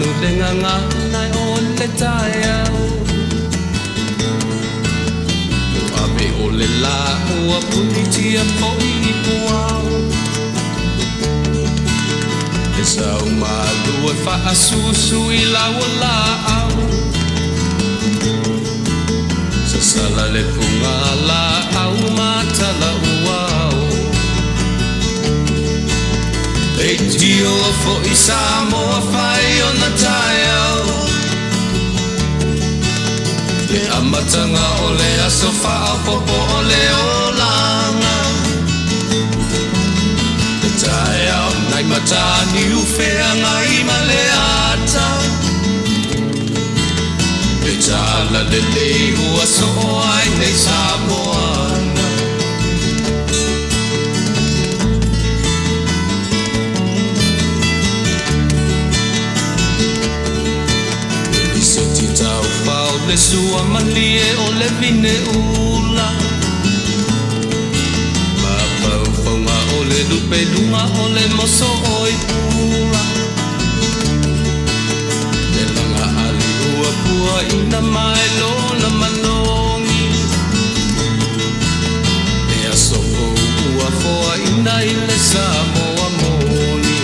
Manu le gagana o le taeao Ave o le la ua punitia foi i puao E sau malu e faasusu i lau o laau Sasala le fuga laau ma tala uao Leitio foi Samoa fai ona taeao Le amataga o le aso faaopoopo o le olaga Le taeao nai Mataniu Feagai ma le ata Le talalelei ua soo ai nei Samoana E liseti taufao le sua malie o le vine ula Mafaufauga o le lupe luga o le moso oi pula Le laga ali ua puaina mai lona manogi Le aso fou ua foaina i le Samoa moni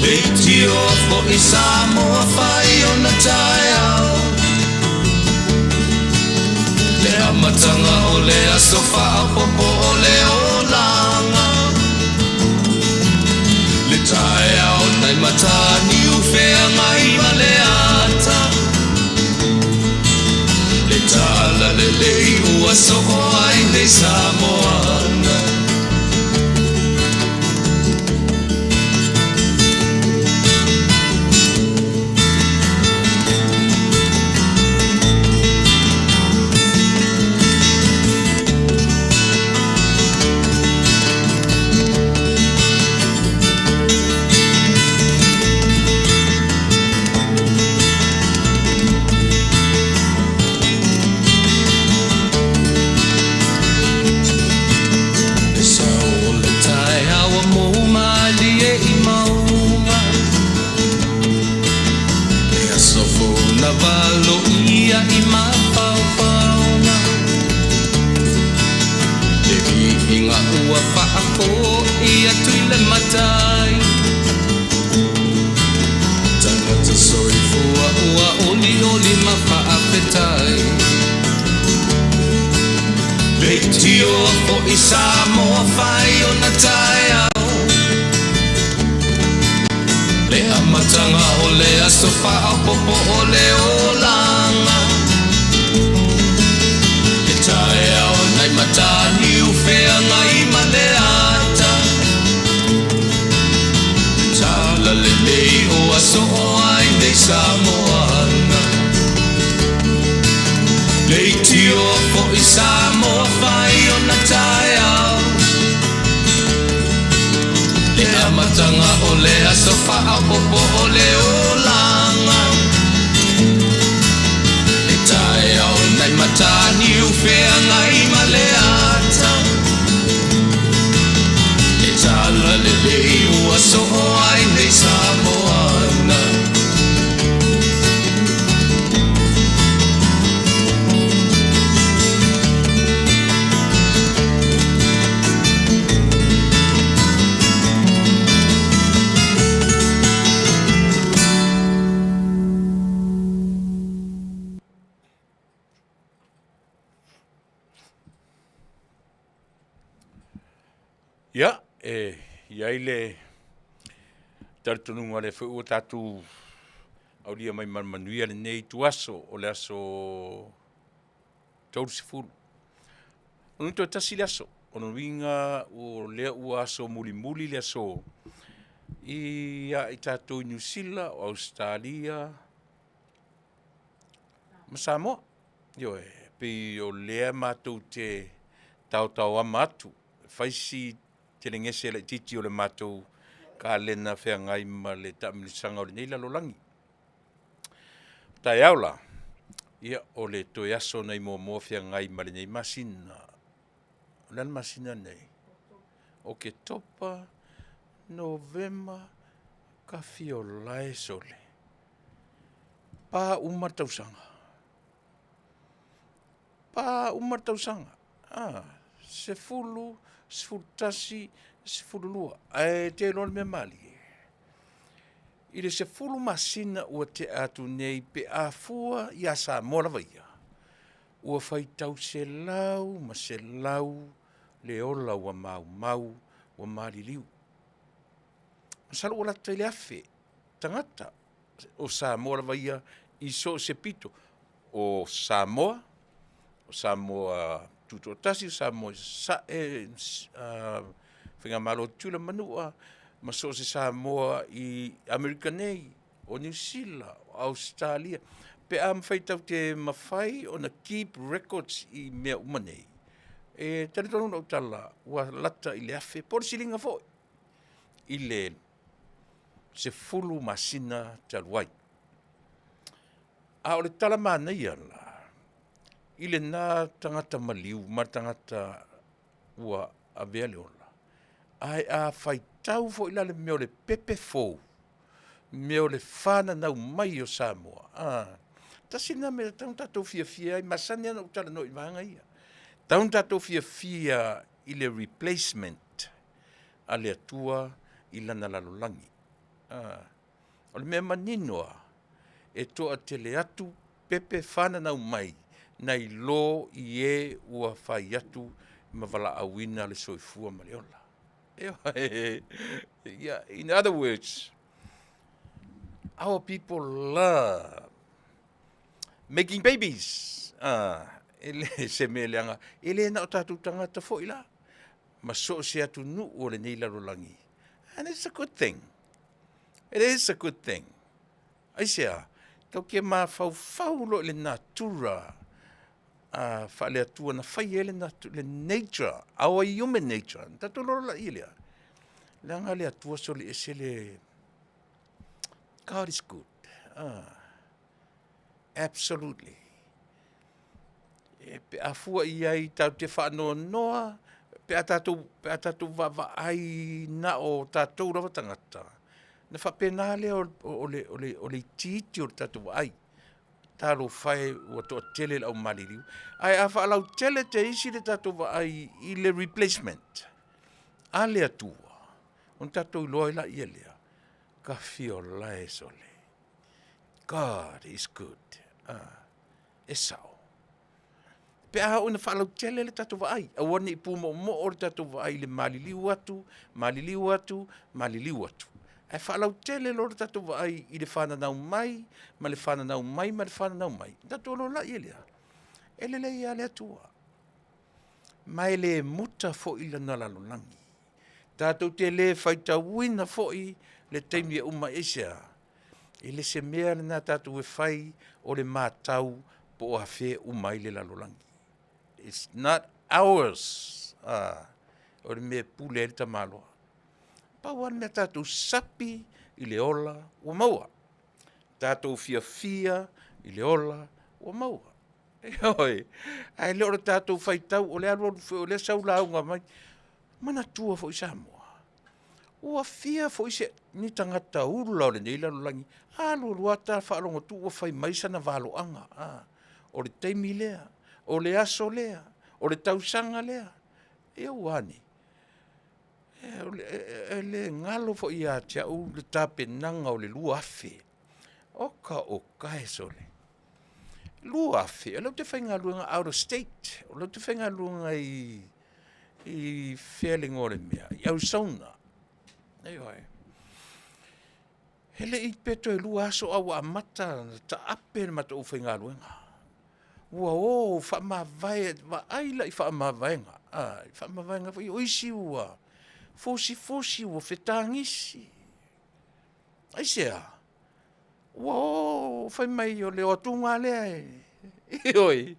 Leitio foi Samoa fai ona taeao Le amataga o le aso faaopoopo o le olaga Le taeao nai Mataniu Feagai ma le ata Le talalelei ua soo ai nei Samoana Le sao o le taeao ua mou malie i mauga Le aso fou na valoia i mafaufauga Le viiga ua faafoi atu i le Matai Tagata soifua ua olioli ma faafetai Leitio foi Samoa fai ona taeao Le amataga o le aso faaopoopo o le olaga Le taeao nai Mataniu Feagai ma le ata Le talalelei ua soo ai nei Samoana Leitio foi Samoa fai ona taeao Le amataga o le aso faaopoopo o le olaga Le taeao nai Mataniu Feagai ma le ata Le talalelei ua soo ai nei Samoana Ia, e i ai le talitonuga o lea foi ua tatou aulia mai ma le manuia lenei ituaso o le aso 30. O lona toe tasi le aso, o lona uiga o lea ua aso mulimuli le aso ia i tatou i Niu Sila, o Ausetalia ma Samoa. Ioe, pei o lea matou te taotaoama atu, e fai si telegese laitiiti o le matou kalena feagai ma le taamilosaga o lenei lalolagi. O taeao la, ia o le toe aso nai Moamoa feagai ma lenei masina. O le a le masina lenei? Oketopa, Novema. Ka fia ola e sole. Pa uma le tausaga. Pa uma le tausaga. Ah, 10, 11, 12. Ae te iloa le mea malie. I le 10 masina ua tea atu nei pe a fua ia Samoa lava ia, ua faitau selau ma selau le ola ua maumau ua maliliu. Masalo ua lata i le 1,000 tagata o Samoa lava ia i so o se pito o Samoa, o Samoa Tutoatasi, o Samoa i Sasae, Faigamalo a Tutuila ma Manua, ma so o se Samoa i Amerika nei, o Niu Sila, o Ausetalia, pe a mafai tatou te mafai ona keep records i mea uma nei, e talitonu lau tala ua lata i le 1,000 po o le siliga foi i le 10 masina talu ai. A o le tala manaia la i lena tagata maliu ma le tagata ua avea le ola, ae a faitau foi la le mea o le pepe fou, mea o le fananau mai o Samoa, tasi lena mea e tatau ona tatou fiafia ai, e masani lava ona ou talanoa i vaega ia. E tatau ona tatou fiafia i le replacement a le Atua i lana lalolagi. O le mea manino lava, e toatele atu pepe fananau mai nai lo i e ua fai atu ma valaauina le soifua ma le ola. Ioe. In other words, our people love making babies. E le se mea leaga, e le na o tatou tagata foi la, ma so o se atunuu o lenei lalolagi. And it's a good thing. It is a good thing. Aisea? Tatou te mafaufau loa i le natura faale-Atua na fai ai le nature, our human nature. Na tatou iloa laia lea. Leaga le Atua soli ese le God is good. Absolutely. E pe a fua i ai tatou te faanoanoa, pe a tatou vaavaai na o tatou lava tagata, na faapena lea o le itiiti o le tatou vaai. Talofa e ua toatele le au maliliu. Ae a faalautele teisi le tatou vaai i le replacement a le Atua, ona tatou iloa ai laia lea, ka fia ola e sole. God is good. E sao. Pe a oo ina faalautele le tatou vaai, aua ne i pumoomoo le tatou vaai i le maliliu atu, maliliu atu, maliliu atu. Ae faalautele loa le tatou vaai i le fananau mai, ma le fananau mai, ma le fananau mai, ona tatou iloa laia lea, e lelei lava le Atua. Ma e le muta foi lana lalolagi. Tatou te le faitauina foi le taimi e uma ai. Aisea? E le se mea lena tatou e fai o le matau po o afea e uma ai le lalolagi. It's not ours. O le mea e pule ai le tamaloa. Pau lava le mea tatou sapi i le ola ua maua. Tatou fiafia i le ola ua maua. Ioe. Ae le o le tatou faitau, o le alualu foi, o lea sau lauga mai. Manatua foi Samoa, ua fia foi se ni tagata ula o lenei lalolagi, alu alu lava ta faalogo atu ua fai mai sana valoaga. O le taimi lea, o le aso lea, o le tausaga lea. Ia ua a nei? E le galo foi ia te au le tapenaga o le 2000. Oka oka e sole. 2000, o lea ou te faigaluega out of state. O lea ou te faigaluega i fea le igoa o le mea, i Arizona. Ioe. E le i pe toe 2 aso a ua amata ona taape le matou aufaigaluega. Ua o faamavae, vaai la i faamavaega. I faamavaega foi, o isi ua fusifusi, ua fetagisi. Aisea? Ua o fai mai o le o atuga lea e. Ioe.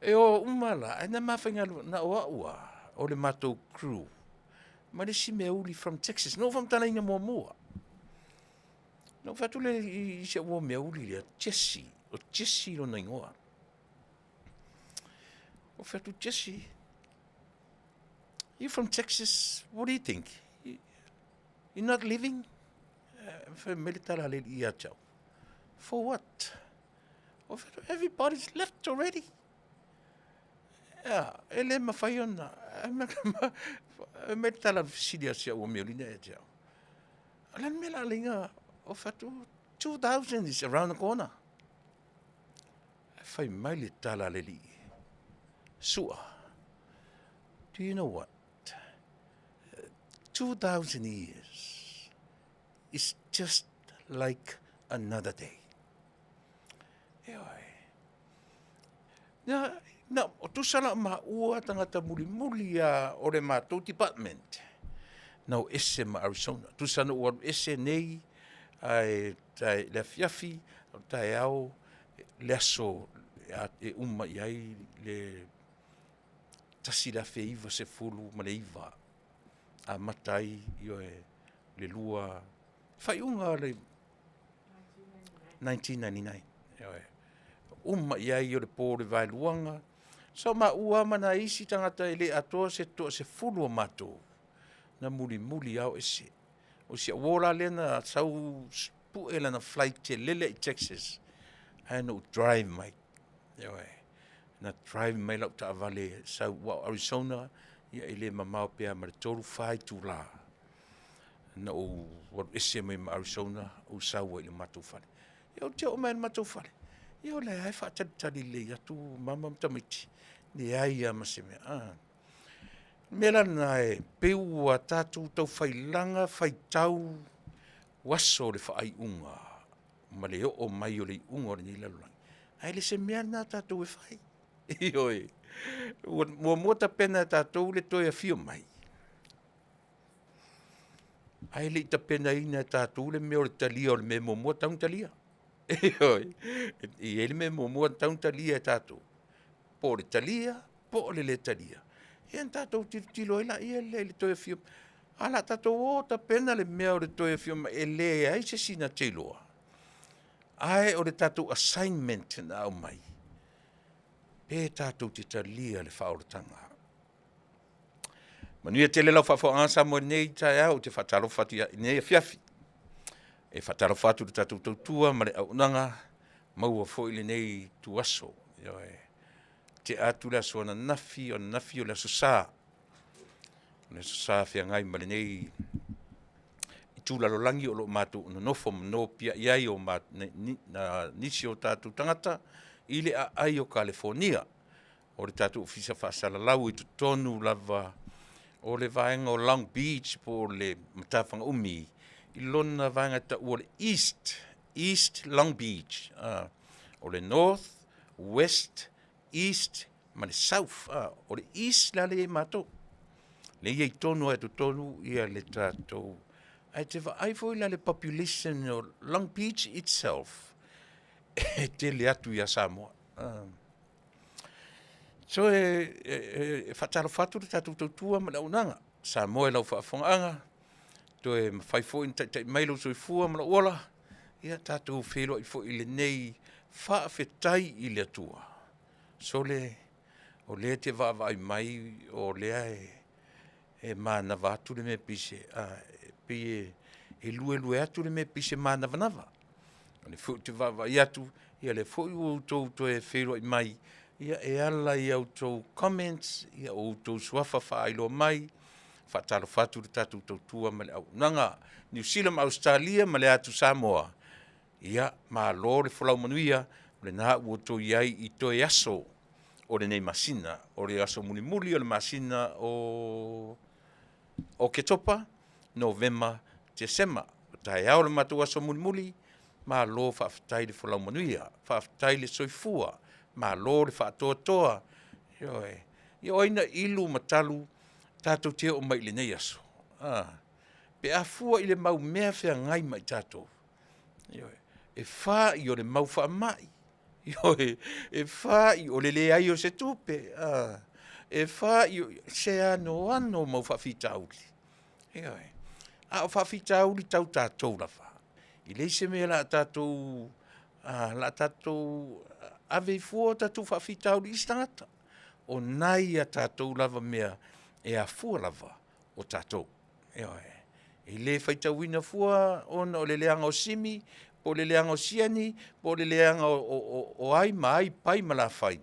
E o uma la, ae na mafaigaluega, na o au lava, o le matou crew, ma le isi meauli from Texas. Na ou faamatalaina muamua. Na ou fai atu lea i si au uo meauli lea, Jesse, o Jesse lona igoa. Ou fai atu, Jesse, you from Texas, what do you think? You're not leaving? Fai mai le tala a le alii ia te au, For what? Ou fai atu, Everybody's left already. Ea, e le mafai ona. Fai mai le tala fesili a si au amiolina ia te au. O le a le mea o le a laina, ou fai atu, 2000 is around the corner. Fai mai le tala a le alii, Sua, do you know what? 2000 years is just like another day. Ioe. Na, na, o tusa la maua tangata mulimuli a o le matou department. Na o ese ma Arizona. Tusa na ua alu ese nei, ae tae, le afiafi, o taeao, le aso e uma i ai le 1999, amata ai, ioe, le lua, faaiuga o le 1999, ioe. Uma i ai o le po o le vaeluaga, sa o maua lava ma nai isi tagata e le atoa se toasefulu o matou, na mulimuli lava o ese. O si au uo la lea na sau pue lana flight e lele i Texas, ae na ou drive mai, ioe. Na drive mai lau taavale sau aua o Arizona e le mamao pe a ma le 3, 4 itula na ou alu ese mai ma Arizona ou sau ai i le matou fale. Ia ou te oo mai lava i le matou fale, ia o la e lava e faatalitali lelei atu mama ma tamaiti, leai lava ma se mea. O le mea la lena e pei ua tatou taufailaga faitau aso o le faaiuga ma le oo mai o le iuga o lenei lalolagi, ae le o se mea lena tatou e fai. Ioe, ua muamua tapena e tatou le toe afio mai, ae le i tapenaina e tatou le mea o le talia o le mea e muamua tatau ona talia. Ioe, e i ai le mea e muamua e tatau ona talia e tatou, po o le talia po o le lē talia, ia ona tatou tilotilo ai lea i le toe afio mai. Ae o le a tatou o tapena le mea o le toe afio mai e leai se isi na te iloa, ae o le tatou assignment na aumai, pe tatou te talia le faaolataga. Manuia tele lau faafofogaaga Samoa i lenei taeao, ou te faatalofa atu i lenei afiafi. E faatalofa atu i le tatou tautua ma le auaunaga, maua foi lenei ituaso. Ioe. Ua tea atu le aso ananafi, o ananafi o le Aso Sa, o le Aso Sa feagai ma lenei itu lalolagi o lo o matou nonofo ma nopiai ai nisi o tatou tagata i le aai o Kalifonia. O le tatou Ofisa Faasalalau i totonu lava o le vaega o Long Beach po o le matafaga umi i lona vaega e taua o le East, East Long Beach. O le North, West, East ma le South. O le East la lea e i ai matou, lea e i ai tonu lava i totonu le tatou… Ae e te vaai foi la i le population o Long Beach itself, e tele atu ia Samoa. So e faatalofa atu le tatou tautua ma le auaunaga, Samoa i lau faafofogaaga, toe mafai foi ona taitai mai lou soifua ma lou ola, ia tatou feiloai foi i lenei faafetai i le Atua. Sole, o lea e te vaavaai mai o lea e manava atu le mea e pei e luelue atu le mea pei se manavanava. O lea foi ou te vaavaai atu, ia o lea foi ua outou toe feiloai mai e ala i a outou comments, o outou suafa faailoa mai. E faatalofa atu i le tatou tautua ma le auaunaga. Niu Sila ma Ausetalia ma le atu Samoa, ia malo le folau manuia, o lena ua outou i ai i toe aso o lenei masina, o le aso mulimuli o le masina o Oketopa, Novema, Tesema. O taeao le matou aso mulimuli, malo faafetai le folau manuia, faafetai le soifua, malo le faatoatoa. Ioe. Ia o ai na ilu ma talu tatou te oo mai i lenei aso? A? Pe a fua i le mau mea feagai ma i tatou, ioe, e fai o le mau faamai, ioe, e fai o le leai o se tupe, a, e fai o se anoano o mau faafitauli, ioe. A o faafitauli tau tatou lava, e leai se mea o le a tatou ave ai fua o tatou faafitauli i isi tagata, o nai a tatou lava mea e afua lava o tatou, ioe. E le faitauina fua ona o le leaga o simi, po o le leaga o siani, po o le leaga o ai ma ai, pai ma lafai,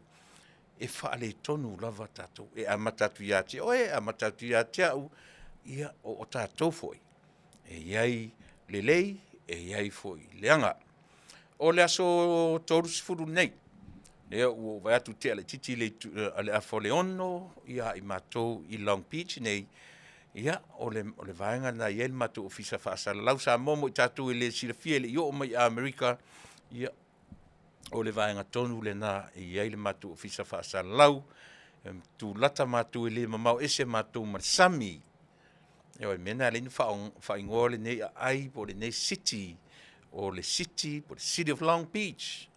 e faaletonu lava tatou. E amata atu ia te oe, amata atu ia te au, ia o tatou foi e i ai lelei, e i ai foi leaga. O le aso 30 nei, lea ua ou vaai atu ua tea laitiiti le 5:30 ia i matou i Long Beach nei, ia o le vaega lena e i ai le matou Ofisa Faasalalau Samoa mo i tatou e le silafia e le i oo mai i Amerika, ia o le vaega tonu lena e i ai le matou Ofisa Faasalalau, e tulata matou e le mamao ese matou ma le sami. Ioe, o le mea lena e ala ai ona faaigoa lenei aai po o lenei city, o le City po o le City of Long Beach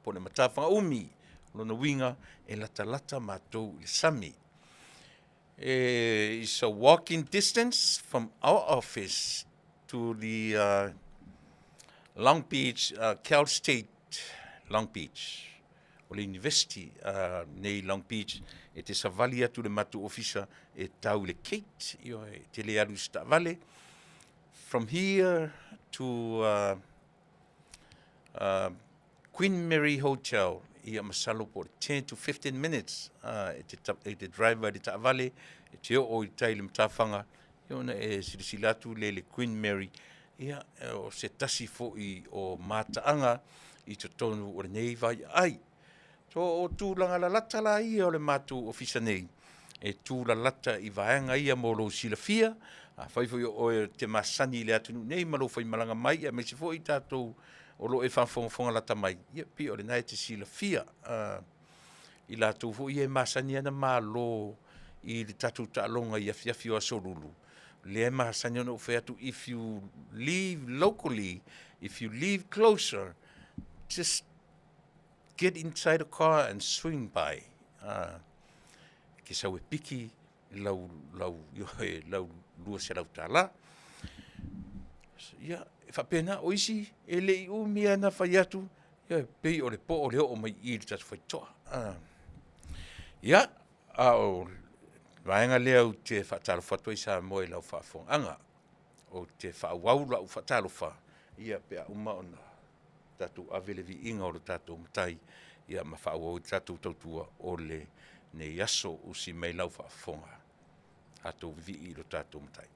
po o le matafaga umi. O lona uiga, e latalata matou i le sami. It's a walking distance from our office to the Long Beach Cal State Long Beach. O le University nei i Long Beach, e te savali atu i le matou ofisa e tau i le gate, ioe, e te le alu i se taavale. From here to Queen Mary Hotel, ia masalo po o le 10 to 15 minutes e te drive ai i le taavale, e te oo i tai i le matafaga, ia ona e silasila atu lea i le Queen Mary, ia o se tasi foi o mataaga i totonu o lenei vaiaai. So o tulaga lalata la ia o le matou ofisa nei, e tulalata i vaega ia mo lou silafia. Afai foi o oe e te masani i le atunuu nei ma lou faimalaga mai, aemaise foi i tatou o lo o e faafogafoga lata mai, ia pei o lena e te silafia. I latou foi ia e masani lava ona malo i le tatou taaloga i afiafi o Aso Lulu, lea e masani ona ou fai atu, if you live locally, if you live closer, just get inside the car and swing by. E te sau e piki lau, lau, lau $200. Ia, e faapena, o isi e le i umi lava ona fai atu, ia e pei o le po'o le oo mai i i le tatou faitotoa. Ia, a o le vaega lea ou te faatalofa atu ai Samoa i lau faafofogaaga. Ou te faaauau lau faatalofa ia pe a uma ona tatou ave le viiga o lo tatou Matai ma faaauau ai le tatou tautua o lenei aso. Usi mai lau faafofoga, tatou vivii i lo tatou Matai.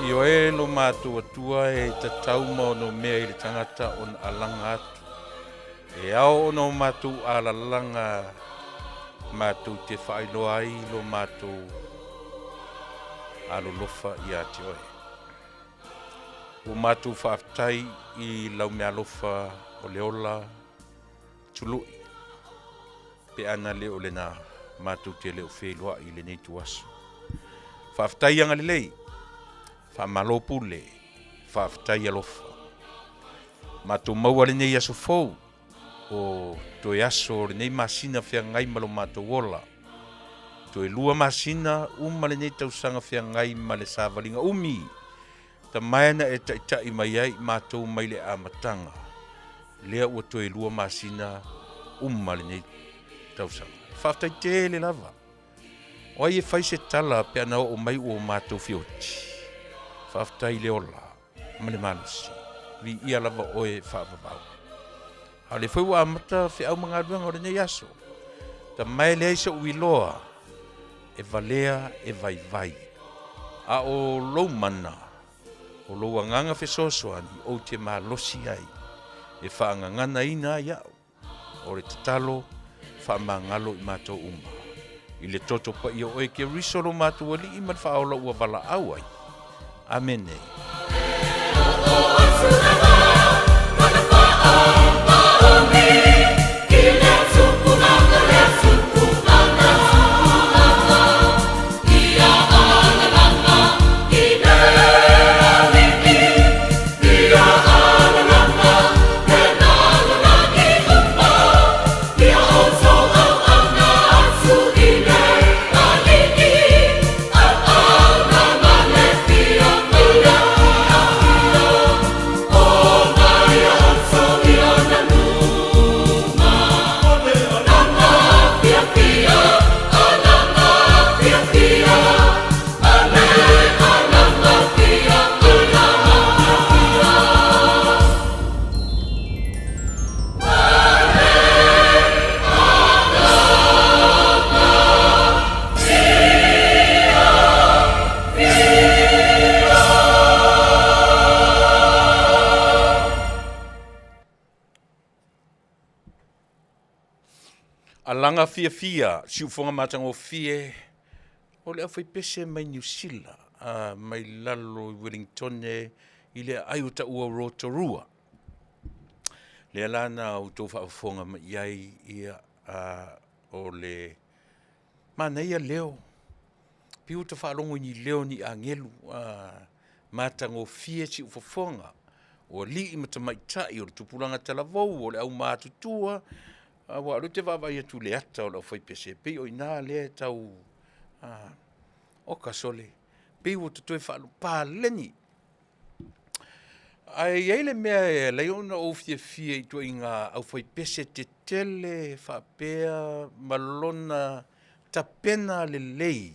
Ioe lo matou Atua e tatau ma onomea i le tagata ona alaga atu. E ao ona o matou alalaga matou te faailoa ai lo matou alolofa ia te oe. Ua matou faafetai i lau meaalofa o le ola tului, pe ana le o lena matou te le o feiloai i lenei ituaso. Faafetai agalelei, faamalo pule, faafetai alofa. Matou maua lenei aso fou, o toe aso o lenei masina feagai ma lo matou ola. Toe 2 masina uma lenei tausaga feagai ma le savaliga umi, tamae na e taitai mai ai matou mai le amataga, lea ua toe 2 masina uma lenei tausaga. Faafetai tele lava. O ai e fai se tala pe ana oo mai ua matou fioti? Faafetai le ola ma le malosi. Viia lava oe faavavau. A o lea foi ua amata feau ma galuega o lenei aso. Tamae leai so'u iloa e valea e vaivai. A o lou mana, o lou agaga fesoasoani ou te malosi ai, e faagaganaina ai a'u. O le tatalo, faamagalo i matou uma. I le toto paia o oe Keriso lo matou Alii ma le Faaola ua valaau ai. Amene. Alaga fiafia, siufofoga matagofie o le aufaipese mai Niu Sila, mai lalo i Wellingtone i le aai o taua Rotorua. Lea la na outou faafofoga mai i ai, ia, o le manaia leo, pei ua ta faalogo i ni leo ni agelu, matagofie siufofoga o alii ma tamaitai o le tupulaga talavou, o le aumatutua, aua o lea ou te vaavaai atu i le ata o le aufaipese, e pei o i ina lea e tau, oka sole, pei ua ta toe paleni. Ae i ai le mea e ala ai ona ou fiafia i ituaiga aufaipese tetele faapea ma lona tapena lelei,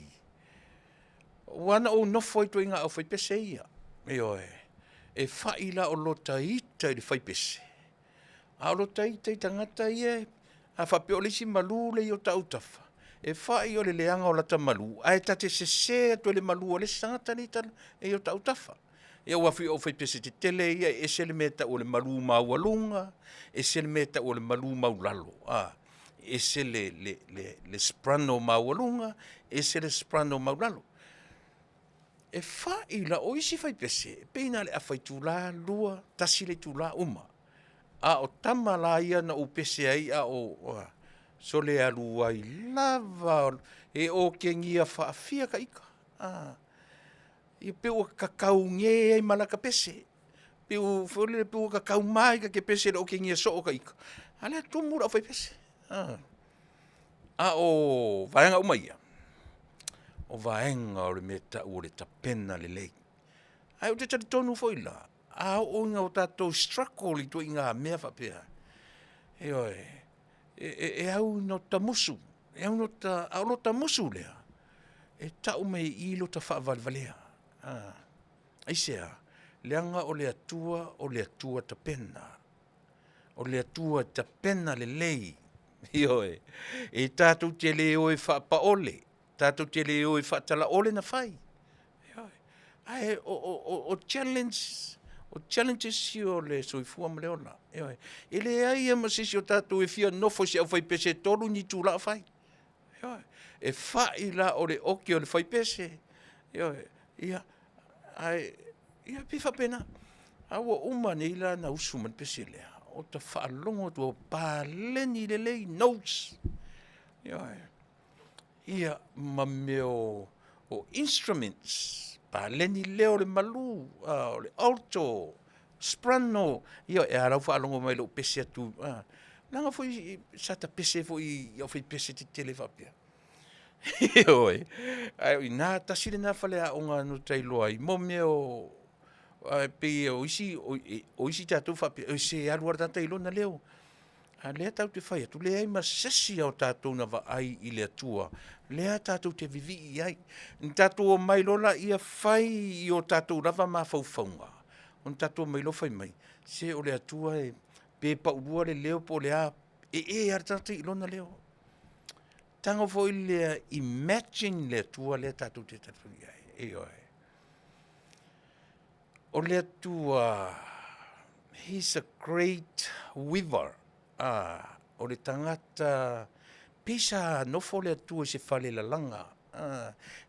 aua na ou nofo ai i ituaiga aufaipese ia, ioe. E fai la o lota ita i le faipese, a o lota ita i tagata ia, a faapea o le isi malu lea i o ta autafa, e fai o le leaga o lata malu, ae ta te sese atu e le malu a le isi tagata lea e i o ta autafa. Ia aua foi o aufaipese tetele ia, e ese le mea e tau o le malu maualuga, ese le mea e tau o le malu maulalo, a, ese le soprano maualuga, ese le soprano maulalo. E fai la, o isi faipese, e pei na o le afa itula, 2, 1 le itula uma. A o tama la ia na ou pese ai a o, sole alu ai lava, e okegia faafia ka ika. Ia pei ua kakauge ai ma lata pese. Pei ua foi lele pei ua kakauma ai ta te pese i le okegia soo o ta ika, a o lea e tumu le aufaipese. A o vaega uma ia, o vaega o le mea e tau o le tapena lelei. Ae ou te talitonu foi la, a oo ina o tatou struggle i ituaiga mea faapea, ioe, e au ina ota musu, e au ina ota, a o lota musu lea, e tau mai i i lota faavalevalea. Aisea? Leaga o le Atua o le Atua tapena. O le Atua e tapena lelei. Ioe. E tatou te le o e faapaole, tatou te le o e faatalaole na fai. Ioe. Ae o challenge, o challenges ia o le soifua ma le ola. Ioe. E leai lava ma se isi o tatou e fia nofo i se aufaipese e 3 ni itula o fai. Ioe. E fai la o le oke o le faipese. Ioe. Ia, ae, ia pei e faapena. A ua uma nei la ona usu mai le pese lea, o ta faalogo atu ua paleni lelei notes. Ioe. Ia, ma mea o, o instruments, paleni leo o le malu, a, o le alto, soprano, ia, e a lau faalogo mai i lou pese atu, a, leaga foi sa ta pese foi i aufaipese tetele faapea. Ioe, ae o i ina, tasi lena faleaoga na ta iloa ai mo mea o, ae pei o isi, o isi tatou faapea, se e alu lava le tagata i lona leo. A o lea tatou te fai atu, leai ma se isi lava o tatou na vaai i le Atua, lea tatou te vivii i ai. Na tatou omai loa lea fai i o tatou lava mafaufauga, ona tatou omai loa fai mai, se o le Atua pe paulua le leo po o le a, e e lava le tagata ia i lona leo. Tago foi lea imagine le Atua lea tatou te talitonuinu i ai. Ioe. O le Atua, He is a great weaver. O le tagata, pei sa nofo le Atua i se fale lalaga,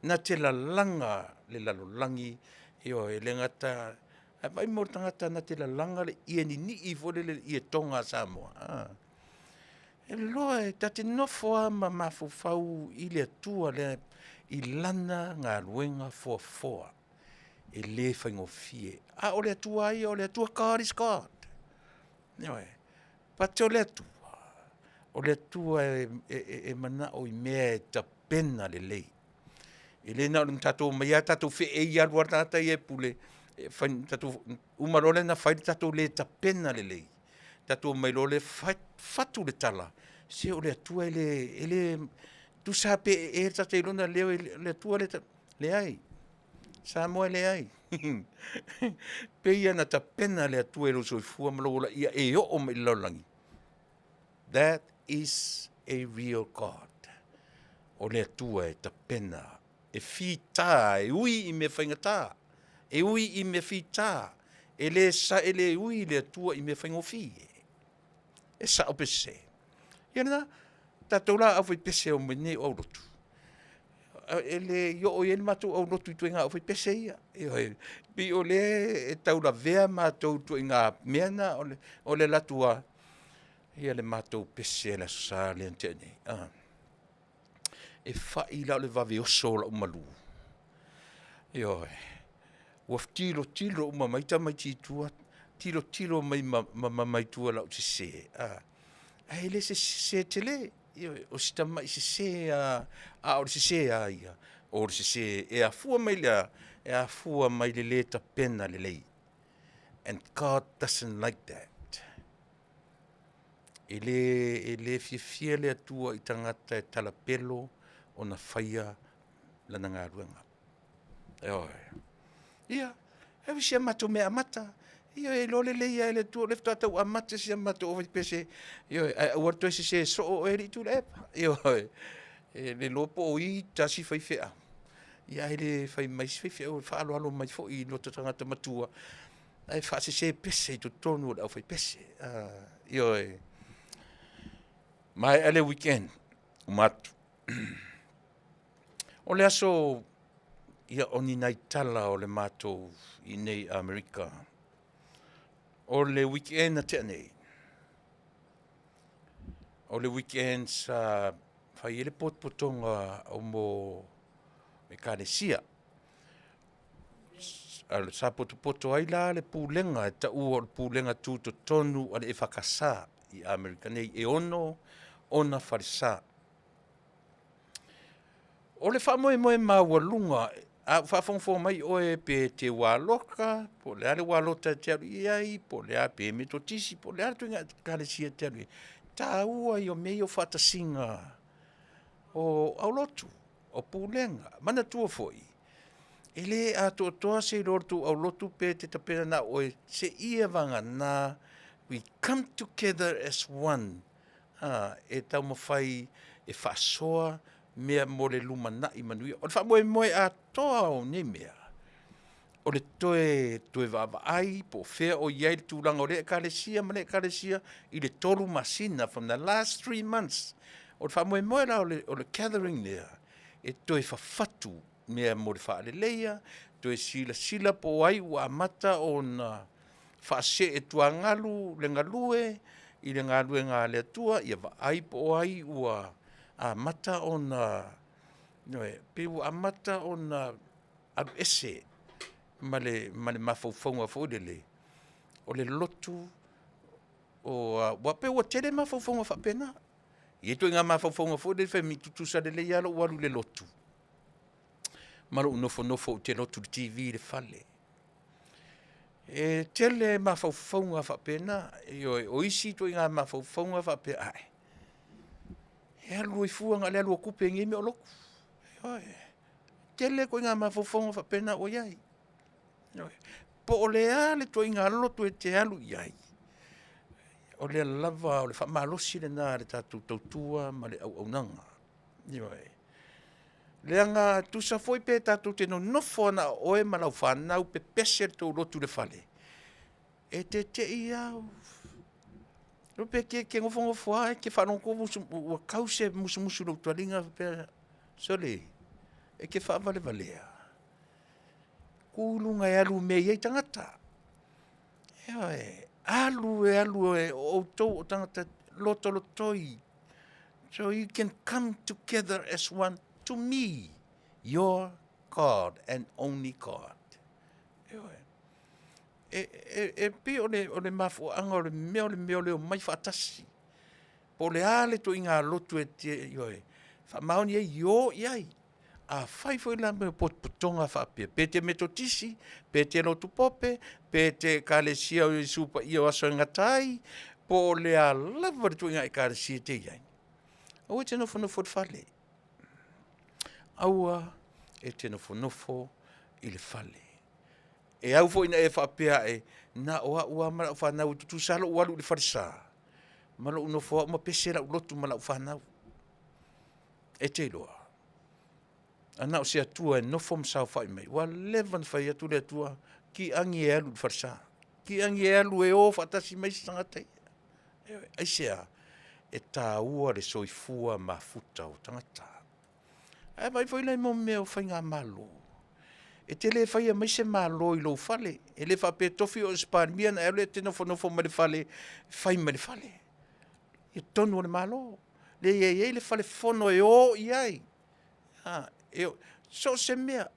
na te lalaga le lalolagi, ioe, e le gata, ae vaai mo le tagata na te lalaga le ie ninii foi lele le ietoga a Samoa, a. E iloa ta te nofo lava ma mafaufau i le Atua lea i Lana galuega foafoa, e le faigofie. A o le Atua lava ia o le Atua, God is God. Ioe, but o le Atua, o le Atua e manao i mea e tapena lelei. E le na ona tatou omai lava tatou feei alu lava le tagata ia e pule, uma loa lea ona fai le tatou le tapena lelei, tatou omai loa lea fatu le tala, se o le Atua e le, tusa lava pe ee le tagata i lona leo, o le Atua lea e… Leai, Samoa e leai. E pei lava ona tapena e le Atua i lou soifua ma lou ola ia e oo mai i le lalolagi, that is a real God. O le Atua e tapena, e fita, e ui i mea faigata, e ui i mea fita, e le ui le Atua i mea faigofie. E sao pe sese? Ia lena. O tatou la aufaipese o mea nei o aulotu, e le i oo i ai le matou aulotu i ituaiga aufaipese ia. Ioe, e pei o lea e taulavea matou i ituaiga mea na, o le alu atu lava, ia le matou pese i le Aso Sa lea na tea nei, e fai la o le vave oso o lau malu, ioe, ua tilotilo uma mai tamaiti i tua, tilotilo mai ma i tua i lau sese, ae le o se sese tele, ioe, o si tamai sese lava, a o le sese lava ia, o le sese e afua mai i le a? E afua mai i le le tapena lelei. And God doesn't like that. E le fiafia le Atua i tagata e talapelo ona faia lana galuega. Ioe. Ia, e ui i si a matou mea amata, ia e iloa lelei lava e le Atua o lea faatoa tau amata si a matou aufaipese, ioe, ae aua le toe sese soo oe alii Tuilaepa. Ioe, e le iloa po o ai tasi faifeau, ae le fai mai si faifeau e faaaloalo mai foi i lo ta tagata matua, ae faasese pese i totonu o le aufaipese. Ioe. Maea le weekend, uma atu. O le aso, ia o ni nai tala o le matou i inei i Amerika. O le weekend na tea nei, o le weekend sa fai ai le potopotoga o mo Ekalesia. Sa potopoto ai la le pulega e taua o le Pulega Tutotonu a le EFKS i Amerika nei, e 6 ona falesa. O le faamoemoe maualuga, a o faafogafoga mai oe pe e te ualoka po o le a le ualota e te alu i ai, po o le a, pe Metotisi po o le a le ituaiga Ekalesia e te alu i ai, taua ia o mea ia o faatasiga o aulotu, o pulega. Manatua foi, e le atoatoa seiloa o le tou aulotu pe te tapena na o oe seia vagana we come together as one, e taumafai e faasoa mea mo le lumanai manuia. O le faamoemoe atoa o nei mea, o le toe vaavaai po o fea o i ai le tulaga o lea Ekalesia ma lea Ekalesia i le 3 masina, from the last 3 months. O le faamoemoe la o le gathering lea, e toe fafatu mea mo le faaleleia, toe silasila po o ai ua amata ona faasee tuagalu le galue i le galuega a le Atua, ia vaai po o ai ua amata ona Ioe, pei ua amata ona alu ese ma le mafaufauga foi lele, o le lotu aua pei ua tele mafaufauga faapena. E i ai ituaiga mafaufauga foi lele fai mai e tutusa lelei lava lou alu i le lotu ma lou nofonofo ou te lotu i le TV i le fale. E tele mafaufauga faapena, ioe, o isi ituaiga mafaufauga faapea, ae, e alu ai fua na o le alu o tupe i nei mea o lotu. Ioe, e tele ituaiga mafaufauga faapena ua i ai. Ioe. Po o le a le ituaiga lotu e te alu i ai, o lea lava o le faamalosi lena o le tatou tautua ma le auaunaga. Ioe. Leaga e tusa foi pe tatou te nonofo lava na o oe ma lau fanau pepese le tou lotu i le fale, e te te i lava, e pe te nofonofo lava e te faalogo atu ua tau se musumusu i lou tualiga faapea, sole, e te faavalevalea? Tu i luga e alu i mea e i ai tagata. Ioe, alu e alu o outou o tagata lotolotoi, so you can come together as one to me, your God and only God. Ioe. E pei o le mafuaaga o le mea o le mea o le omai faatasi. Po o le a le ituaiga lotu e te, ioe, faamaoni ai, o i ai. Afai foi la o potopotoga faapea, pe te Metotisi, pe te lotu Pope, pe te Ekalesia o Iesu Paia o Aso e Gata ai, po o le a lava le ituaiga Ekalesia e te i ai, aua e te nofonofo i le fale. Aua e te nofonofo i le fale. E au foi ina e faapea ane, na o au lava ma lau fanau e tutusa lava lou alu i le falesa ma lou nofo au ma pese lau lotu ma lau fanau. E te iloa, a na o se Atua e nofo ma saofai mai, ua leva ona fai atu le Atua, kii agi e alu i le falesa, kii agi e alu e o faatasi ma isi tagata ia. Ioe. Aisea? E taua le soifua mafuta o tagata. Ae vaai foi la i mea o faigamalo, e te le faia mai se Malo i lou fale, e le faapea e tofi oe o se Palemia ona e alu lea e te nofonofo mai le fale fai mai le fale i totonu o le Malo. Leai, e i ai le fale fono e o i ai, so o se mea.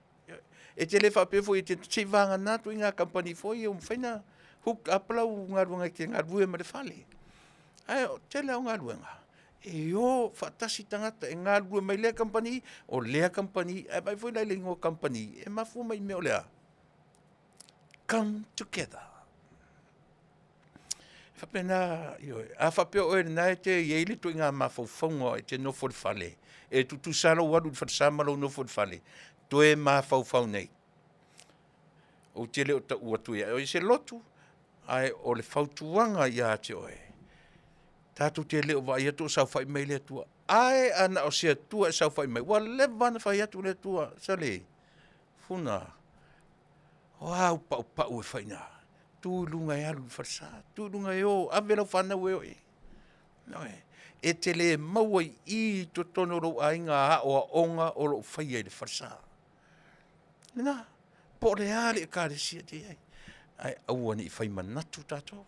E te le faapea foi seiavagana ituaiga kamupani foi ia ua mafai ona hook up lau galuega e te galulue ai ma le fale. Ae o le tele lava o galuega, e o faatasi tagata e galulue mai lea kamupani, o lea kamupani. Ae vaai foi la i le igoa kamupani, e mafua mai i le mea o le a? Come together. E faapena, ioe. A faapea o oe o lena e te i ai le ituaiga mafaufauga e te nofo i le fale, e tutusa lava lou alu i le falesa ma lou nofo i le fale, toe mafaufau nei. Ou te le o tau atu ia oe se lotu, ae o le fautuaga ia te oe, tatou te le o vaai atu o saofai mai le Atua. Ae a na o se Atua e saofai mai, ua leva ona fai atu le Atua, sole, funa, o a au paupau e fai i ina? Tu i luga e alu i le falesa, tu i luga e o, ave lau fanau e o i ai. Ioe. E te le maua i i i totonu o lou aiga aoaoga o lo o faia i le falesa. Lena, po o le a le ekalesia e te i ai, ae aua ne i fai manatu tatou.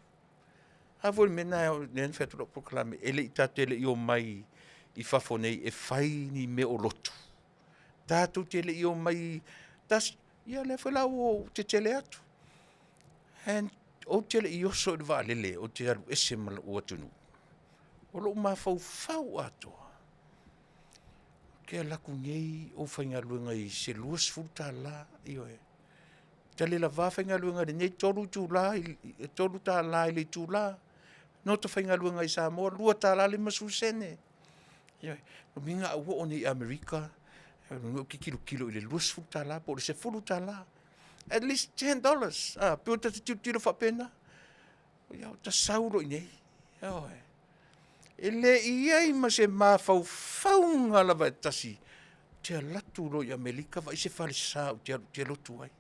A foi le mea lena lea na fai atu lau polokalame, e le i tatou te le i omai i fafo nei e fai ni mea o lotu. Tatou te le i omai, tasi, ia lea foi la ua ou tetele atu. And ou te le i oso i le vaalele ou te alu ese ma lou atunuu, o lou mafaufau atoa, ou te alu atu nei ou faigaluega i se $20, ioe, e le lava faigaluega i lenei 3 itula, e $3 i le itula, nofo faigaluega i Samoa, $2.50. Ioe. O lona uiga a ou oo nei i Amerika, o lona uiga ou te tilotilo i le $20 po o le $10, at least $10. A, pei ta te tilotilo faapena, ia ota sau loa i inei, ioe. E le i i ai ma se mafaufauga lava e tasi, ou te alu atu loa i Amerika vaai se falesa ou te alu ou te lotu ai.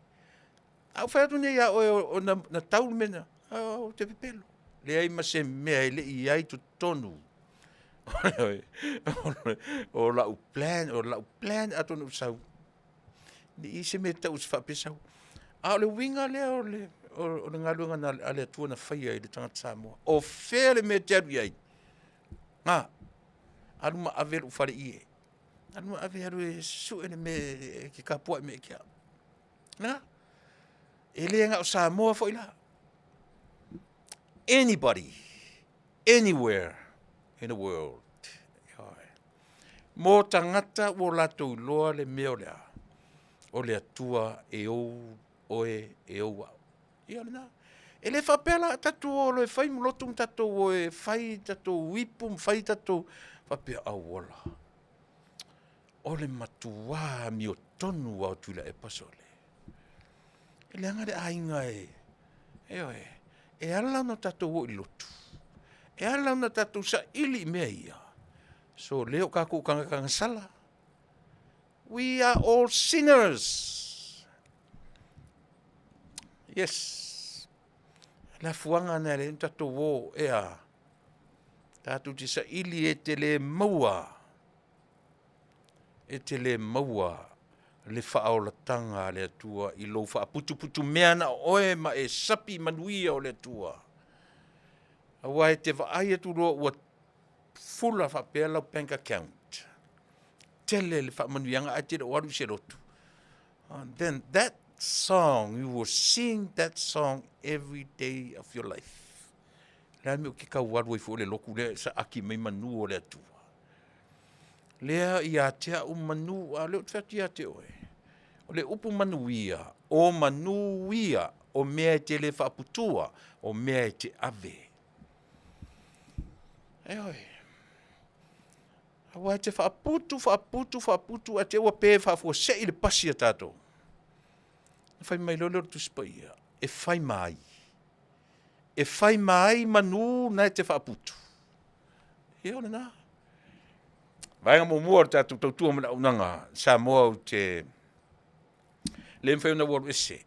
A ou fai atu nei ia oe na tau le mea lena, ou te pepelo. Leai ma se mea e le i i ai i totonu o lau plan, o lau plan atonu ou sau, ne i i ai se mea e tau faapea sau. A o le uiga lea o le galuega a le Atua na faia i le tagata Samoa. O fea le mea e te alu i ai? Na, alu ma ave lou faleie. Alu ave alu e sue le mea e te tapuai mai ia te au. Na, e le na o Samoa foi la. Anybody, anywhere in the world. Mo tagata ua latou iloa le mea o le a? O le Atua e ou oe e ou au. Ia o lena. E le faapea la a tatou o loa e fai lotu ma tatou o e fai tatou ipu ma fai tatou faapea, auola, o le matua amiotonu lava o Tuilaepa sole. E leaga le aiga e, ioe, e ala ona tatou o i le lotu, e ala ona tatou saili i mea ia, sole o tatou o tagata gasala. We are all sinners. Yes. O le afuaga lena e ala ai ona tatou o, e a? Tatou te saili e te le maua, e te le maua le faaolataga a le Atua i lou faaputuputumea na o oe ma e sapi i manuia o le Atua. Aua e te vaai atu loa ua fula faapea lau bank account, tele le faamanuiaga ae te le o alu i se lotu, then that song, you will sing that song every day of your life. O le a le mea ou te tau alu ai fua i le lotu lea e saaki mai manu o le Atua? Lea ia te au manu, a o lea ou te fai atu ia te oe, o le upu manuia, o manu ia o mea e te le faaputua, o mea e te ave. Ioe. Aua e te faaputu, faaputu, faaputu ae te i ua pe faafuasei le pasi a tatou. Ona fai mai loa lea o le Tusi Paia, e fai ma ai? E fai ma ai manu na e te faaputu? Ia o lena. Vaega muamua o le tatou tautua ma le auaunaga Samoa ou te le mafai ona ou alu ese. E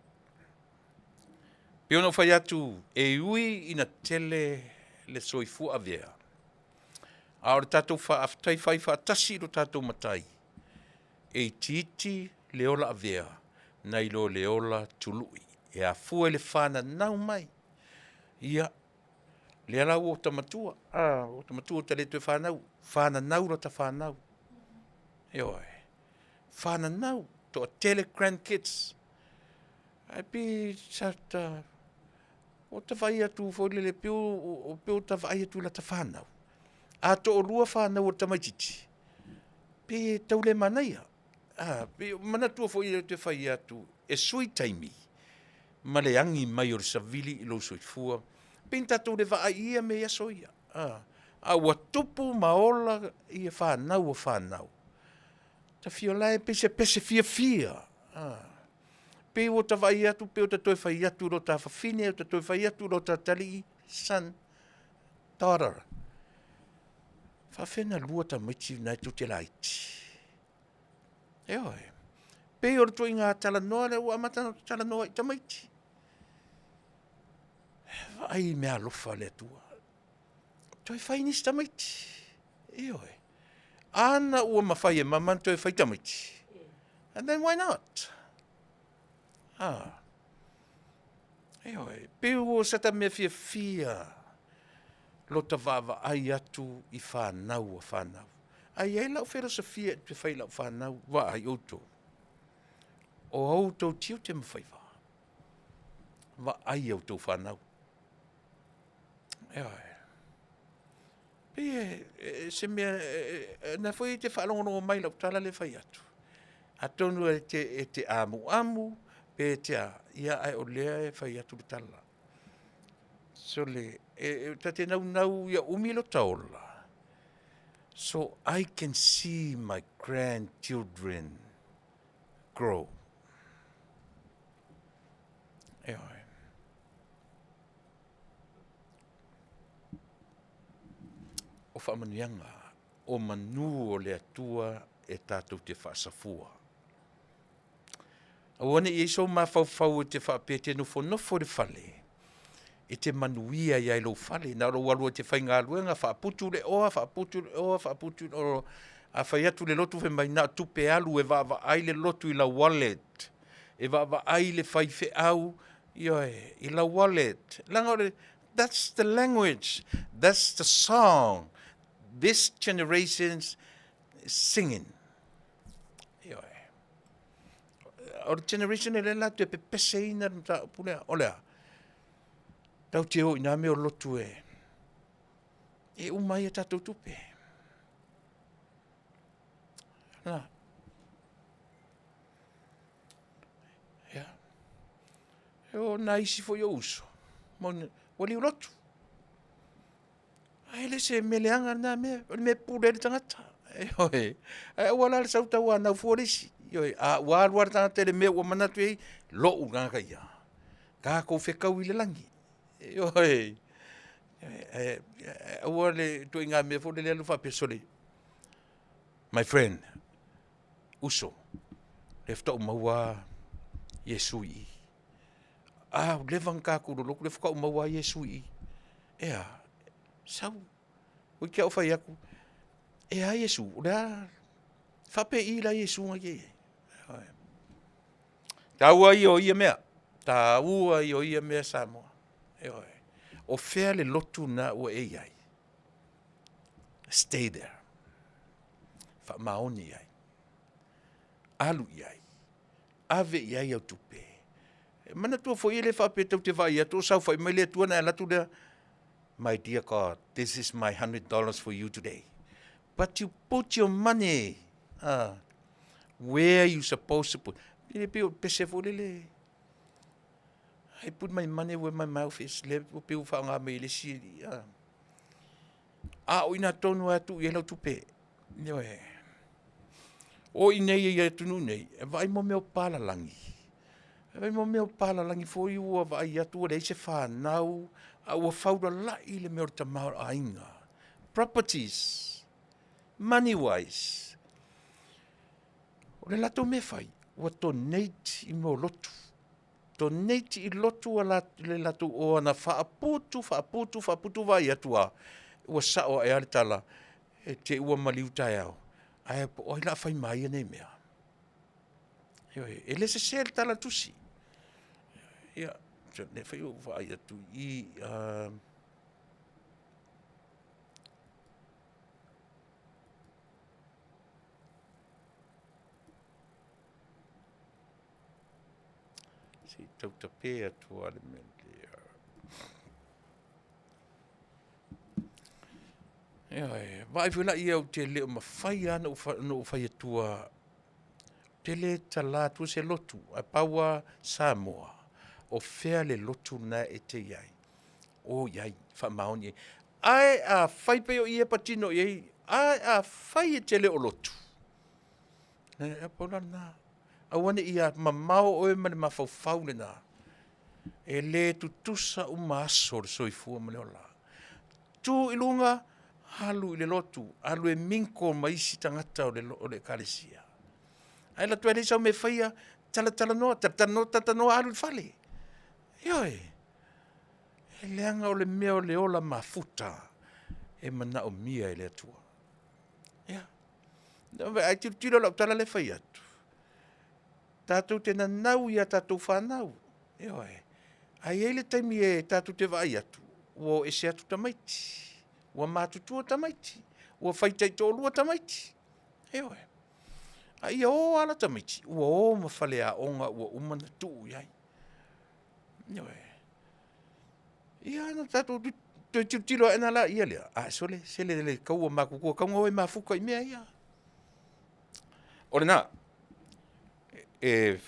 pei ona ou fai atu, e ui ina tele le soifua avea, a o le tatou faafetai faifaatasi i lo tatou Matai, e itiiti le ola avea nai lo le ola tului, e afua i le fananau mai. Ia, lea la ua ota matua, ua ota matua ua ta le toe fanau, fananau lota fanau, ioe, fananau, toatele grandkids. Ae pei sa ta vaai atu foi lele pei ua ta vaai atu i lata fanau, a toalua fanau a le tamaitiiti, pei e tau le manaia. Manatua foi ou te fai atu, e sui taimi ma le agi mai o le savili i lou soifua. Pei ona tatou le vaai i ia mea i aso ia, a ua tupu ma ola fanau a fanau, ta fia malae pei se pese fiafia, pei ua ta vaai atu pei ua ta toe fai atu i lo ta fafine, ta toe fai atu i lo ta atalii, son, daughter, e faapefea ona lua tamaiti na tou te laiti? Ioe. Pei o le ituaiga talanoa lea ua amata ona ou talanoa ai i tamaiti. Vaai i meaalofa a le Atua, toe fai nisi tamaiti. Ioe. A na ua mafai e mama ona toe fai tamaiti, and then why not? A. Ioe, pei ua sata mea fiafia lota vaavaai atu i fanau a fanau. Ae i ai lau felosofia ou te fai i lau fanau, vaai outou, o a outou tiute ma faiva, vaai a outou fanau. Ioe. Pei e se mea, o lena foi e te faalogologo mai i lau tala lea e fai atu, atonu e te amuamu pe te a, ia ae o lea e fai atu le tala. Sole, ta te naunau ia umi lota ola, so I can see my grandchildren grow. Ioe. O faamanuiaga, o manu o le Atua e tatou te faasafua. Aua ne i i ai sou mafaufau e te faapea e te nofonofo i le fale e te manuia ai lava i lou fale, na o lou alu lava e te faigaluega, faaputu le oa, faaputu le oa, faaputu le oa. A fai atu le lotu fai mai na o tupe alu e vaavaai le lotu i lau wallet, e vaavaai le faifeau, ioe, i lau wallet. Leaga o le, that's the language, that's the song this generation's singing. O le generation lea latou te pepeseina le mataupu lea. O le a? Tatou te o i na mea o lotu e uma ai a tatou tupe. Ia, o nai isi foi ou uso, ua liulotu. Ae le o se mea leaga lena mea, o le mea e pule ai le tagata. Ioe, ae aua la le sau tauanau fua le isi. Ioe, a ua alu lava le tagata i le mea ua manatu i ai, lou tagata ia, tatou fetau i le lagi. Ioe, ae aua le ituaiga mea foi lea le alu faapea, sole, my friend, uso, lea faatoa ou maua lava Iesu i i. A ua leva ona tatou lolotu lea faatoa ou maua lava Iesu i i. E a? Sau, toeitiiti lava ou fai atu, e a Iesu? O le a? Faapei la Iesu na e te i ai? Ioe. Taua ia o ia mea, taua ia o ia mea Samoa. Ioe. O fea le lotu lena ua e i ai? Stay there. Faamaoni i ai. Alu i ai. Ave i ai au tupe. E manatua foi e le faapea tou te vaai atu o saofai mai le Atua ona e alu atu lea, My dear God, this is my $100 for you today. But you put your money where you supposed to put. E pei o le pese foi lele, I put my money where my mouth is, lea ua pei ua faaaoga mai e le isi. A o i ina tonu lava e tuu i ai lau tupe. Ioe. O i inei i atunuu nei, e vaai mo mea o papalagi. E vaai mo mea o papalagi foi ua vaai atu ua leai se fanau, a ua faulalai le mea o le tamaoaiga. Properties, money wise. O le latou mea e fai, ua donate i mea o lotu. Donate i lotu le latou oana faaputu, faaputu, faaputu, vaai atu lava, ua sao ae lava le tala, e te i ua maliu taeao, ae po o ai o le a fai ma ia nei mea? Ioe, e le sese le tala a le Tusi. Ia, o lea foi ua ou vaai atu i i, se i tau tape atu lava le mea lea. Ioe, vaai foi laia ou te le o mafai lava ona ou fai atua, ou te le tala atua se lotu, ae pau lava Samoa, o fea le lotu lena e te i ai, o i ai, faamaoni i ai. Ae afai e pei o i e patino i ai, ae afai e te le o lotu, na pau la lena, aua ne i mamao oe ma le mafaufau lena, e le tutusa uma aso o le soifua ma le ola. Tu i luga, alu i le lotu, alu e mingle ma isi tagata o le ekalesia. Ae alu atu lava e leai sau mea e faia, talatalanoa, talatalanoa, talatalanoa alu i le fale. Ioe, e leaga o le mea o le ola mafuta e manaomia e le Atua. Ia, a tilotilo i lau tala lea e fai atu, tatou te nanau i a tatou fanau, ioe, ae i ai le taimi e tatou te vaai atu, ua o ese atu tamaiti, ua matutua tamaiti, ua fai taitoalua tamaiti, ioe. A ia o lava la tamaiti, ua o ma faleaoga ua uma ona tuu i ai, ioe. Ia ona tatou toe tilotilo ae lea, a sole, se le tatau ua matutua, e tatau ona o e mafuta i mea ia. O lena, e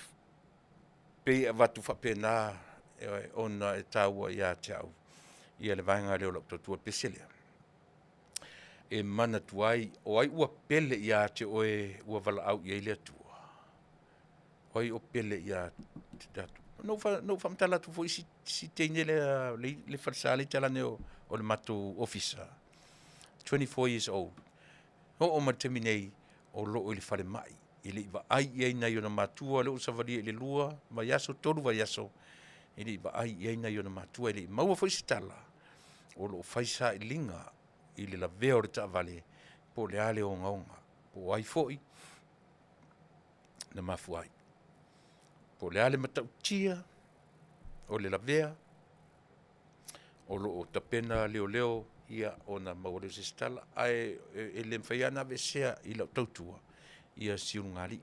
pei e avatu faapena ona e taua ia te au le vaega lea o lau tautua. O le pese lea, e manatua ai, o ai ua pele ia te oe ua valaau i ai le Atua? O ai o pele ia te tatou? Na ou faamatala atu foi si teine lea le falesa lea e i talaane o le matou ofisa, 24 years old, e oo mai i le taimi nei o lo o i le falemai, e le i vaai i ai nai ona matua, o lea ua savalia i le 2 vaiaso, 3 vaiaso e le i vaai i ai nai ona matua, e le i maua foi se tala o lo o fai sailiga i le lavea o le taavale po o le a le ogaoga, po o ai foi na mafua ai. Po o le a le matautia o le lavea, o lo o tapena leoleo ona maua lea o se isi tala. Ae le mafai lava ona aveesea i lau tautua Siulagalii.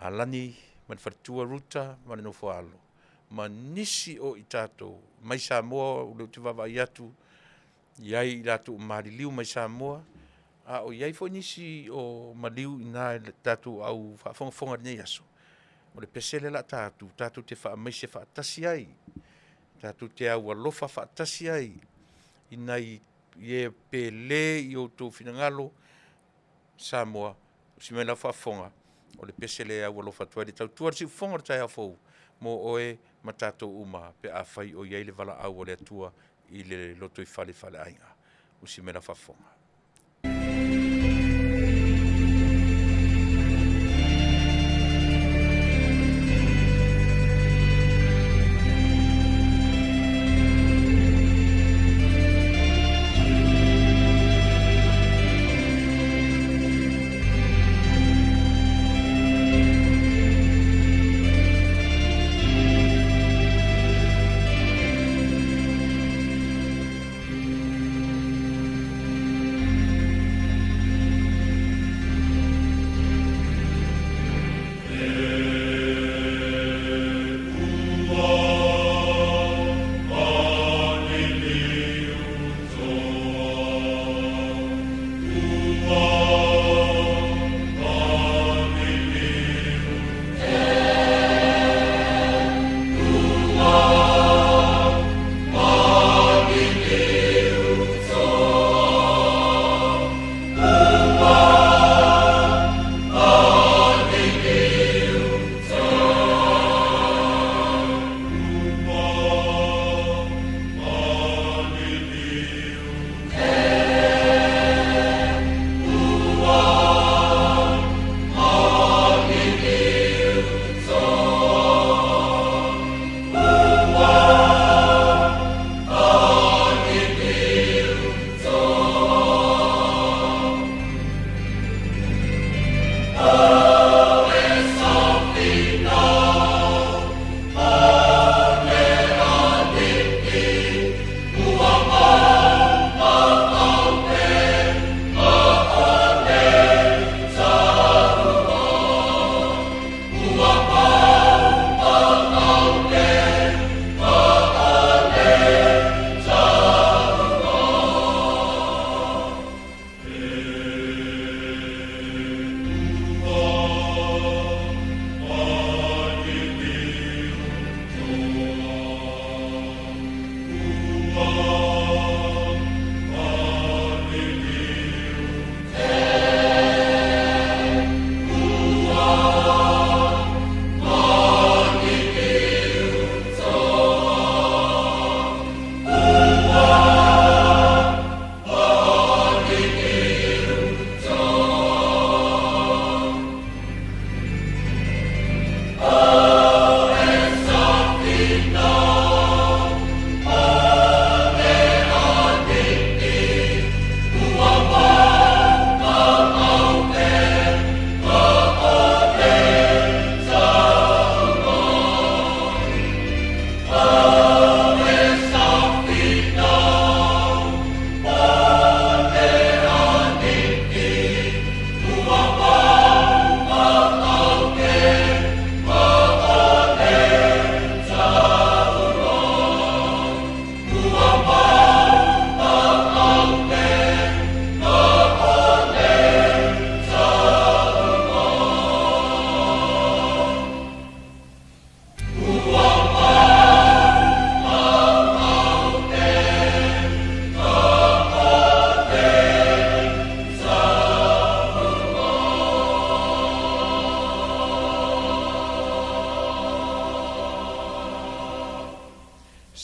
Alani ma le faletua Ruta ma le nofoalo, ma nisi o i tatou mai Samoa o lea ou te vaavaai atu i ai i latou ua maliliu mai Samoa, a o i ai foi nisi o maliu i ina i le tatou au faafogafoga i lenei aso, o le pese lea o le a ta atu, tatou te faamaise faatasi ai, tatou te aualofa faatasi ai i nai e pele i outou finagalo Samoa, usi mai lau faafofoga, o le pese lea e aualofa atu ai le tautua a le siufofoga o le taeao fou mo oe ma tatou uma pe afai o i ai le valaau a le Atua i le lotoifale faaleaiga. Usi mai lau faafofoga.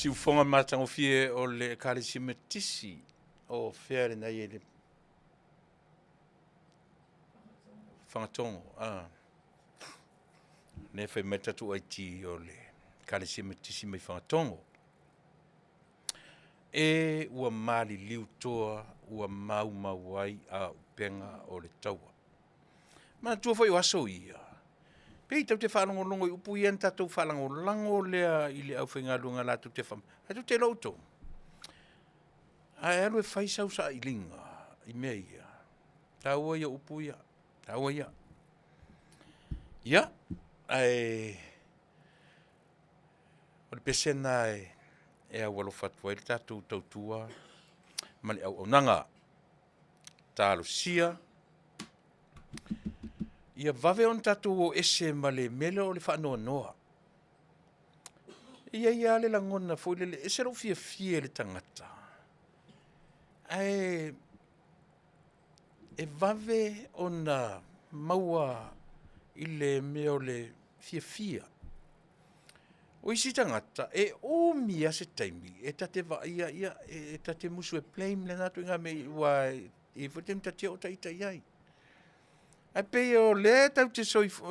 Siufofoga matagofie o le Ekalesia Metotisi o fea lenei e le Fagatogo. Ah. Lea fai mai tatou IT o le Ekalesia Metotisi mai Fagatogo. E ua maliliu toa ua maumau ai auupega o le taua. Manatua foi o aso ia, pei tatou te faalogologo i upu ia na tatou faalagolago lea i le aufaigaluega latou te faa... Ae tou te iloa outou, a e alu e fai sau sailiga i mea ia, taua ia o upu ia, taua ia. Ia, ae o le pese lena e aualofa atu ai le tatou tautua ma le auaunaga. Talosia ia vave ona tatou o ese ma le mea lea o le faanoanoa. E i ai lava le lagona foi lele, e ese lou fiafia i le tagata, ae e vave ona maua i le mea o le fiafia. O isi tagata, e umi lava se taimi e ta te vaaia e ta te musu e blame lena ituaiga mea aua e i ai foi taimi ta te oo ita i ai. Ae pei o lea e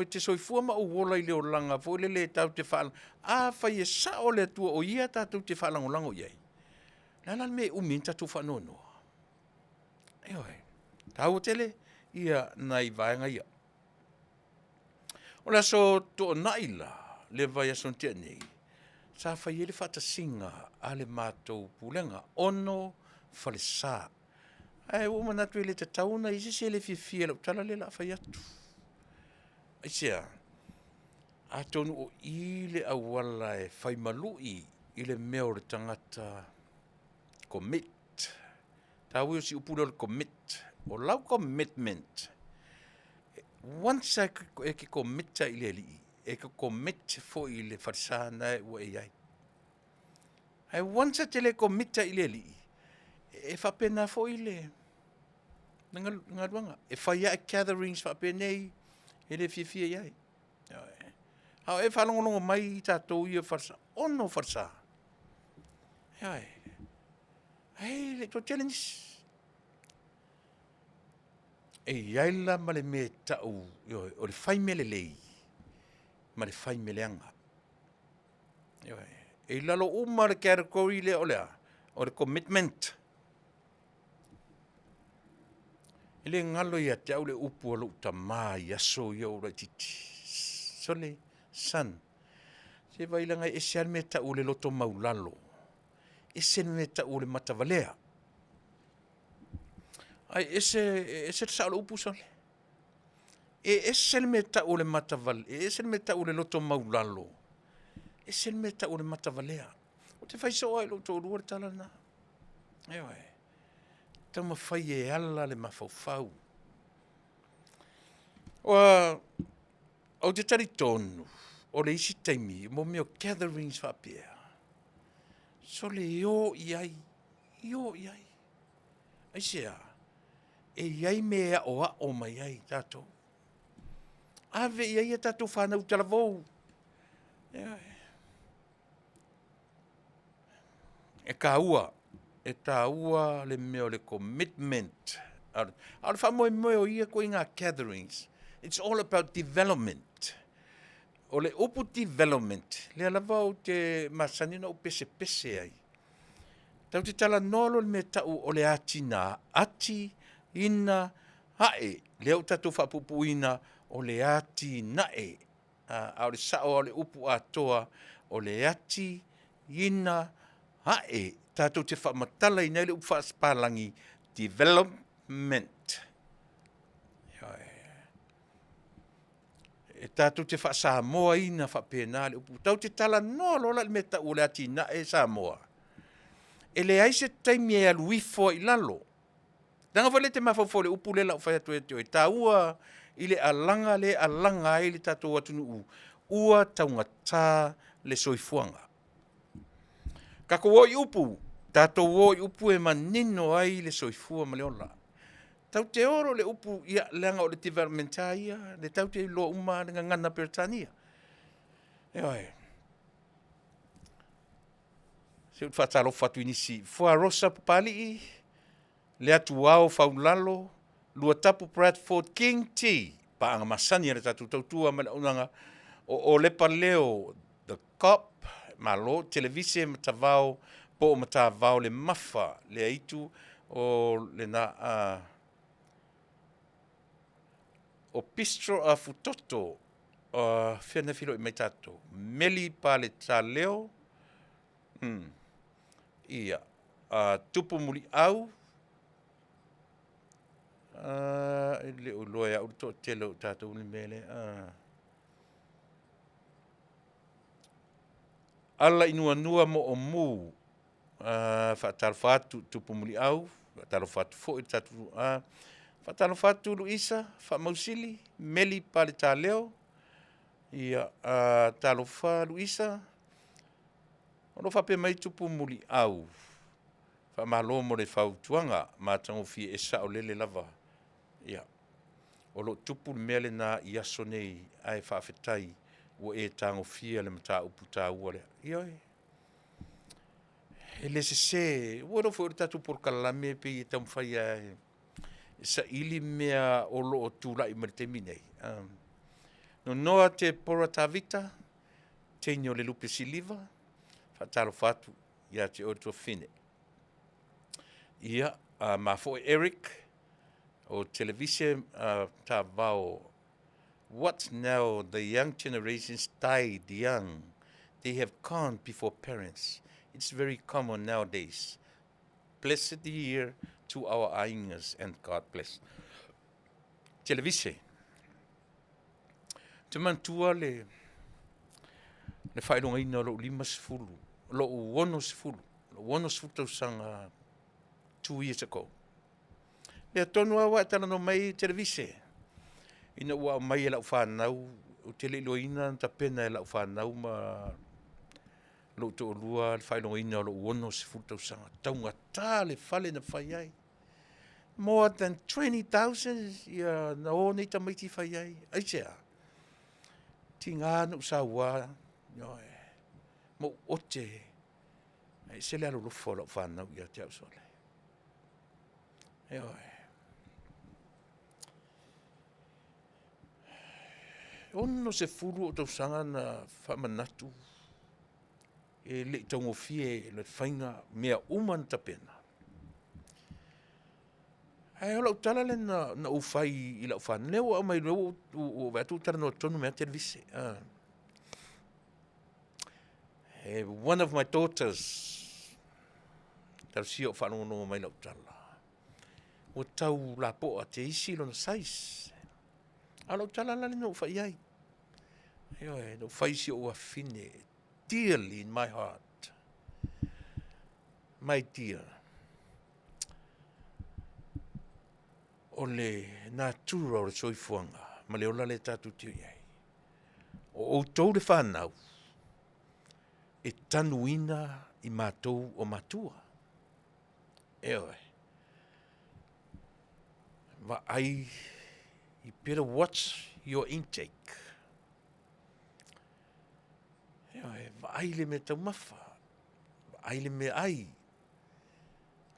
te soifua ma ou ola i le olaga foi lele tatou te afai e sao le Atua o Ia tatou te faalagolago i ai, o le a la le mea e umi ai ona tatou faanoanoa? Ioe, e taua tele nai vaega ia. O le Aso Toonai la le vaiaso na tea nei, sa fai ai le faatasiga a le matou Pulega, 6 falesa. Ae ua ou manatu e le tatau ona i ai se isi e le fiafia i lau tala lea o le a fai atu. Aisea? Atonu o i le auala e fai malui i le mea o le tagata commit. O le taua ia o si upu lea o le commit. O lau commitment, once lava e te commit lava i le Alii, e te commit foi i le falesa lena ua e i ai. Ae once e te le commit lava i le Alii, e faapena foi le galuega. E fai lava gatherings faapenei, e le fiafia i ai. Ioe. A o e faalogologo mai i tatou ia o falesa, 6 falesa, ioe, ae le i toatele nisi. E i ai la ma le mea e tau, ioe, o le fai mea lelei ma le fai mea leaga. Ioe. E i lalo uma lava o le category lea o le a? O le commitment. E le galo ia te au le upu a lou tama i aso ia a o ou laitiiti, sole, son, se vaai leaga e ese lava le mea e tau o le loto maualalo, ese le mea e tau o le matavalea. Ae ese le sao o le upu sole. E ese le mea e tau o le e tau o le loto maualalo, ese le mea e tau o le matavalea. Ou te fai soo lava i lou toalua le tala lena, ioe, taumafai e ala le mafaufau. Ou te talitonu o le isi taimi mo mea o gatherings faapea, sole o i ai, o i ai. Aisea? E i ai mea e aoao mai ai tatou. Ave i ai a tatou fanau talavou, ioe. E taua, e taua le mea o le commitment, a o le faamoemoe o ia ituaiga gatherings, it's all about development. O le upu development, lea lava ou te masani ona ou pesepese ai, tatou te talanoa loa i le mea e tau o le atinae, lea ua tatou faapuupuuina o le atinae, a o le sao lava o le upu atoa, o le ati-ina-ae. Tatou te faamatalaina ai le upu faapapalagi development. Ioe. E tatou te faa-Samoaina faapena le upu. Tatou te talanoa loa la i le mea e tau o le atinae Samoa, e leai se taimi e alu ifo ai i lalo, leaga foi lea e te mafaufau i le upu lea o le a ou fai atu ai ia te oe, e taua i le alaga lea e alaga ai le tatou atunuu, ua taugata le soifuaga. Tatou o i upu, tatou o i upu e manino ai le soifua ma le ola. Tatou te o loa i le upu, ia leaga o le development lava ia, lea tatou te iloa uma lava le gagana Peretania. Ioe. Se ou te faatalofa atu i nisi, Fuarosa Papalii, Leatuao Faulalo, Luatapu Bradford King T, paaga masani a le tatou tautua ma le auaunaga, o Olepa Leo The Cop, malo, Televise Matavao po o Matavao Lemafa Leitu o lena o Bistro Afutoto, fea na feiloai mai ai tatou? Meli Paletaleo, ia, Tupu Muliau, e le o iloa e au le toatele o tatou i le mea lea. Ala i nuanua mo o mu, faatalofa atu Tupu Muliau, faatalofa atu foi le tatou faatalofa atu Luisa Faamausili, Meli Paletaleo, ia talofa Luisa. O lo o faapea mai Tupu Muliau, faamalo mo le fautuaga matagofie e saolele lava. Ia, o lo o tupu le mea lena i aso nei, ae faafetai ua e tagofia le mataupu taua lea. Ioe, e le sese, ua iloa foi o le tatou polokalame e pei e taumafai lava e saili mea o lo o tulai mai i le taimi lenei. Nonoa Tepora Tavita, teine o le lupe siliva, faatalofa atu ia te oe le tuafafine. Ia, ma foi Eric o Televise Tavao, what now the young generations died young, they have gone before parents. It's very common nowadays. Blessed year to our aigas and God bless. Televise. Te manatua le faailogaina o lou 50, lou 60, lou 60 tausaga 2 years ago. Lea tonu lava ua e talanoa mai Televise, ina ua aumai e lau fanau, ou te le iloaina na tapena e lau fanau ma lou toalua le faailogaina o lou 60 tausaga. Taugata le fale na fai ai. More than 20,000 ia na o nei tamaiti fai ai. Aisea? Tiga na ou saua, ioe, ma ou ote, e ese le alolofa o lau fanau ia te au sole. Ioe. 60 ou tausaga na faamanatu, e le i taugofie le faiga mea uma na tapena. Ae o lau tala lea na ou fai i lau fanau, lea ua aumai, lea ua ou vaai atu ua talanoa tonu mai lava Televise. One of my daughters, talosia o faalogologo mai lau tala, ua tau lapoa teisi lona size. A o lau tala la lea na ou fai i ai, ioe, na ou fai i si ou afafine, dearly in my heart, my dear, o le natura o le soifuaga ma le ola lea tatou te i ai. O outou le fanau e tanuina i matou o matua. Ioe. Vaai, you better watch your intake. Ioe, vaai le mea taumafa, vaai le mea ai.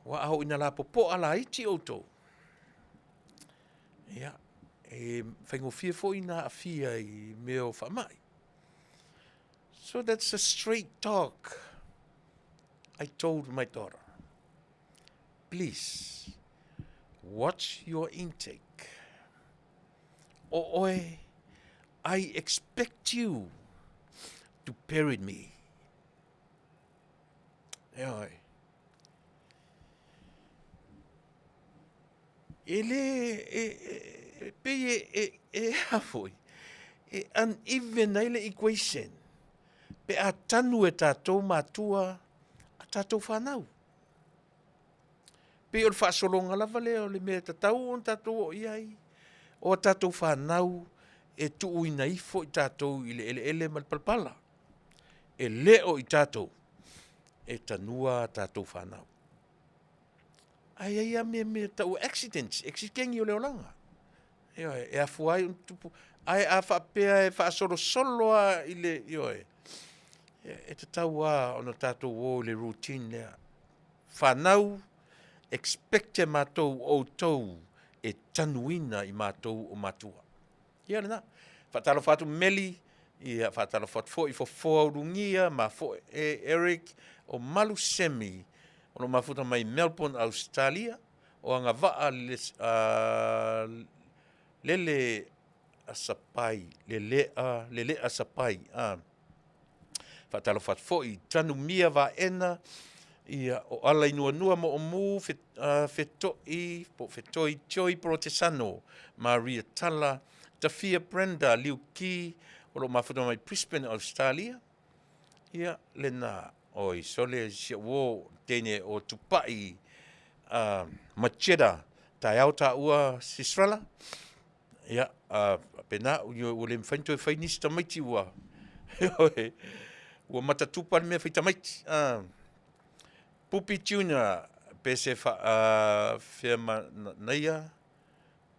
Ua a oo ina lapopoa laiti outou, ia, e faigofie foi ona aafia i mea o faamai. So that's a straight talk I told my daughter. Please, watch your intake. O oe, I expect you to bury me. Ioe. E le, e pei e, e a foi, e uneven ai le equation, pe a tanu e tatou matua a tatou fanau. Pei o le faasologa lava lea o le mea e tatau ona tatou oo i ai, o a tatou fanau e tuuina ifo i tatou i le eleele ma le palapala. E le o i tatou e tanua a tatou fanau. Ae i ai lava mea e tau o accidents, ekesiteni o le olaga. Ioe, e afua ai ona tupu. Ae a faapea e faasolosolo lava i le, ioe, e tatau lava ona tatou o i le routine lea. Fanau, expect e matou outou e tanuina i matou o matua. Ia lena. Faatalofa atu Meli, ia faatalofa atu foi Fofoa Ulugia ma foi Eric o Malu Semi o lo o mafuta mai Melbourne, Australia, o Agavaa Lele Asapai, Lelea, Lelea Sapai. Faatalofa atu foi i Tanumia Vaena, ia, o Alainuanua Moomu, Fetoi, po o Fetoi Joy Porotesano, Maria Tala, Tafia Brenda Liuki, o lo o mafuta mai Brisbane, Australia. Ia, lena, oi, sole si ou uo teine o Tupai Macheta, taeao taua Sistrela. Ia, faapena, ioe ua le mafai ona toe fai nisi tamaiti ua, ioe, ua matatupa le mea fai tamaiti. Pupi Junior Pese fia manaia,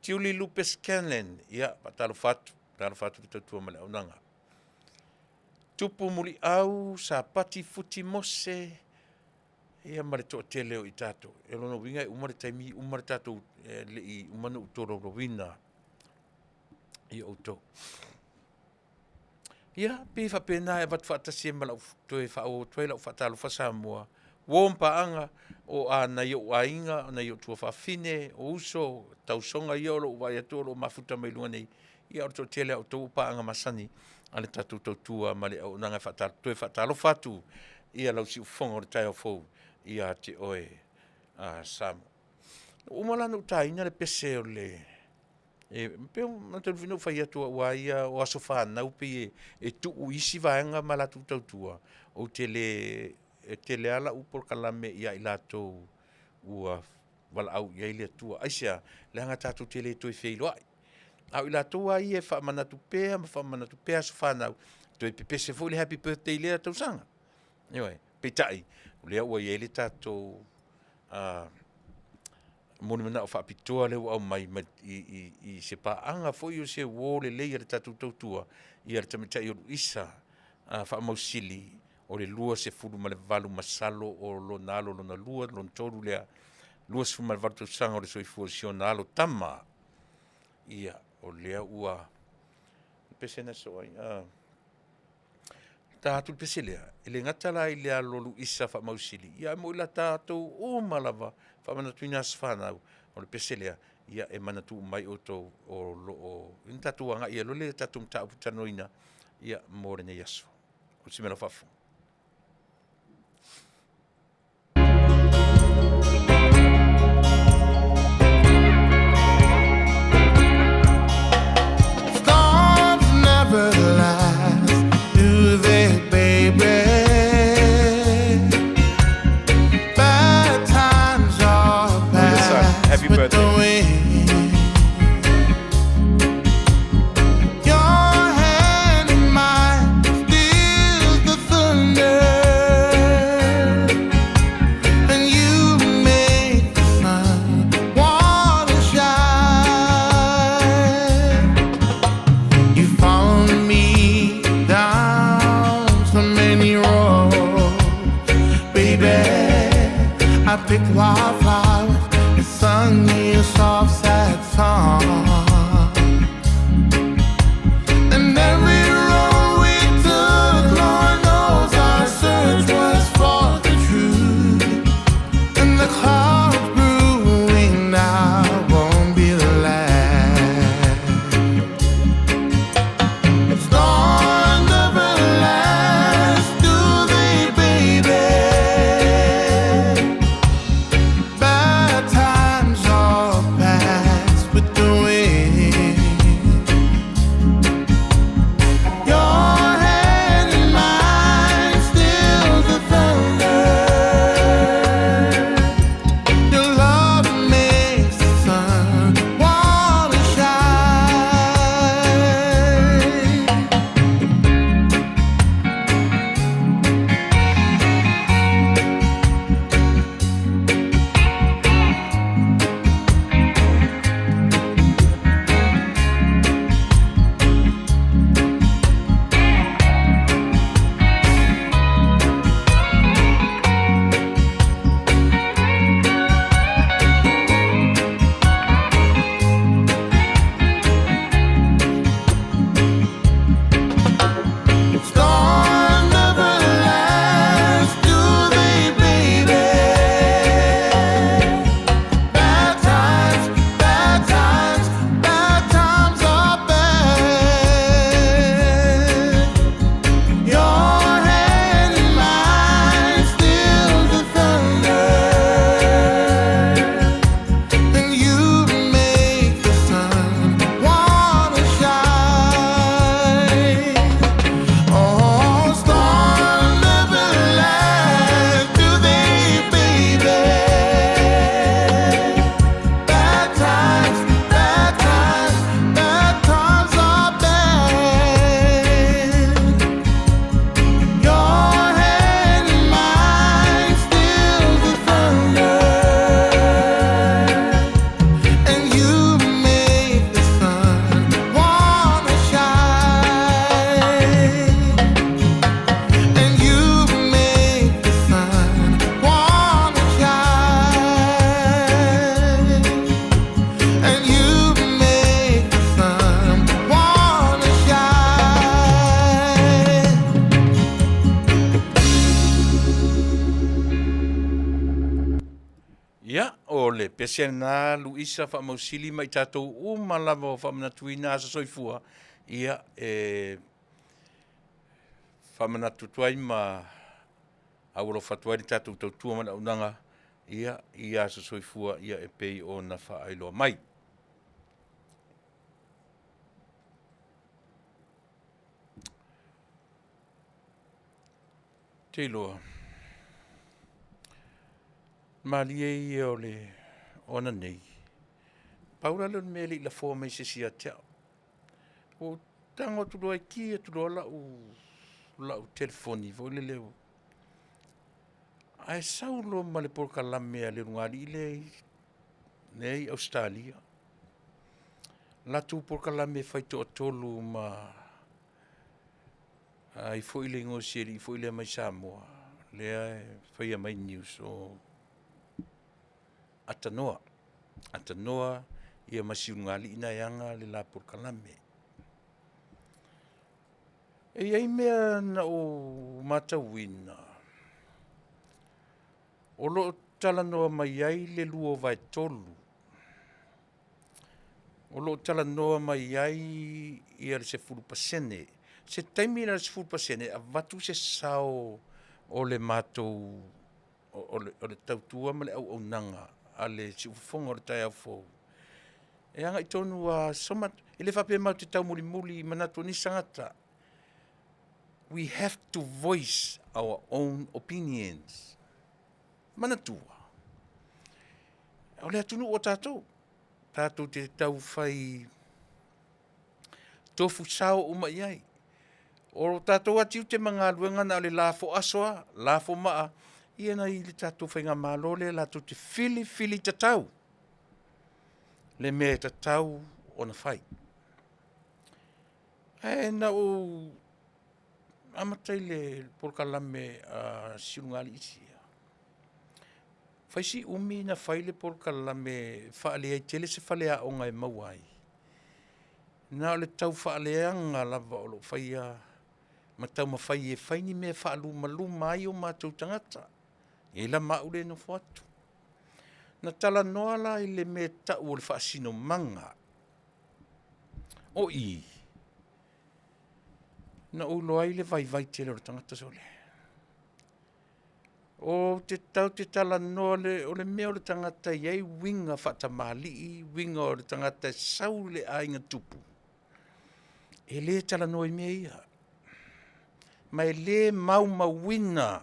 Tiuli Lupe Scanlan, ia, faatalofa atu, faatalofa atu i le tautua ma le auaunaga. Tupu Muliau, Sapati Futi Mose, ia ma le toatele o i tatou. O lona uiga e uma le taimi uma le tatou, e le i uma ona ou tolaulauina i outou. Ia, pei e faapena e avatu faatasi ai ma lau toe faaauau atu ai lau faatalofa Samoa, uo ma paaga, o nai ou aiga, o nai ou tuafafine, o uso, tausoga ia o lo o ou vaai atu o lo o mafuta mai luga nei, ia o le toatele lava o outou o paaga masani a le tatou tautua ma le auaunaga. E toe faatalofa atu i lau siufofoga o le taeao fou ia te oe Samoa. Ua uma la ona ou taina le pese o le… E pei foi ona ou fai atu o au lava ia o aso fanau pei e tuu i isi vaega ma latou tautua, ou te le… e tele lava lau polokalame ia i latou ua valaau i ai le Atua. Aisea? Leaga tatou te le toe feiloai, a o i latou lava ia e faamanatu pea ma faamanatu pea aso fanau, toe pepese foi le happy birthday i lea tausaga. Ioe. Peitai, o lea ua i ai le tatou molimanao faapitoa lea ua aumai i se paaga foi o se uo lelei a le tatou tautua, le tamaitai o Luisa Faamausili, o le 28 masalo o lona alo lona lua, lona tolu lea, 28 tausaga o le soifua o si ona alo tama. Ia, o lea ua… O le pese na sosoo ai? Ta atu le pese lea, e le gata la i le alo o Luisa Faamausili, ae mo i tatou uma lava e faamanatuina aso fanau, o le pese lea, ia e manatua uma ai outou o lo o… Ia ona tatou agai ai loa lea i le tatou mataupu talanoaina mo lenei aso. Usi mai lau faafofoga. Happy birthday. pese lena Luisa Faamausili ma i tatou uma lava ua faamanatuina aso soifua, ia e faamanatu atu ai ma aualofa atu ai le tatou tautua ma le auaunaga ia i aso soifua e pei ona faailoa mai. Ou te iloa, malie ia o ananei, pau la lea o le mea e le i lafoa mai e se isi ia te au. Ua ou tago atu loa e ki atu loa lau telefoni foi lele, ae sau loa ma le polokalame a le ulugalii lea e i Ausetalia, latou polokalame e faitoatolu ma ai foi le igoa o si alii foi lea mai Samoa lea e faia mai news o Atanoa. Atanoa ia ma si ulugalii lena e ana le la polokalame. E i ai mea na ou matauina, o lo o talanoa mai ai le 2/3, o lo o talanoa mai ai le 10%. Se taimi na o le 10% e avatu se sao o le matou o le tautua ma le auaunaga a le siufofoga o le taeao fou, e agai tonu lava e le faapea matou te taumulimuli i manatu o nisi tagata. We have to voice our own opinions. Manatua, o le atunuu o tatou, tatou te taufai tofu sao uma i ai. O tatou lava tiute ma galuega na o le lafo aso lava, lafo maa i nai le tatou faigamalo lea latou te filifili tatau le mea e tatau ona fai. Ae na ou amata i le polokalame a si ulugalii ia, fai si umi na fai le polokalame e faaleai tele se faleaoga e maua ai, na o le taufaaleaga lava o lo o faia ma taumafai e fai ni mea e faalumaluma ai o matou tagata. E i ai la ma au lea e nofo atu. Na talanoa la i le mea e tau o le faasinomaga. O i, na ou iloa ai le vaivai tele o le tagata sole. Ou te tatou te talanoa, o le mea o le tagata e i ai uiga faatamalii, uiga o le tagata e sau i le aiga tupu, e le talanoa i mea ia, ma e le maumauina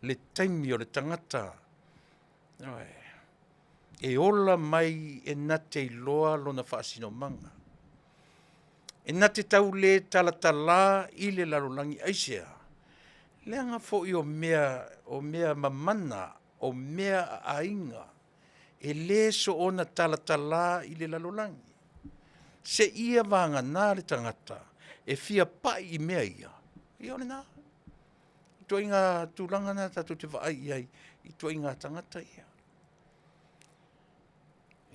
le taimi o le tagata, ioe. E ola mai e na te iloa lona faasinomaga. E na te tau le talatala i le lalolagi. Aisea? Leaga foi o mea mamana, o mea a aiga, e le soona talatala i le lalolagi, seia vagana le tagata e fia pai i mea ia, ia o lena. O ituaiga tulaga na tatou te vaai i ai i ituaiga tagata ia.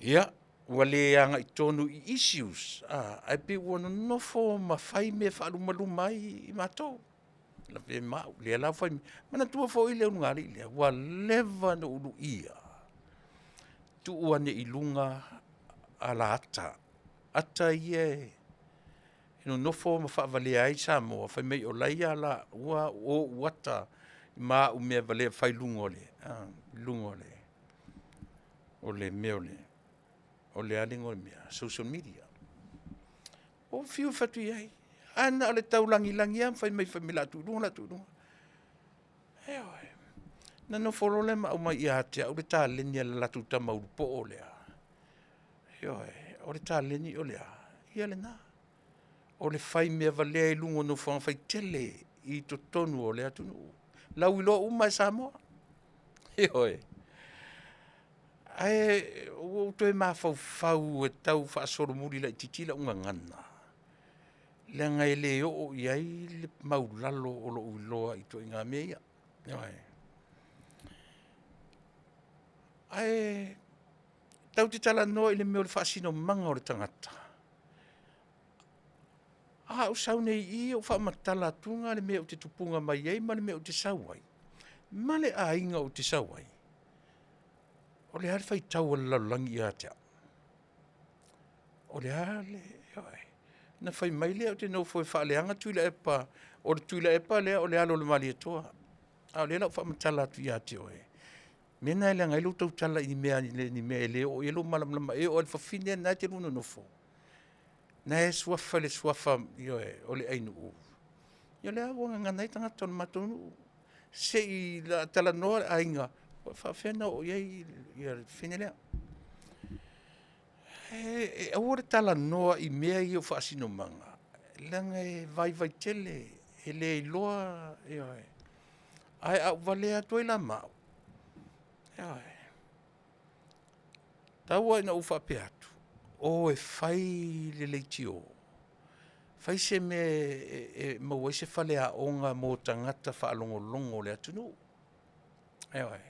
Ia, ua le agai tonu i issues, ae pei ua nonofo ma fai mea e faalumaluma ai matou, lavea ai ma au. O lea la ua fai mai, manatua foi le ulugalii lea, ua leva ona ou luia, tuu ane i luga alaata, ata ia e nonofo ma faavalea ai Samoa fai mai o la e i alaua ou ata ma au mea valea e fai i luga o le mea o le a le igoa o le mea? Social media. Ou fiu e fai atu i ai, ae na o le taulagilagi lava ma fai mai o le a tuu i luga o le a tuu i luga. Ioe. Ona nofo loa lea ma aumai ia te au le taleni a le latou tama ulupoo lea, ioe, o le taleni o le a? Ia lena, o le fai mea valea i luga o nofoaga faitele i totonu o le atunuu, lauiloa uma lava i Samoa, ioe. Ae ua ou toe mafaufau e tau faasolomuli laitiiti lau gagana, leaga e le oo i ai le maualalo o lou iloa i ituaiga mea ia, ioe. Ae tatou te talanoa i le mea o le faasinomaga o le tagata, a ou sau nei i i ou faamatala atu le mea ou te tupuga mai ai ma le mea ou te sau ai, ma le aiga ou te sau ai. O le a le faitau a le lalolagi ia te au? O le a le, ioe. Na fai mai lea ou te nofo e faaleaga Tuilaepa, o le Tuilaepa lea o le alo o le Malietoa. A o lea o le a ou faamatala atu ia te oe, o le mea lena e leaga ai lou tautala i mea e le oo i ai lou malamalama. E oo lava i le fafine lena e te lua nonofo, na e suafa i le suafa ioe, o le Ainuu. Ia o lea ua gagana ai tagata o le matou nuu. Se i talanoa le aiga, po o faapefea ona oo i ai le fafine lea. E aua le talanoa i mea ia o faasinomaga, leaga e vaivai tele, e le iloa, ioe. Ae a ou valea atu ai la ma au, ioe, tau lava ina ou faapea atu, o e fai le leitio, fai se mea e maua ai se faleaoga mo tagata faalogologo o le atunuu. Ioe,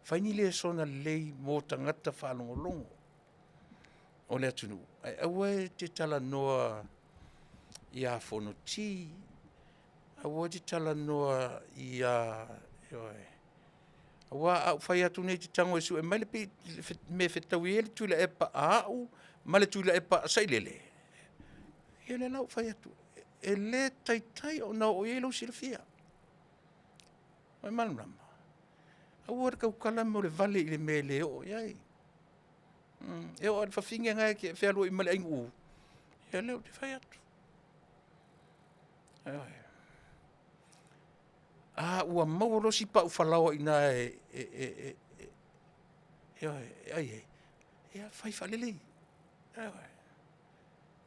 fai ni lesona lelei mo tagata faalogologo o le atunuu, ae aua e te talanoa ia Fonoti, aua e te talanoa ia, ioe, aua a ou fai atu nei e te tago e sue mai le mea e fetaui ai le Tuilaepa a au ma le Tuilaepa a Sailele, ia o lea la ua ou fai atu, e le taitai ona oo i ai lou silafia. O le malamalama? Aua le tautala mea o le vale i le mea e le oo i ai. E oo lava i le fafine lena e te fealuai ma le Ainuu, ia o lea ou te fai atu. Ioe. A ua maua loa si pau falaoa i ina e ai ai, ia fai faalelei, ioe,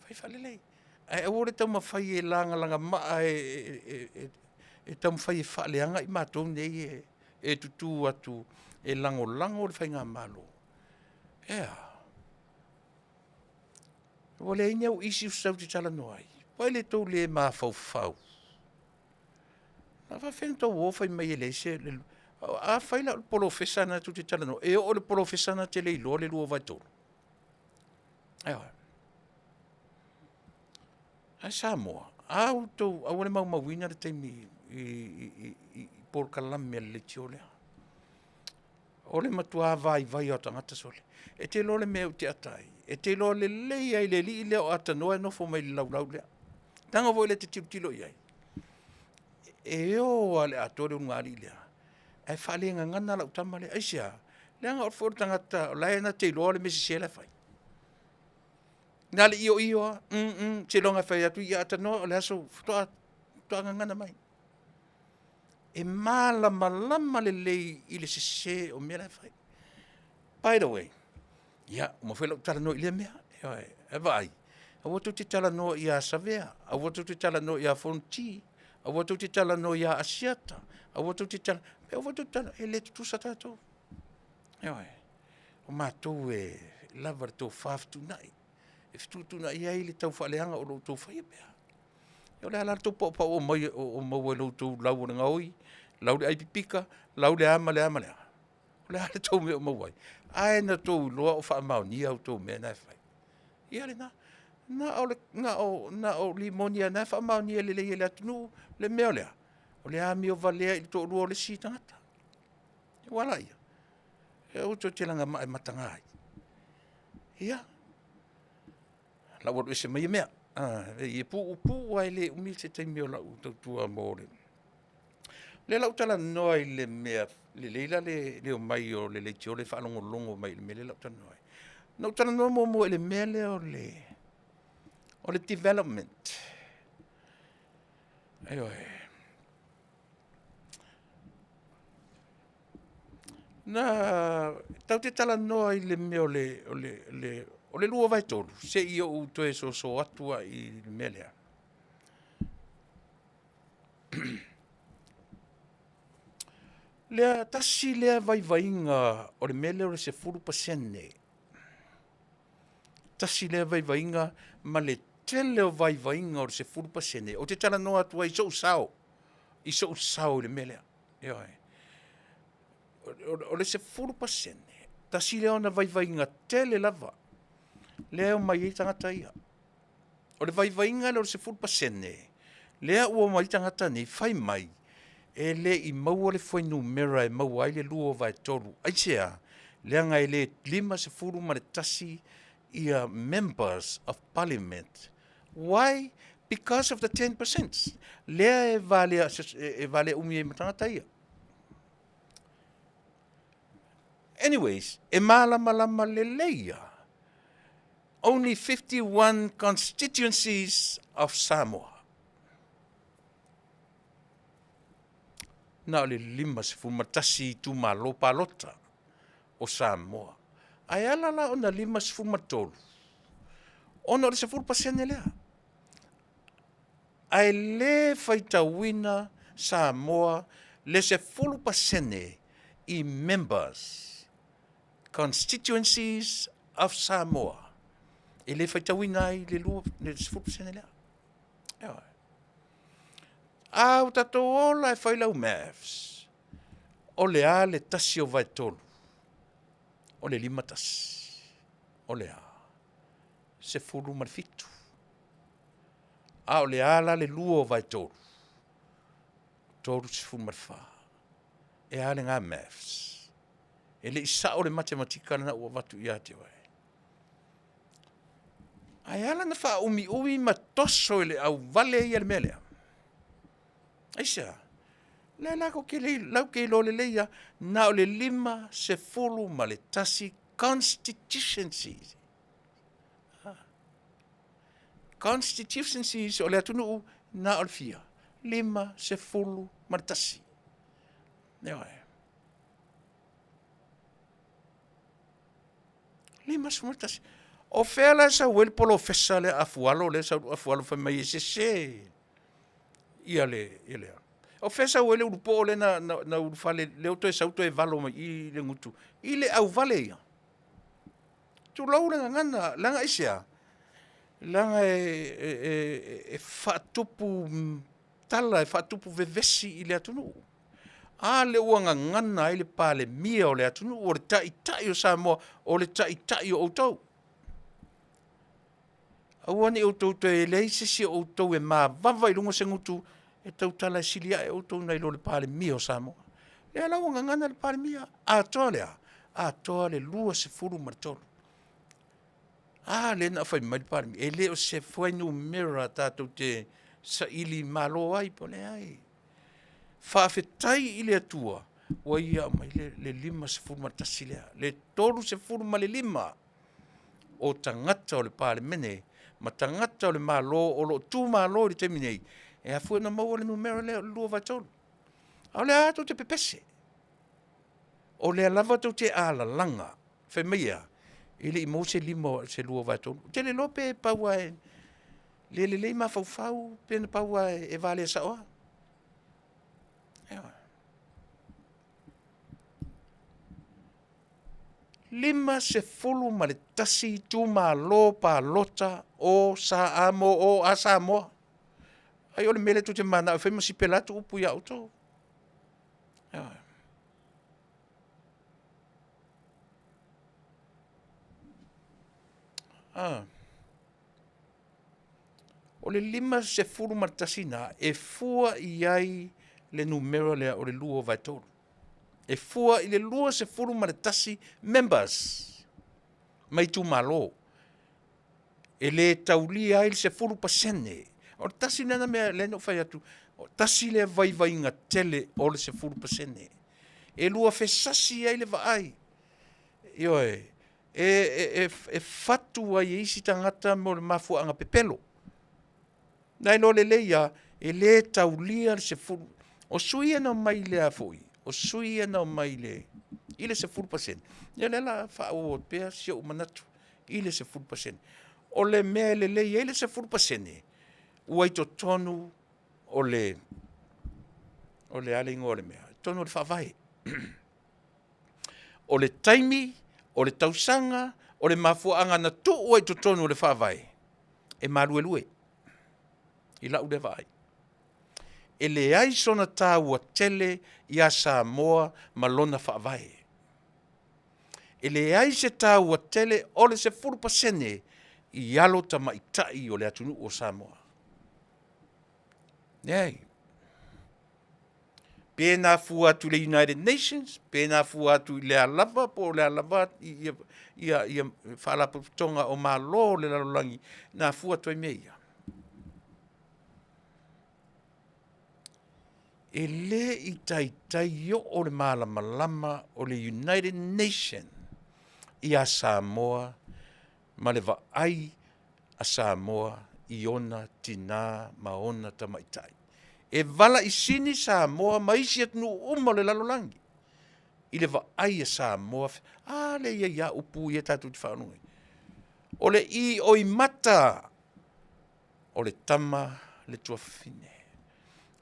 fai faalelei. Ae aua le taumafai e lagalagamaa e taumafai e faaleaga i matou nei e tutu atu e lagolago le Faigamalo. E a? Ua leai ni au issues tatou te talanoa ai? Vaai i le tou le mafaufau. A faapefea ona outou o fai mai e leai se… Afai la o le polofesa lena tou te talanoa, e oo i le polofesa lena e te le iloa le 2/3? Ioe. Ae Samoa, a outou, aua le maumauina le taimi i polokalame a le leitio lea. O le matua vaivai lava o tagata sole. E te iloa le mea ou te ata ai? E te iloa lelei lava e le alii lea o Atanoi e nofo mai i le laulau lea. Tago foi lea e te tilotilo i ai, e o lava i le atoa le ulugalii lea, ae faalegagana lau tama lea. Aisea? Leaga o le tagata o la e na te iloa le mea sese la e fai. Na o le ioio lava, umm umm seiloga e fai atu, ia Atanoi o le a sou… faatoa gagana mai. E malamalama lelei i le sese o mea la e fai. By the way, ia ua uma foi ona ou talanoa i lea mea, ioe. Ae vaai, aua tou te talanoa ia Savea, aua tou te talanoa ia Fonoti, aua tou te talanoa ia Asiata, aua tou te talanoa, aua tou te talanoa, e le tutusa tatou. Ioe. O matou e lava le tofa fetuunai, e fetuutuunai ai le taufaaleaga o lo outou faia mea. Ia o le a la le tou paupau o maua i lo outou lau o le gaoi, lau le aipipika, lau le a ma le a ma le a? O le a le tou mea o maua ai? Ae na outou iloa o faamaonia a outou mea na e fai. Ia lena. Na o rimoni lava o lena e faamaonia lelei e le atunuu le mea o le a? O le amio valea i le toalua o le isi tagata. Aua laia, aua tou te lagamaa e mataga ai. Ia, o le a ou alu ese ma ia mea. E puupuu lava e le umi se taimi o lau tautua mo le… O lea o le a ou talanoa i le mea, lelei la le omai o le leitio lea e faalogologo mai i le mea lea o le a ou talanoa ai. Na ou talanoa muamua i le mea lea o le development. Ioe. Tatou te talanoa i le mea o le 2/3, se i ou toe soso atu lava i le mea lea. O le tasi lea vaivaiga o le mea lea o le 10%, tasi lea vaivaiga ma le tele o vaivaiga o le 10%, ou te talanoa atu ai i sou sao, i sou sao i le mea lea. Ioe. O le 10%, tasi lea ona vaivaiga tele lava lea e omai ai tagata ia. O le vaivaiga lea o le 10% lea ua omai ai tagata nei, fai mai e le i maua le fuainumera e maua ai le 2/3. Aisea? Leaga e le 51 ia members of parliament. Why? Because of the 10%. Lea e valea, e valea umi ai ma tagata ia. Anyways, e malamalama lelei ia. Only 51 constituencies of Samoa. Na o le 51 itumalo palota o Samoa. Ae ala la ona 53, ona o le 10% lea. Ae le faitauina Samoa le 10% i members, constituencies of Samoa. E le faitauina ai le 10% lea. Ioe. A ua tatou ola e fai lau maths, o le a le tasi o vaetolu? O le 51. O le a? 17. A o le a la le lua o vaetolu? 34. E a lena maths? E le i sao le matematika lena ua avatu ia te oe. Ae ala na faaumiumi ma toso i le auvale ia le mea lea. Aisea? Lea la ke le, lau ke iloa lelei ia, na o le 51 constituencies. Constituencies o le atunuu na o le fia? 51. Ioe. 51. O fea la e sau ai le polofesa lea afualo lea sau afualo fai mai e sese ia le ia le O fea sau ai le ulupoo lea na ulufale lea ua toe sau toe valo mai i le gutu i le auvale ia. Tulou le gagana, leaga aisea? Leaga e faatupu tala, e faatupu vevesi i le atunuu. A lea ua gagana ai le Palemia o le atunuu, o le Taitai o Samoa, o le Taitai o outou. Aua ne i outou toe leai se isi o outou e mavava i luga o se gutu e tautala e sili ae outou nai lo le Palemia o Samoa. Lea la ua gagana le Palemia, atoa le a? Atoa le 23. A lea na fai mai le Palemia, e le o se fuainumera tatou te saili malo ai, po o le ai. Faafetai i le Atua ua ia aumai le 51 lea, le 35 o tagata o le Palemene ma tagata o le Malo o lo o tumalo i le taimi nei, e afua ona maua le numera lea o le 2/3. A o lea lava tou te pepese, o lea lava tou te alalaga, fai mai e a? E le i maua se lima, se 2/3. Ou te le iloa pe pau lava e le lelei mafaufau pe na pau lava e valea sao lava. Ioe. 51 itumalo palota o Samoa, Samoa. Ai o le mea lea tou te mananao e fai ma sipela atu upu ia outou. Ioe. Ah. O le 51 na e fua i ai le numera lea o le 2/3. E fua i le 21 members mai itumalo. E le taulia ai le 10%. O le tasi lena mea lea na ou fai atu, o tasi lea vaivaiga tele o le 10%. E lua fesasi ai le vaai. Ioe, e fatu ai e isi tagata mo le mafuaaga pepelo. Na iloa lelei lava, e le taulia le 10. O sui ia na omai i le a foi, o sui ia na omai i le i le 10%. Ia lea la faaauau atu pea si ou manatu i le 10%. O le mea e lelei ai le 10%, ua i totonu o le o le a le igoa o le mea, i totonu o le faavae. O le taimi, o le tausaga, o le mafuaaga na tuu ai i totonu o le faavae, e maluelue i lau lea vaai. E leai sona taua tele ia Samoa ma lona faavae. E leai se taua tele o le 10% i alo tamaitai o le atunuu o Samoa. Leai. Pe na fua atu i le United Nations, pe na fua atu i le a lava, po o le a lava ia, ia, ia faalapotopotoga o Malo o le lalolagi, na fua atu ai mea ia. E le i taitai oo le malamalama o le United Nation ia Samoa ma le vaai a Samoa i ona tina ma ona tamaitai. E valaisini Samoa ma isi atunuu uma o le lalolagi i le vaai a Samoa, a lea e i ai lava upu ia tatou te faalogo ai, o le ioimata o le tama le tuafafine,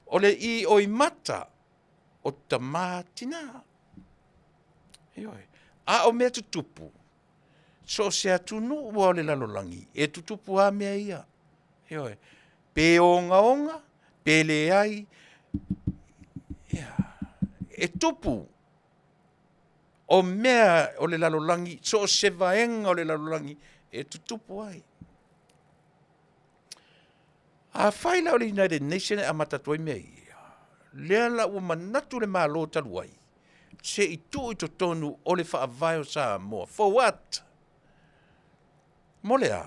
o le ioimata o tama tina. Ioe. A o mea tutupu, so o se atunuu lava o le lalolagi, e tutupu lava mea ia. Ioe. Pe ogaoga pe leai, ia, e tupu. O mea o le lalolagi, so o se vaega o le lalolagi e tutupu ai. Afai la o le United Nation e amata atu ai mea ia, lea la ua manatu le Malo talu ai, se i tuu i totonu o le Faavae o Samoa. For what? Mo le a?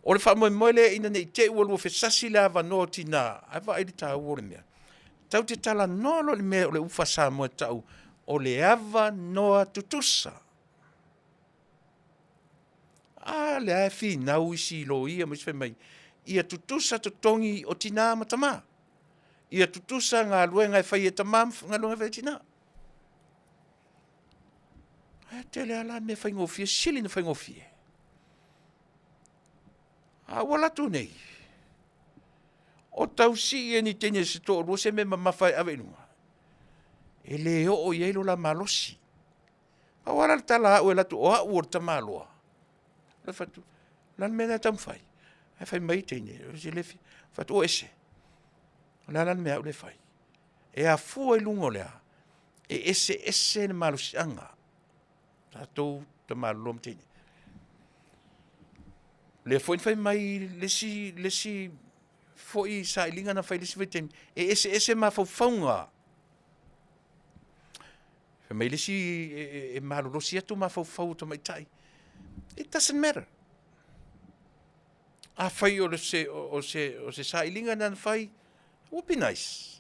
O le faamoemoe lea ina ne i te i ua lua fesasi le avanoa o tina, ae vaai i le taua o le mea. Tatou te talanoa loa i le mea o le upu faa-Samoa e tau o le avanoa tutusa. A lea e finau isi loia ma isi fai mai, ia tutusa totogi o tina ma tama. Ia tutusa galuega e fai e tama ma galuega e fai e tina. Ae tele lava la mea faigofie, sili ona faigofie. A ua alu atu nei, o tau sii e ni teine se toalua se mea mamafa e ave i luga, e le oo i ai lo la malosi. Pau lava la le tala a au e alu atu o au o le tamaloa, ou fai atu, o le a le mea lea e taumafai? Ae fai mai teine, ou fai atu, o ese. O le a la le mea a au lea e fai? E afua i luga o le a? E eseese le malosiaga, tatou tamaloloa ma teine. O lea foi na fai mai le isi, le isi foi sailiga na fai i le isi vaitaimi, e eseese mafaufauga. Fai mai le isi e malolosi atu mafaufau o tamaitai. It doesn't matter. Afai o se sailiga lena na fai, would be nice.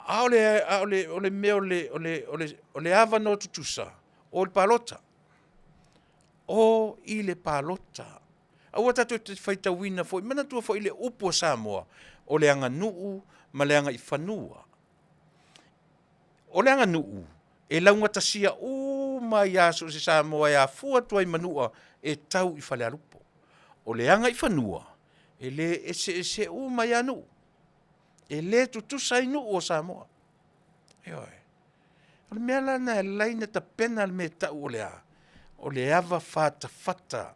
A o le, a o le, o le mea o le, o le, o le, o le avanoa tutusa, o le palota. O i le palota. Aua tatou te faitauina foi, manatua foi le upu a Samoa, o le aganuu ma le agaifanua. O le aganuu, e laugatasia uma ai lava so o se Samoa e afua atu lava i Manua e tau i Falealupo. O le agaifanua, e le eseese uma ai lava nuu. E le tutusa ai nuu o Samoa. Ioe. O le mea la lena e ala ai ona tapena le mea e tau o le a? O le ava fatafata,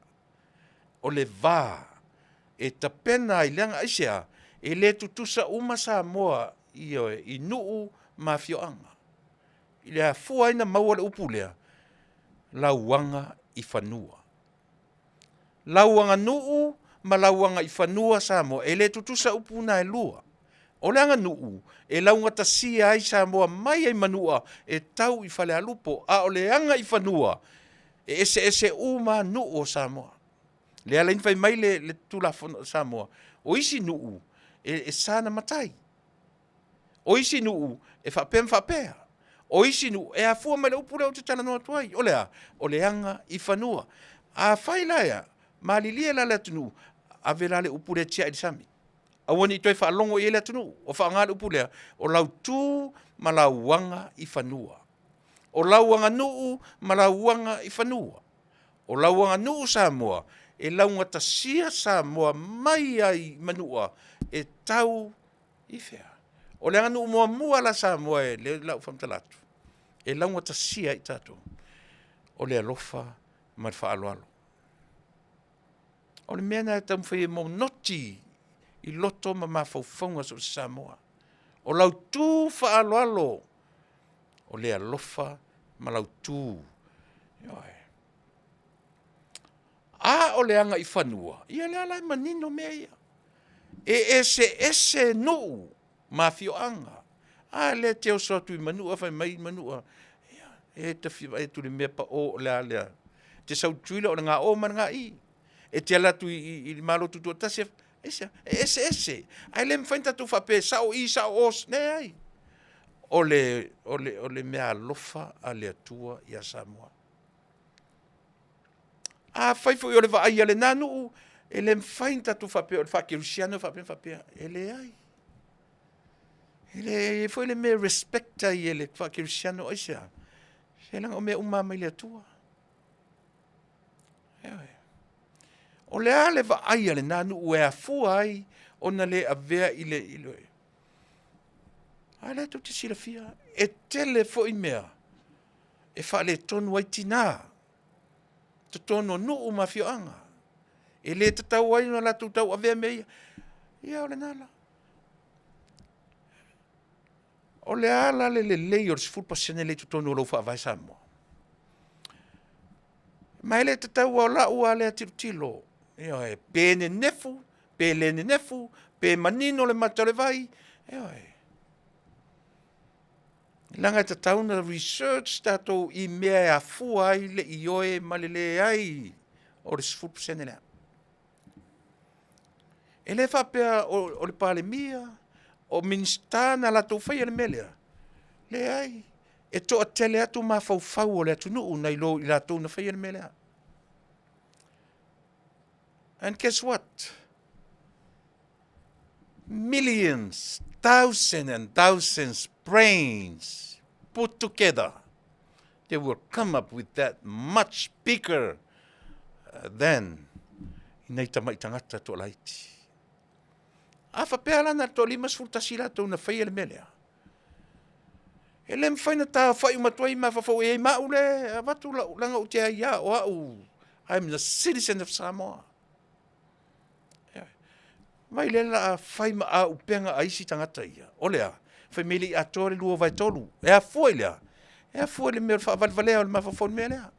o le va e tapena ai, leaga aisea? E le tutusa uma Samoa, ioe, i nuu ma afioaga. I le afua ai ona maua le upu lea, lauaga i fanua. Lau aganuu ma lau agaifanua Samoa, e le tutusa upu na e lua. O le aganuu, e laugatasia ai Samoa mai ai Manua e tau i Falealupo, a o le agaifanua, e eseese uma lava nuu o Samoa. Lea e ala ai ona fai mai le, le Tulafono a Samoa, o isi nuu e sa ona matai, o isi nuu e faapea ma faapea, o isi nuu e afua mai le upu lea ou te talanoa atu ai, o le a? O le aga i fanua. Afai la e a, malilie la le atunuu, ave la le upu lea e tiai i le sami, aua ne i toe faalogo i ai le atunuu o faaaoga le upu lea, o lau tu ma lau aga i fanua. O lau aganuu ma lau aga i fanua. O lau aganuu Samoa, e laugatasia Samoa mai lava i Manua e tau i fea? O le aganuu muamua la Samoa e lea o le a ou faamatala atu, e laugatasia ai tatou, o le alofa ma le faaaloalo. O le mea lena e taumafai e monoti i loto ma mafaufauga o so o se Samoa. O lau tu faaaloalo, o le alofa ma lau tu. Ioe. A o le agaifanua, ia lea la e manino mea ia. E eseese nuu ma afioaga. A lea e te oso atu i Manua fai mai Manua, ia, e ta fia vaai atu i le mea pao o le a lea. E te sau i Tutuila o le ga o ma le ga i. E te alu atu i le Malo Tutoatasi, aisea? E eseese. Ae le mafai ona tatou faapea e sao i, sao o, leai. O le meaalofa a le Atua ia Samoa. Afai foi o le vaai a lena nuu, e le mafai ona tatou faapea o le faakerisiano e faapea ma faapea, e leai. E i ai foi le mea e respect ai e le faakerisiano, aisea? Se leaga o mea uma lava mai le Atua. Ioe. O le a le vaai a lena nuu e afua ai ona le avea i le... A lea tou te silafia, e tele foi mea e faaletonu ai tina i totonu o nuu ma afioaga, e le tatau ai ona latou tauavea mea ia. Ia o lena la. O le a la le lelei o le 10% lea i totonu o lou Faavae Samoa? Ma e le tatau lava, o lau lava lea tilotilo, ioe, pe nenefu pe le nenefu, pe manino le mata o le vai, ioe. Leaga e tatau ona research tatou i mea e afua ai le ioe ma le leai o le 10% lea. E le faapea o le Palemia, o Minisita na latou faia le mea lea, leai, e toatele atu mafaufau o le atunuu nai lo i latou na faia le mea lea. And guess what? Millions, thousands and thousands brains put together, they will come up with that much bigger than i nai tamai tagata toalaiti. A faapea la na toa 51 latou na faia le mea lea, e le mafai ona taofai uma atu ai mafaufau e i ai ma au le avatu lau, leaga ou te aia o au, I'm the citizen of Samoa. Vaai lea o le a fai ma auupega a isi tagata ia. O le a? Fai mai e le i atoa le 2/3. E afua i le a? E afua i le mea o le faavalevalea o le mafaufau i le mea lea.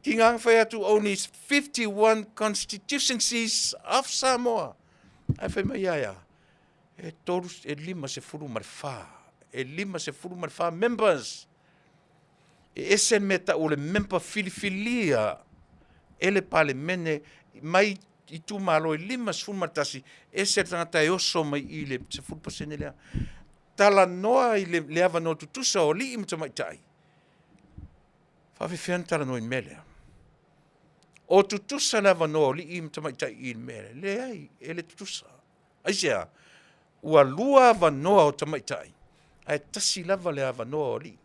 Tiga ona fai atu only 51 constituencies of Samoa. Ae fai mai ae a? E 54, e 54 members. E ese le mea e tau o le member filifilia e le Palemene mai itumalo e 51, ese le tagata e oso mai i le 10% lea. Talanoa i le avanoa tutusa o alii ma tamaitai. Faafefea ona talanoa i le mea lea? O tutusa le avanoa o alii ma tamaitai i le mea lea? Leai, e le tutusa. Aisea? Ua lua avanoa o tamaitai, ae tasi lava le avanoa o alii.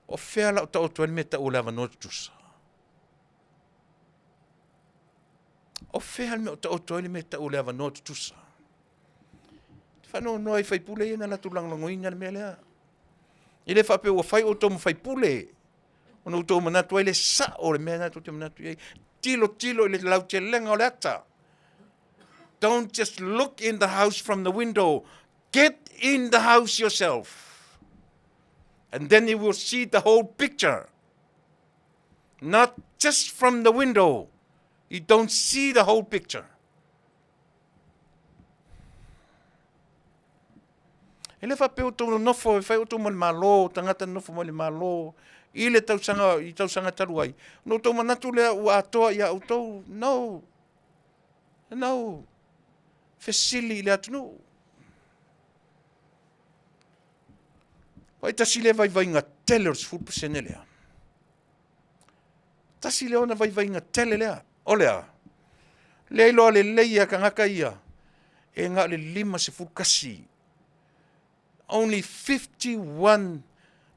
O fea la o taoto ai le mea e tau o le avanoa tutusa? O fea le mea o taoto ai le mea e tau o le avanoa tutusa? Faanoanoa i faipule ia na latou lagolagoina le mea lea. E le faapea ua fai outou ma faipule ona outou manatu ai le sao o le mea lena tou te manatu i ai. Tilotilo i le lautelega o le ata. Don't just look in the house from the window. Get in the house yourself. And then you will see the whole picture. Not just from the window. You don't see the whole picture. E le faapea outou nonofo e fai outou ma le Malo, tagata nonofo mai le Malo i le tausaga i tausaga talu ai. Ona outou manatu lea ua atoa ia outou. No. No. Fesili i le atunuu. Vaai tasi lea vaivaiga tele o le 10% lea. Tasi lea ona vaivaiga tele lea. O le a? Lea iloa lelei e tagata ia, e na o le 51. Only 51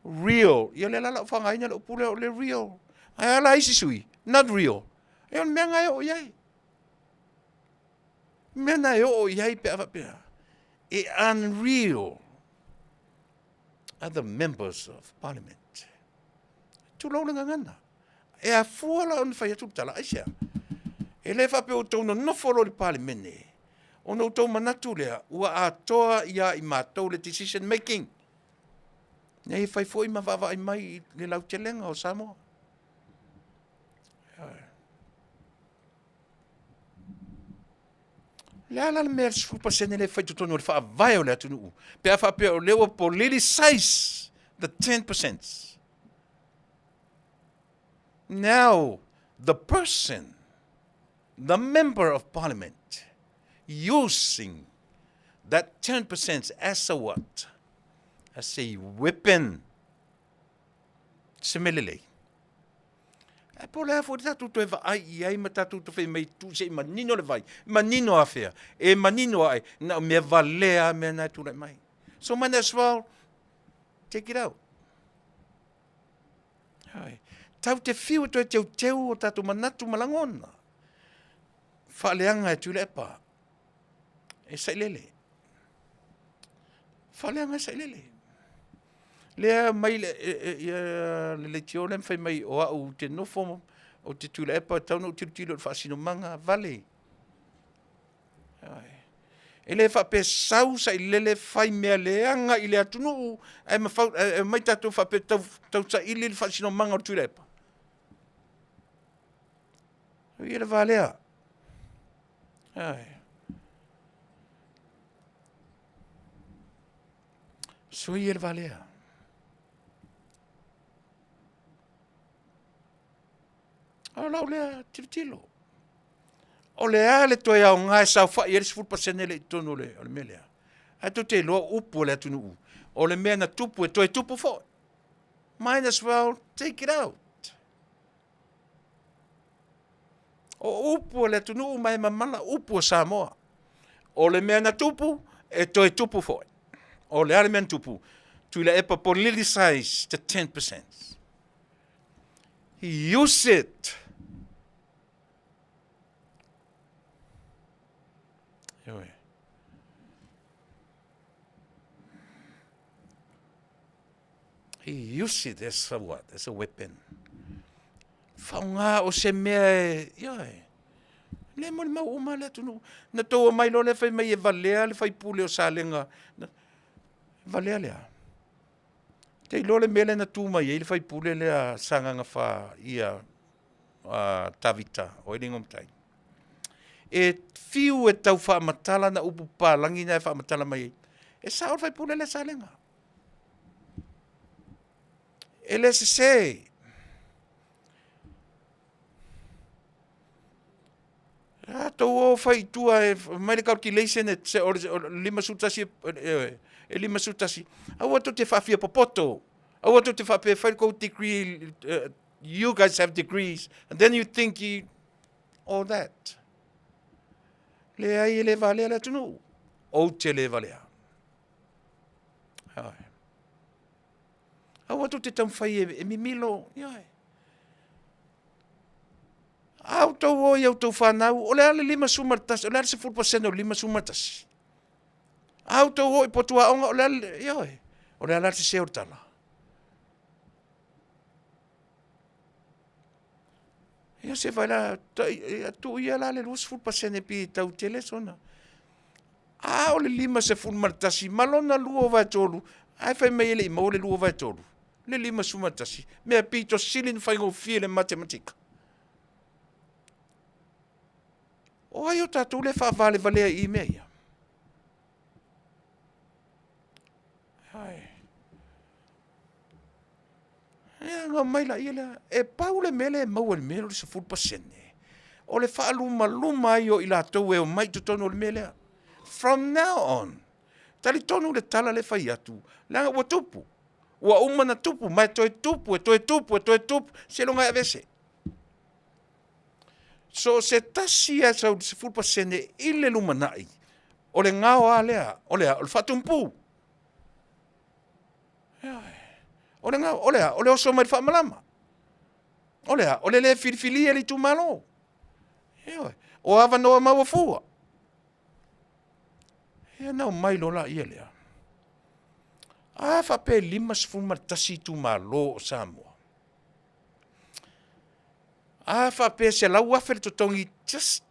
real. Ia lea la lau faaaogaina le upu lea o le real. Ae a la isi sui? Not real. E o le mea na e oo i ai. Mea na e oo i ai pe a faapea. E unreal other members of parliament. Tulou le gagana. E afua la ona fai atu le tala, aisea? E le faapea ua outou nonofo loa i le Palemene, ona outou manatu lea ua atoa ia i matou le decision making. Nei e fai foi ma vaavaai mai i le lautelega o Samoa. Le a la le mea 10% lea e fai i totonu o le faavae o le atunuu pe a faapea o lea ua politicize the 10%. Now, the person, the member of parliament, using that 10% as a what? As a weapon. Se mea lelei. Ae po o le a foi le tatou toe vaai i ai ma tatou toe fai mai tu se i manino le vai. Manino afea? E manino ae na o mea valea a mea na e tulai mai. So might as well take it out. Hai. Tau te fiu e toe teuteu o tatou manatu ma lagona. Faaleaga e Tuilaepa. E sailele. Faaleaga e sailele. Lea mai le, e, e, e, le leitio lea fai mai o au te nofo o te Tuilaepa tau na ou tilotilo i le faasinomaga vale. E le faapea sau sailele fai mea leaga i le atunuu ae mafau ae mai tatou faapea tau, tau saili le faasinomaga o le Tuilaepa. Ia le va lea. Ai. Sui le va lea. O lau lea tilotilo. O le a le toe aoga e saofai ai le 10% lea i totonu o le, o le mea lea. Ae tou te iloa upu o le atunuu. O le mea na tupu e toe tupu foi. Might as well take it out. O upu a le atunuu ma e mamala upu a Samoa. O le mea na tupu, e toe tupu foi. O le a le mea na tupu? Tuilaepa politicized the 10%. He used it. Ioe. He used it as a what? As a weapon. Whaonga o se mea e, ioe. Le mo le mau uma le atunuu. Na tou mai loa le fai mai e valea le faipule o Salega. Na, valea lea. Te iloa le mea lea na tu mai ai le faipule lea Sagaga 4 ia Tavita, o ai le igoa matai. E fiu e tau faamatala na upu papalagi na e faamatala mai ai. E sao le faipule lea Salega. E le sese. A tou o fai i tua e mai le calculation e se o le 51 e 51. Aua tou te faafia popoto. Aua tou te faapea fai le kou degree you guys have degrees and then you think you all that. Leai e le valea le atunuu. Ou te le valea. Ioe. Aua tou te taumafai e, e mimilo. Ioe. A outou o i outou fanau, o le a le 51, o le a le 10% o le 51. A outou o i potuaoga, o le a le, ioe, o le a la le sese o le tala. Ia se vai la, ia tuu ia la le 20% pi tau tele sona. A o le 51 ma lona 2/3, ae fai mai e le i maua le 2/3. Le 51, mea pito sili na faigofie le matematika. O ai o tatou le faavalevalea i mea ia? Ai. Ia, na omai laia lea. E pau le mea lea e maua i le mea o le 10%, o le faalumaluma ai o i latou e omai i totonu o le mea lea. From now on, talitonu le tala lea e fai atu, leaga ua tupu. Ua uma na tupu, ma e toe tupu, e toe tupu, e toe tupu, seiloga e aveese. So o se tasi e sau 10% i le lumanai, o le gao lava lea, o le a? O le faatumpu. O le gao, o le a? O le oso mai le faamalama. O le a? O le le filifilia le itumalo. Ioe. O avanoa maua fua. Ia na omai loa laia lea. A faapea e 51 itumalo o Samoa. A faapea 100,000 le totogi, just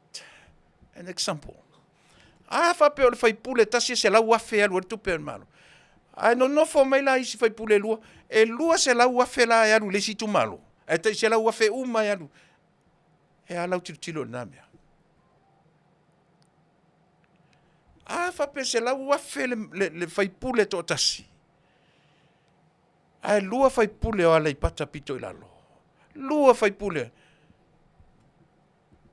an example. A faapea o le faipule tasi e 100,000 e alu ai le tupe a le Malo. Ae nonofo mai la isi faipule e lua, e 200,000 la e alu i le isi itumalo. Ae tai 100,000 uma e alu. E a lau tilotilo i lena mea? A faapea 100,000 le faipule e toatasi, ae 2 faipule o Aleipata pito i lalo, 2 faipule,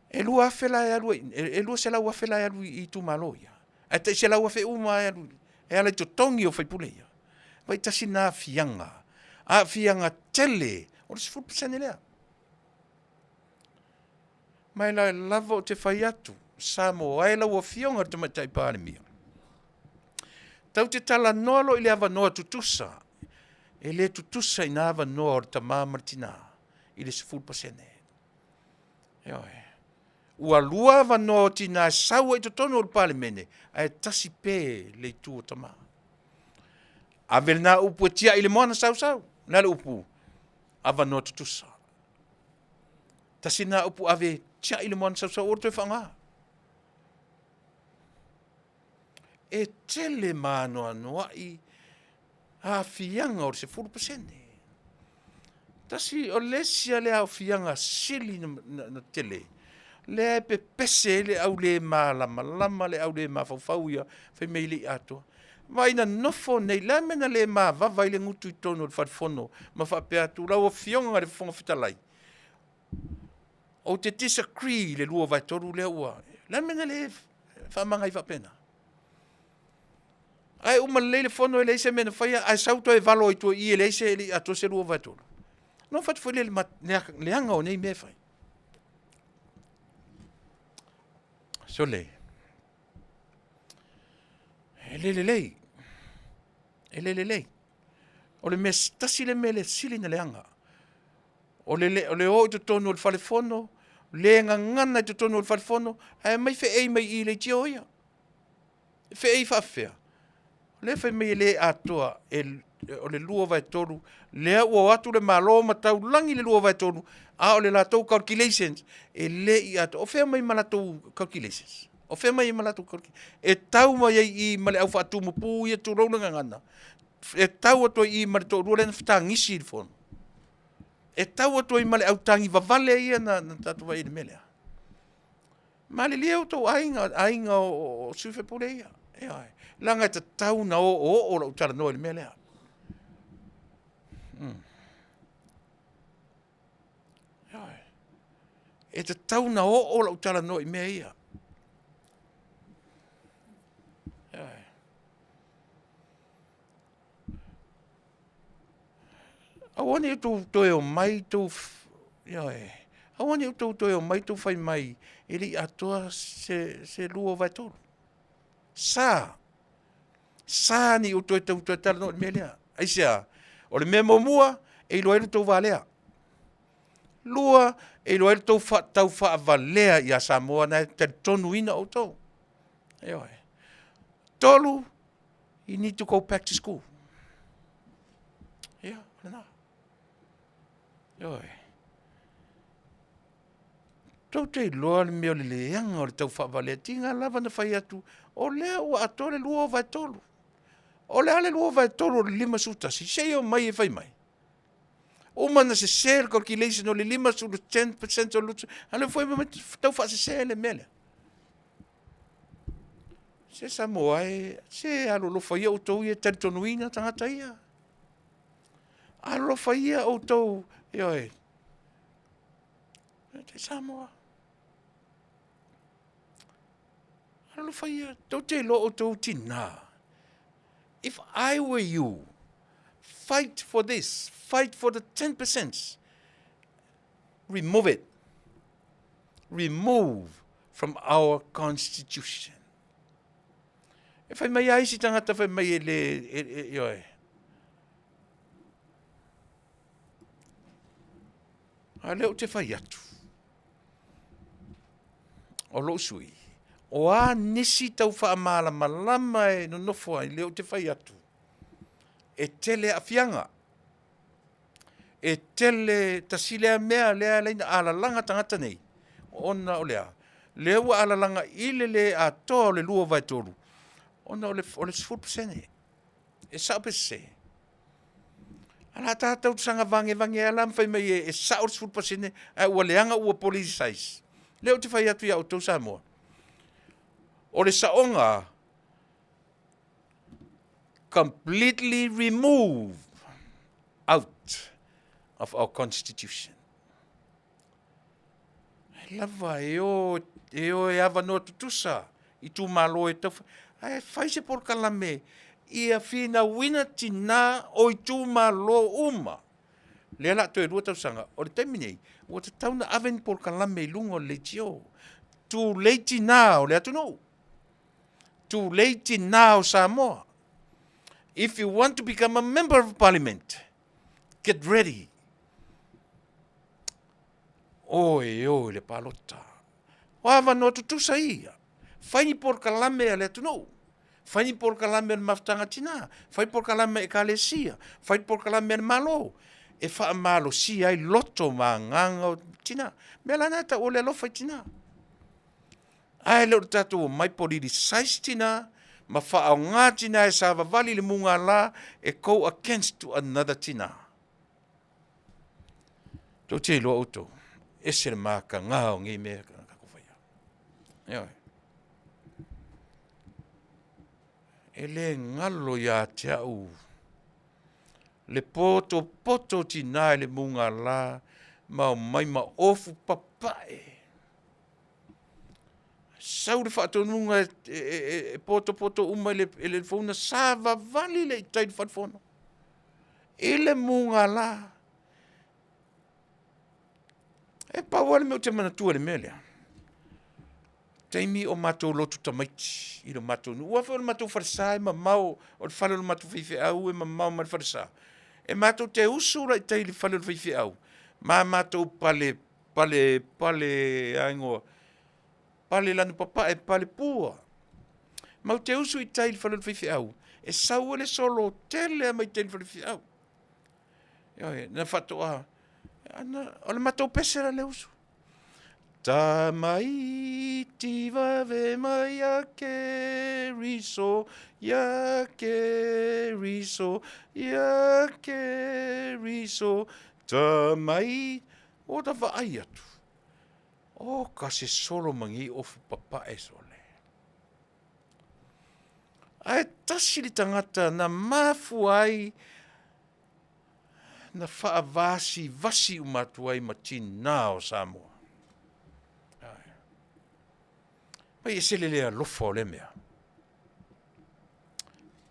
e 2,000 la e alu ai, e 200,000 la e alu i itumalo ia, ae tai 100,000 uma lava e alu e ala i totogi o faipule ia. Vaai tasi lena aafiaga, aafiaga tele o le 10% lea. Ma e o lea lava ou te fai atu, Samoa e lau Afioga i le Tamaitai Palemia, tatou te talanoa loa i le avanoa tutusa, e le tutusa i na avanoa o le tama ma le tina i le 10%. Ioe. Ua 2 avanoa o tina e sau ai i totonu o le Palemene, ae tasi pea le itu o tama. Ave lena upu e tiai i le moana sausau. O le a le upu? Avanoa tutusa. Tasi lena upu ave e tiai i le moana sausau aua le toe faaaoga. E tele ma anoanoai aafiaga o le 10%. Tasi, o le isi lea aafiaga sili ona tele, lea e pepese ai le au le malamalama, le au le mafaufau ia fai mai e le i atoa. Vaai na nofo nei, o le a le mea na le mavava ai le gutu i totonu o le Fale Fono ma faapea atu, lau Afioga i le Fofoga Fetalai, ou te disagree i le 2/3 lea ua… O le a le mea na le faamaga ai faapena? Ae uma lelei le fono e leai se mea na faia, ae sau toe valo ai i tua i i e leai se, e le i atoa se 2/3. Ona ou fai atu foi lea i le leaga o nei mea e fai. Sole, e le lelei, e le lelei. O le mea tasi le mea lea e sili ona leaga, o le o i totonu o le Fale Fono, le gagana i totonu o le Fale Fono, ae aumai feei mai i i leitio ia. E feei faapefea? O lea e fai mai e le atoa, o le 2/3, lea ua o atu le Malo ma taulagi le 2/3, a o le latou calculations e le i atoa. O fea e aumai ai ma latou calculations? O fea e aumai ai ma latou calculations? E tau mai ai i i ma le au faatumu ia tulou le gagana, e tau atu ai i i ma le toalua lea na fetagisi i le fono, e tau atu ai ma le autagi vavale ia na tatou vaai ai i le mea lea. Malilie outou aiga, aiga o sui usufono ia, ioe, leaga e tatau ona oooo lau talanoa i le mea lea. Ioe. E tatau ona oo lau talanoa i mea ia. Ioe. Aua ne i outou toe omai tou, ioe, aua ne i outou toe omai tou fai mai e le i atoa se 2/3. Sa, sa ne i ou toe tau toe talanoa i le mea lea. Aisea? O le mea muamua, e iloa ai lo outou valea. Lua, e iloa ai lo outou tau faavalea ia Samoa na e talitonuina outou. Ioe. Tolu, you need to go back to school. Ia, o lena. Ioe. Tou te iloa le mea o le leaga o le tau faavalea, tiga lava na fai atu, o lea ua atoa le 2/3. O le a le 2/3 o le 51? Se i omai e fai mai. Uma ona sese le calculation o le 50, 10% o le 20, a o lea foi e tau faasese le mea lea. Se Samoa e, se alolofa ia outou ia e talitonuina tagata ia. Alolofa ia outou, ioe. Samoa. Alolofa ia, tou te iloa outou tina. If I were you, fight for this, fight for the 10%. Remove it. Remove from our constitution. E fai mai a isi tagata fai mai e le, e, e, ioe. A lea ou te fai atu, o lou sui, o a nisi tau faamalamalama e nonofo ai, lea ou te fai atu, e tele aafiaga, e tele, tasi lea mea lea e ala ai ona alalaga tagata nei, ona o le a? Lea ua alalaga i le le atoa o le 2/3, ona o le 10%. E sao pe sese? A la tatou saga vagevage lava la ma fai mai e sao le 10% ae ua leaga ua politicize. Lea ou te fai atu ia outou Samoa, o le saoga. Completely remove out of our constitution. E lava e o e, o e avanoa tutusa i itumalo e tau ae fai se polokalame ia finauina tinā o itumalo uma. Lea la toe 2 tausaga, o le taimi nei, ua tatau ona ave ni polokalame i luga o le leitio. Tulei tinā o le atunuu, tulei tinā o Samoa. If you want to become a member of parliament, get ready. O e o i le palota. O avanoa tutusa ia. Fai ni polokalame a le atunuu. Fai ni polokalame a le mafutaga tinā. Fai polokalame a ekalesia. Fai polokalame a le Malo e faamalosia ai loto ma agaga o tinā. Mea la na e tau o le alofa i tinā. Ae le o le tatou omai politicize tinā ma faaaoga tinā e savavali i le mugala e go against to another tinā. Tou te iloa outou, ese le makaga o nei mea na tatou faia. Ioe. E le galo ia te au le potopoto o tinā i le mugala ma omai ma ofu papae. Sau le faatonuga e, e, e, e potopoto uma i le, i le founa savavali le i tai i le falefono. I le mugala. E pau lava le mea ou te manatua i le mea lea, taimi o matou lotu tamaiti i lo matou nuu, aua foi o le matou falesa e mamao, o le fale o le matou faifeau e mamao ma le falesa. E matou te usu la i tai i le fale o le faifeau ma matou pale pale pale a igoa, pale lanu papae, pale pua. Matou te usu i tai i le fale o le faifeau, e sau ai le solo tele lava mai tai i le fale faifeau. Ioe, na faatoa, o le matou pese la le usu. Tamaiti vave mai a Keriso, ia Keriso, ia Keriso, tamai, o ta vaai atu, o ka se solo ma nei ofu papae sole. Ae tasi le tagata na mafua ai na faavasivasi uma atu ai ma tinā o Samoa. Mai ese le le alofa o lea mea.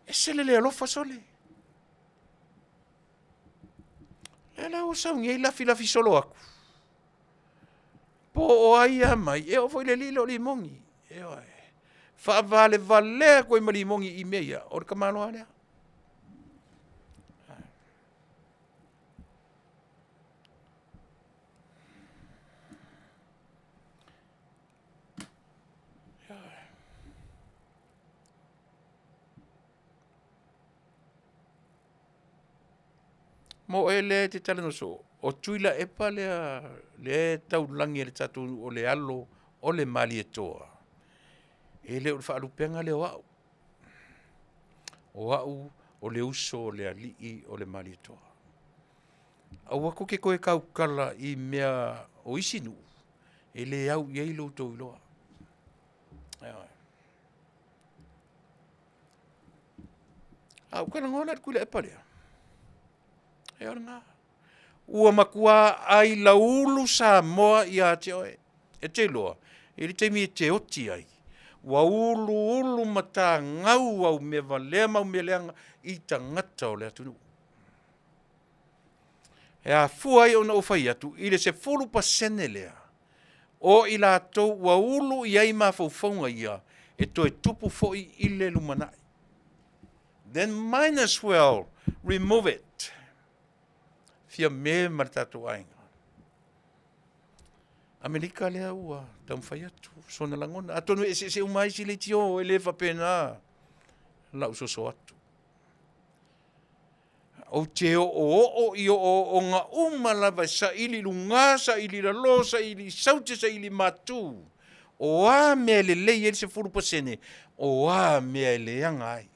Ese le le alofa sole. Lea la ua sau nei lafilafi solo atu. Po o ai a mai, e oo foi i le alii e le o Limogi. Ioe. Faavalevalea atu ai ma Limogi i mea ia, o le tamaloa lea. Mo oe lea e te talanoa soo, o Tuilaepa lea lea e taulagi e le tatou nuu o le alo o le Malietoa, e le o le faalupega lea o au. O au o le uso o le alii o le Malietoa. Aua tou te toe tautala i mea o isi nuu e le au i ai lo outou iloa. Ioe. A ou talanoa la i le Tuilaepa lea, ia o lena. Ua matua ailaulu Samoa ia te oe. E te iloa, e i ai le taimi e te oti ai, ua uluulu matagau au mea valea ma au mea leaga i tagata o le atunuu. E afua ai ona ou fai atu i le 10% lea o i latou ua ulu i ai mafaufauga ia e toe tupu foi i le lumanai. Then might as well remove it. Fia me ma le tatou aiga. Amerika lea ua taumafai atu sona lagona. Atonu e eseese uma ai isi leitio, e le faapena lau soso atu. Ou te oooo i ooooga uma lava e saili i luga, saili i lalo, saili i saute, saili i matu. O a mea e lelei ai le 10%, o a mea e leaga ai.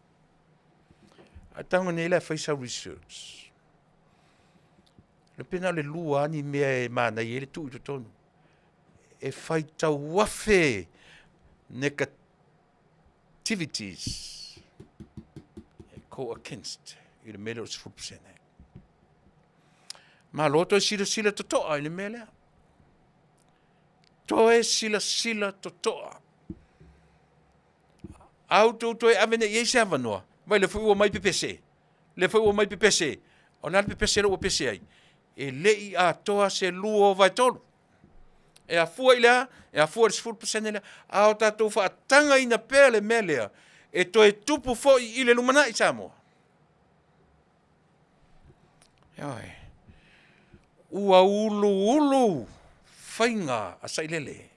Ae tago nei la e fai sau research. Le pe na o le lua lava ni mea e manaia ai le tuu i totonu. E faitau afe negativities. Go against i le mea lea o le 10%. Malo toe silasila totoa i le mea lea. Toe silasila totoa. A outou toe ave nei i ai se avanoa, vai le foi ua mai pepese, le foi ua mai pepese, o le a le pepese lea ua pese ai? E le i atoa se 2/3. E afua i le a? E afua i le 10% lea. A o tatou faatagaina pea le mea lea, e toe tupu foi i le lumanai Samoa. Ioe. Ua uluulu faiga a Sailele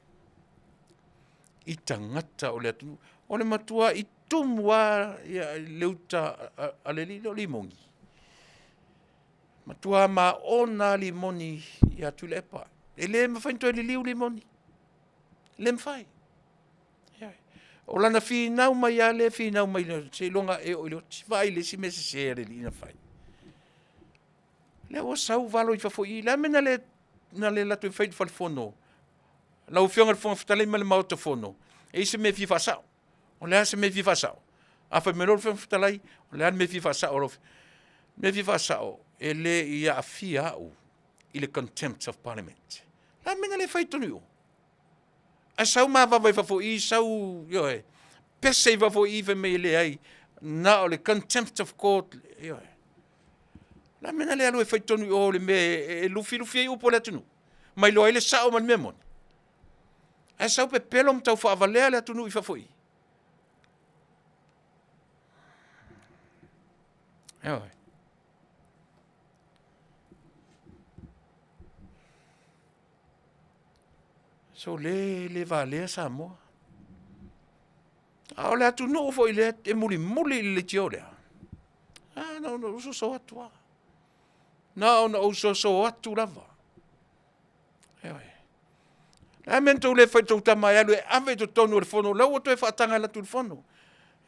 i tagata o le atunuu. O le matua i tumu lava le uta a le alii lea o Limoni. Matua maona lava Limoni ia Tuilaepa. E le mafai ona toe liliu Limoni, e le mafai. O lana finau mai lava lea e finau mai seiloga e oo i le oti. Vaai i le isi mea sese a le alii na fai. Lea ua sau valo i fafo i i. O le a le mea na le alu atu ai e fai i le falefono? Lau Afioga i le Fofoga Fetalai ma le Maota Fono, e i ai se mea e fia faasao. O le a se mea e fia faasao? A fai mai loa le Fofoga Fetalai, o le a le mea e fia faasao? O le mea e fia faasao, e le i aafia au i le contempt of Parliament. O le a le mea na le fai ai i totonu i o? Ae sau mavava i fafo i i, sau, ioe, pese i fafo i i fai mai e leai, na o le contempt of court, ioe. O le a le mea na le alu ai e fai i totonu i o i le mea e lufilufi ai upu a le atunuu, ma iloa ai le sao ma le mea moni? Ae sau pepelo ma taufaavalea le atunuu i fafo i i. Ioe. So le le valea Samoa. A o le atunuu foi lea e mulimuli i le leitio lea, a na ona ou soso atu lava. Na ona ou soso atu lava. Ioe. O le a le mea na tou le fai i la outou tama e alu e ave i totonu o le fono, o la ua toe faataga e alu atu i le fono.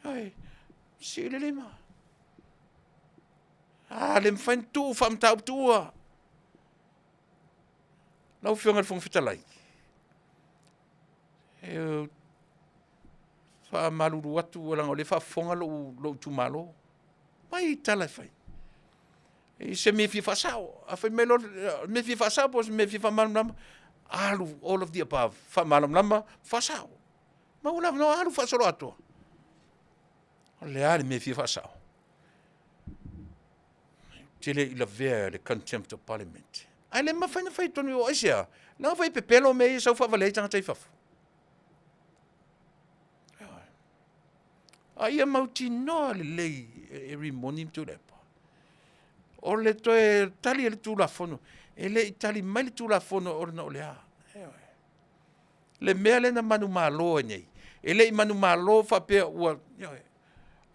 Ioe, sii le lima. A le mafai ona tuu faamataupu tuua. Lau Afioga i le Fofoga Fetalai, e faamalulu atu leaga o lea e faafofoga lou itumalo. Mai tala e fai, i se mea e fia faasao. A fai mai loa o le mea e fia faasao po o se mea e fia faamalamalama, alu all of the above, faamalamalama, faasao. Maua le avanoa, alu faasoloatoa. O le a le mea e fia faasao? Ou te le i lavea i le contempt of parliament. Ae le mafai ona fai i totonu i o, aisea? Leaga foi e pepelo mea ia e sau faavalea ai tagata i fafo. A ia mautinoa lelei e Rimoni ma Tuilaepa, o le toe tali a le Tulafono, e le i tali mai le Tulafono ona o le a? Le mea lea na manumalo ai nei, e le i manumalo faapea ua, ioe,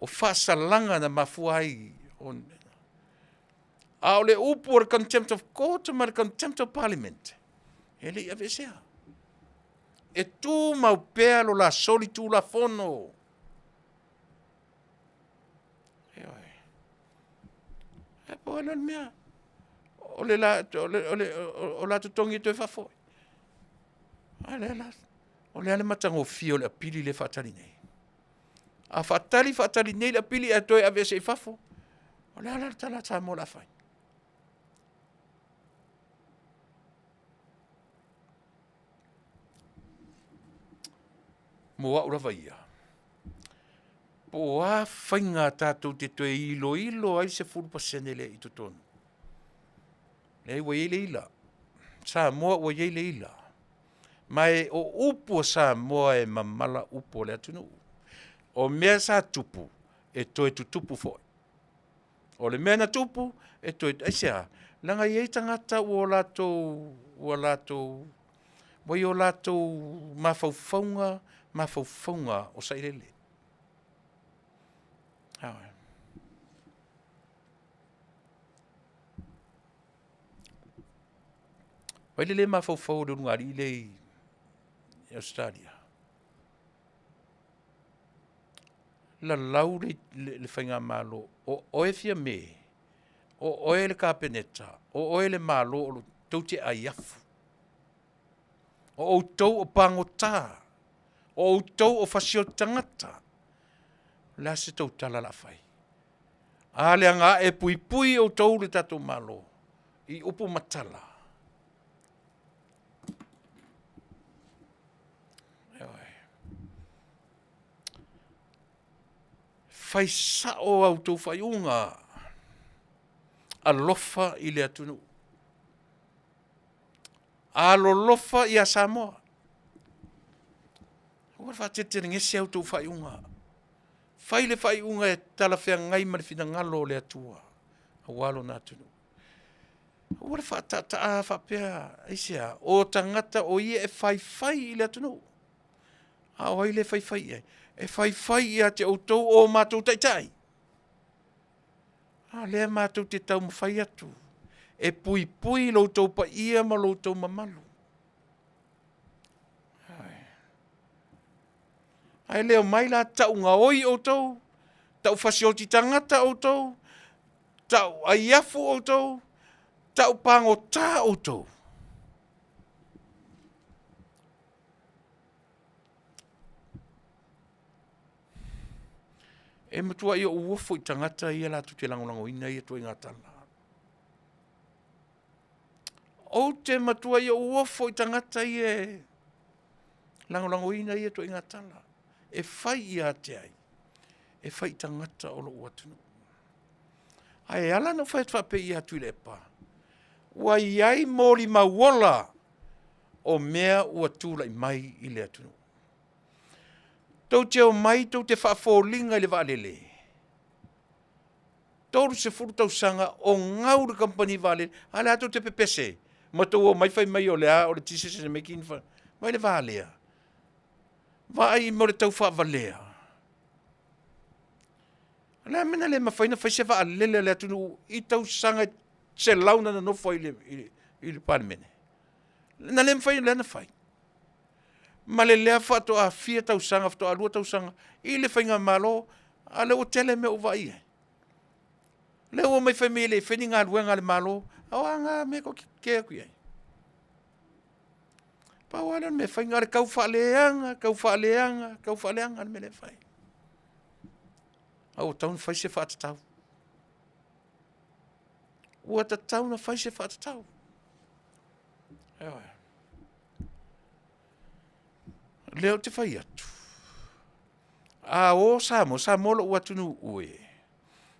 o faasalaga na mafua ai on... A o le upu o le contempt of court ma le contempt of parliament, e le i aveesea. E tumau pea lo la solitulafono. Ioe. E po le mea, o le la, o le, o le, o la totogi e toe faafoi. A lea la, o le a le matagofie o le apili lea e faatali nei? A faatali faatali nei le apili ae toe aveese i fafo, o le a la le tala a Samoa o le a fai? Mo au lava ia, po o a faiga tatou te toe iloilo ai le 10% lea i totonu. Leai, ua i ai le ila. Samoa ua i ai le ila. Ma e o upu a Samoa e mamala upu a le atunuu. O mea sa tupu, e toe tutupu foi. O le mea na tupu, e toe, aisea? Leaga e i ai tagata ua latou, ua latou, ua i o latou mafaufauga, mafaufauga o sailele. Ioe. Vaai le le mafaufau o le ulugalii lea i Ausetalia. Lalau le, le faigamalo, o oe Fiame, o oe le Kapeneta, o oe le Malo, o tou te ai afu. O outou o pagota, o outou o fasioti tagata. O le a se tou tala o le a fai? A le aga ae puipui outou le tatou Malo i upu ma tala. Fai sao a outou faaiuga, alofa i le atunuu. Alolofa ia Samoa. Aua le faateletelegese a outou faaiuga. Fai le faaiuga e talafeagai ma le finagalo o le Atua aua lona atunuu. Aua le faataataa faapea, aisea? O tagata o ia e faifai i le atunuu. A o ai lea e faifai i ai? E faifai ia te outou o matou taitai. A lea matou te taumafai atu e puipui lo outou paia ma lo outou mamalu. Ae le omai la tau gaoi outou, tau fasioti tagata outou, tau aiafu outou, tau pagota outou. E matuai ou ofo i tagata ia latou te lagolagoina ia ituaiga tala. Ou te matuai ou ofo i tagata ia e lagolagoina ia ituaiga tala. E fai ia te ai? E fai i tagata o lou atunuu. Ae ala ona ou fai atu faapea ia Tuilaepa, ua i ai molimau ola o mea ua tulai mai i le atunuu. Tou te omai tou te faafoliga i le vaalele, 30 tausaga o gau le kamupani vaalele, a o le a tou te pepese ma tou omai fai mai o le a, o le decision making mai le va lea. Vaai mo le taufaavalea. O le a le mea na le mafai ona fai se vaalele a le atunuu i tausaga e selau na nonofo ai i le Palemene? Na le mafai lea ona fai. Ma le lea faatoa fia tausaga, faatoa 2 tausaga i le faigamalo, a o lea ua tele mea ua ou vaai i ai. O lea ua omai fai mai e le i faia ni galuega a le Malo. A o a na mea tou te tetee atu i ai? Pau lava lea o le mea e fai na o le tau faaleaga, tau faaleaga, tau faaleaga le mea lea e fai. A ua tatau ona fai se faatatau. Ua tatau ona fai se faatatau. Ioe. O lea ou te fai atu, a o Samoa, Samoa lou atunuu e,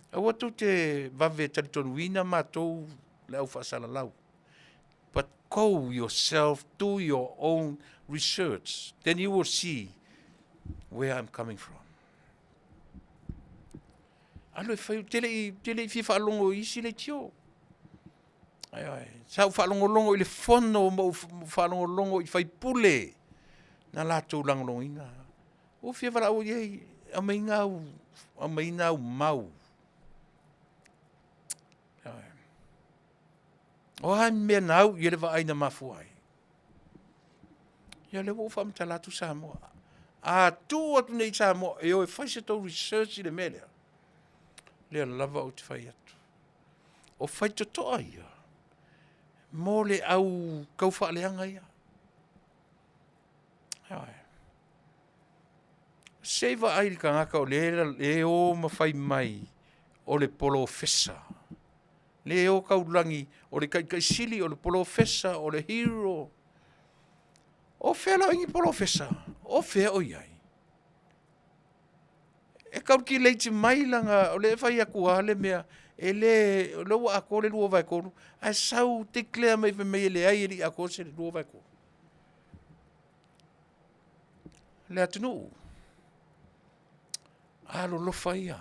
aua tou te vave talitonuina matou le au faasalalau. But go yourself, do your own research, then you will see where I'm coming from. Alu e fai, ou te le i fia faalogo i isi leitio. Ioe. Sa ou faalogologo i le fono ma ou faalogologo i faipule na latou lagolagoina. Ua ou fia valaau i ai, aumaiga au, aumaiga au mau. Ioe. O a mea na au i ai le vaai na mafua ai? Ia o lea ua ou faamatala atu Samoa. A tuu atu nei i Samoa e o e fai se tou research i le mea lea, lea lava ou te fai atu. O faitotoa ia mo le au taufaaleaga ia. Ioe. Se i vaai i le tagata o lea e o ma fai mai o le polofesa, lea e o taulagi o le taitaisili, o le polofesa, o le hero. O fea la o i ai ni polofesa? O fea o i ai? E calculate mai lana, o lea e fai atu lava le mea, e le, o lea ua atoa le 2/3, ae sau declare mai fai mai e leai e le i atoa se 2/3. Le atunuu, alolofa ia.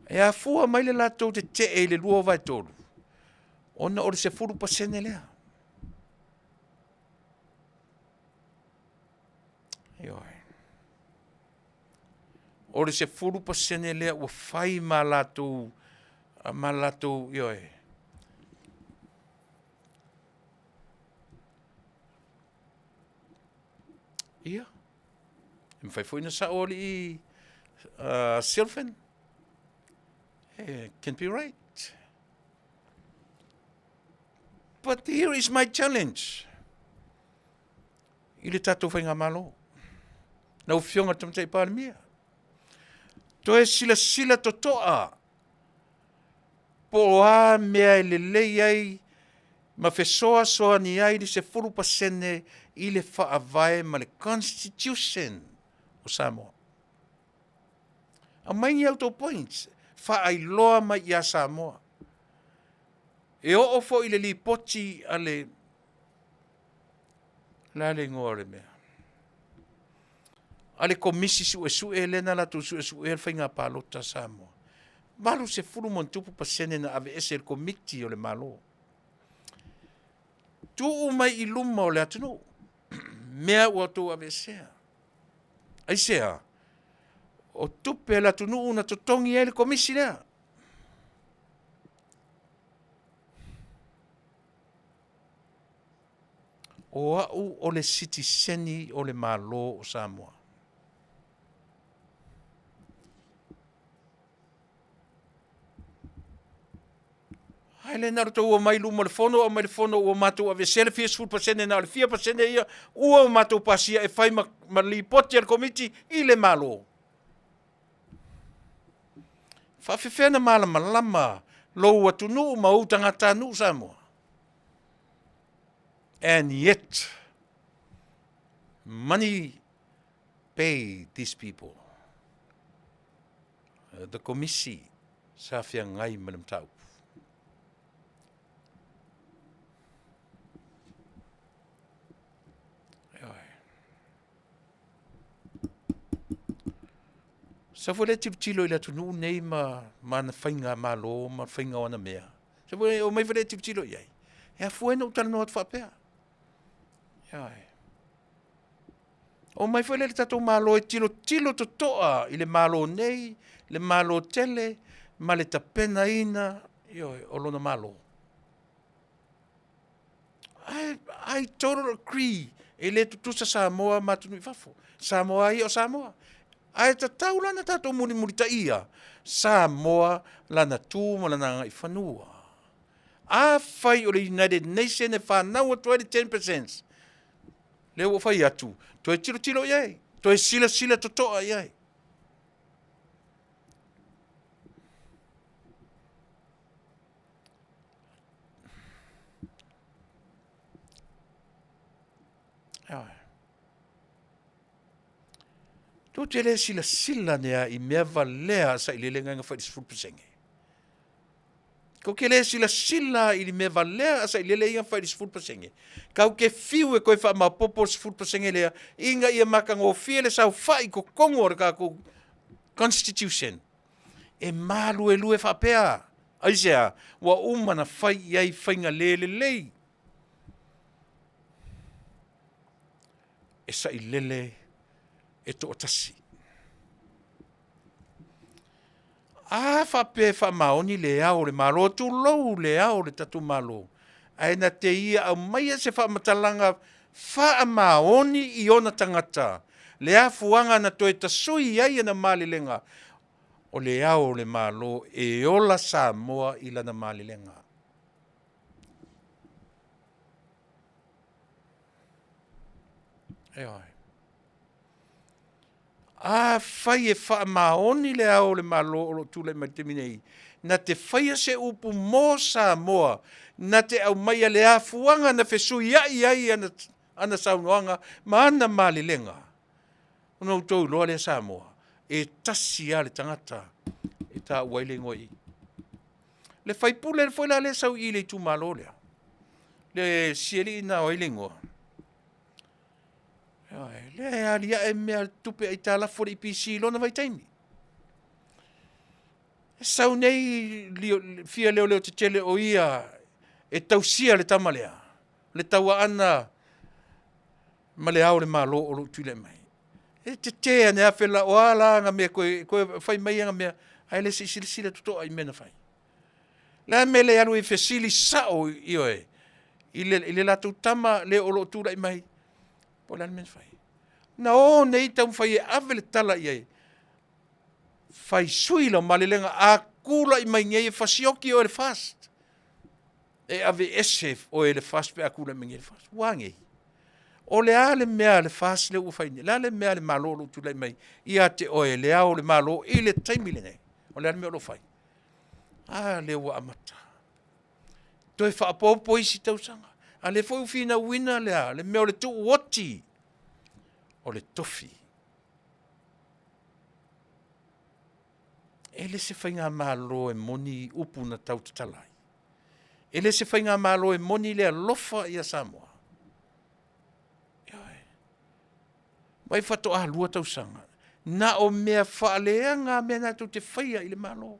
E afua mai le latou tetee i le 2/3, ona o le 10% lea. Ioe. O le 10% lea ua fai ma latou, ma latou, ioe. Ia, e mafai foi ona sao alii Silvan, can be right. But here is my challenge i le tatou Faigamalo, lau Afioga i le Tamaitai Palemia. Toe silasila totoa po o a mea e lelei ai ma fesoasoani ai le 10% i le Faavae ma le Constitution o Samoa. Aumai ni a outou points, faailoa mai ia Samoa. E oo foi i le lipoti a le, o le a le igoa o le mea? A le Komisi Suesue lea na latou suesuea le faiga palota a Samoa, 80+% na aveese e le Komiti o le Malo. Tuu mai i luma o le atunuu mea ua outou aveesea. Aisea? O tupe a le atunuu na totogi ai le komisi lea. O au o le sitiseni o le Malo o Samoa. Ae le na o le tou omai i luma o le fono aumai le fono ua matou aveesea le fia sefulu pasene na o le fia pasene ia ua matou pasia e fai ma, ma lipoti a le Komiti i le Malo. Faafefea ona malamalama lou atunuu ma ou tagatanuu Samoa? And yet, money pay these people. The Komisi sa feagai ma le mataupu. Sau foi lea tilotilo i le atunuu nei ma, ma ana faigamalo ma faiga o ana mea. Sau foi omai foi lea tilotilo i ai. E afua ai ona ou talanoa atu faapea. Ioe. Omai foi lea i le tatou Malo e tilotilo totoa i le Malo nei, le Malo tele ma le tapenaina, ioe, o lona Malo. I, I totally agree, e le tutusa Samoa ma atunuu i fafo. Samoa lava ia o Samoa. Ae tatau la ona tatou mulimulitaia Samoa, lana tu ma lana agaifanua. Afai o le United Nation e fanau atu ai le 10%, lea ua fai atu, toe tilotilo i ai, toe silasila totoa i ai. Tou te le silasila ane lava i mea valea a sailele na fai i le 10%. Tou te le silasila i le mea valea a sailele ia na fai i le 10%. Tatou te fiu e toe faamaopoopo le 10% lea ina ia matagofie le saofai i totonu o le tatou Constitution. E maluelue faapea. Aisea? Ua uma ona fai i ai faiga le lelei. E sailele e toatasi. A faapea e faamaoni le Ao o le Malo, tulou le Ao o le tatou Malo, ae na te ia aumaia se faamatalaga faamaoni i ona tagata, le afuaga na toe tasui ai ana malelega, o le Ao o le Malo e ola Samoa i lana malelega. Ioe. Afai e faamaoni le Ao o le Malo o lo o tulai mai i le taimi nei, na te faia se upu mo Samoa, na te aumaia le afuaga na fesuiai ai ana, ana saunoaga ma ana malelega, ona outou iloa lea Samoa, e tasi lava le tagata e taua ai le igoa i i. Le faipule foi la lea e sau i i le itumalo lea, le sialii lena o ai le igoa? Ioe, lea e aliae mea tupe aitalafu a le EPC i lona vaitaimi. E sau nei fia leoleo tetele o ia e tausia le tama lea, le tauaana ma le Ao o le Malo o lo o tulai mai. E tetē ane lava fela, o a la ana mea toe, toe fai mai ana mea, ae le se i silasila totoa i mea na fai. O le a le mea e le alu ai e fesili sao, ioe, i le, i le latou tama le o lo o tulai mai, po o le a le mea na fai. Na o nei taumafai e ave le tala i ai, fai sui lau malelega, a tulai mai nei e fasioki oe e le FAST. E aveese oe e le FAST pe a tulai mai nei le FAST. Ua a nei? O le a le mea a le FAST lea ua fai nei? O le a le mea a le Malo o lo o tulai mai ia te oe le Ao o le Malo i le taimi lenei? O le a le mea o lo o fai? A lea ua amata. Toe faaopoopo isi tausaga. A o lea foi ua finauina le a? Le mea o le tuuoti o le tofi. E le o se faigamalo e moni upu na tautatala ai. E le o se faigamalo e moni le alofa ia Samoa. Ioe. Mai faatoa 2 tausaga, na o mea faaleaga lava mea na tou te faia i le Malo.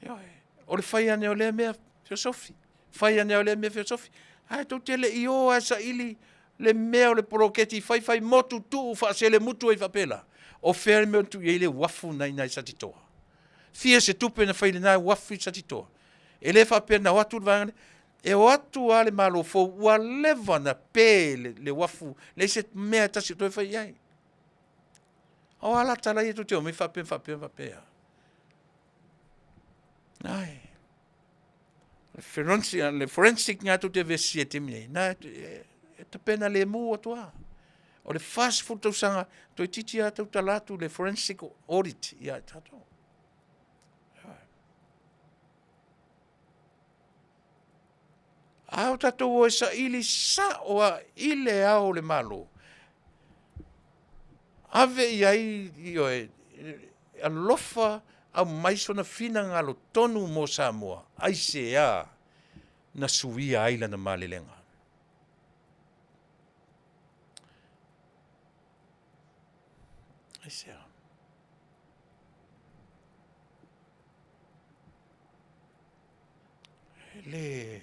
Ioe. O le fai ane o lea mea fesofi, fai ane o lea mea fesofi. Ae tou te le i o lava e saili le mea o le poloketi fai fai motu tuu faaselemutu ai faapela. O fea le mea na tuu i ai le uafu na i ina i Satitoa? Fia se tupe na fai ai lena uafu i Satitoa? E le faapea na o atu le vaega lea, e o atu lava le Malo fou ua leva ona pe le uafu, leai se mea e tasi o toe fai i ai. O a la tala ia tou te omai faapea faapea faapea? Ai. Le forensic lena tou te avea sese i le taimi nei, na e tapena lemu atu lava. O le 40 tausaga, toeitiiti lava tautala atu le forensic audit ia i tatou. A o tatou o e saili sao lava i le Ao o le Malo, ave i ai, ioe, alofa aumai sona finagalo tonu mo Samoa. Aisea na suia ai lana malelega? Aisea? E le,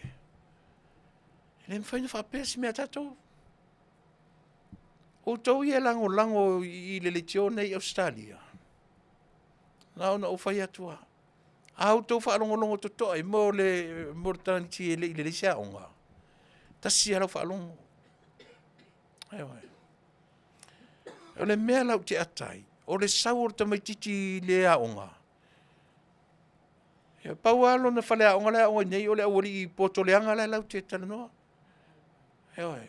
e le mafai ona faapea se mea a tatou. Outou ia e lagolago i le leitio lenei i Ausetalia, na ona ou fai atu lava, a outou faalogologo totoa i mea o le tamaitiiti e le i lelei se aoga, tasi lava lau faalogo. Ioe. O le mea la ou te ata ai, o le sau o le tamaitiiti i le aoga, e pau lava lona faleaoga la e aoga ai nei o le aualii poto leaga la e latou te talanoa. Ioe.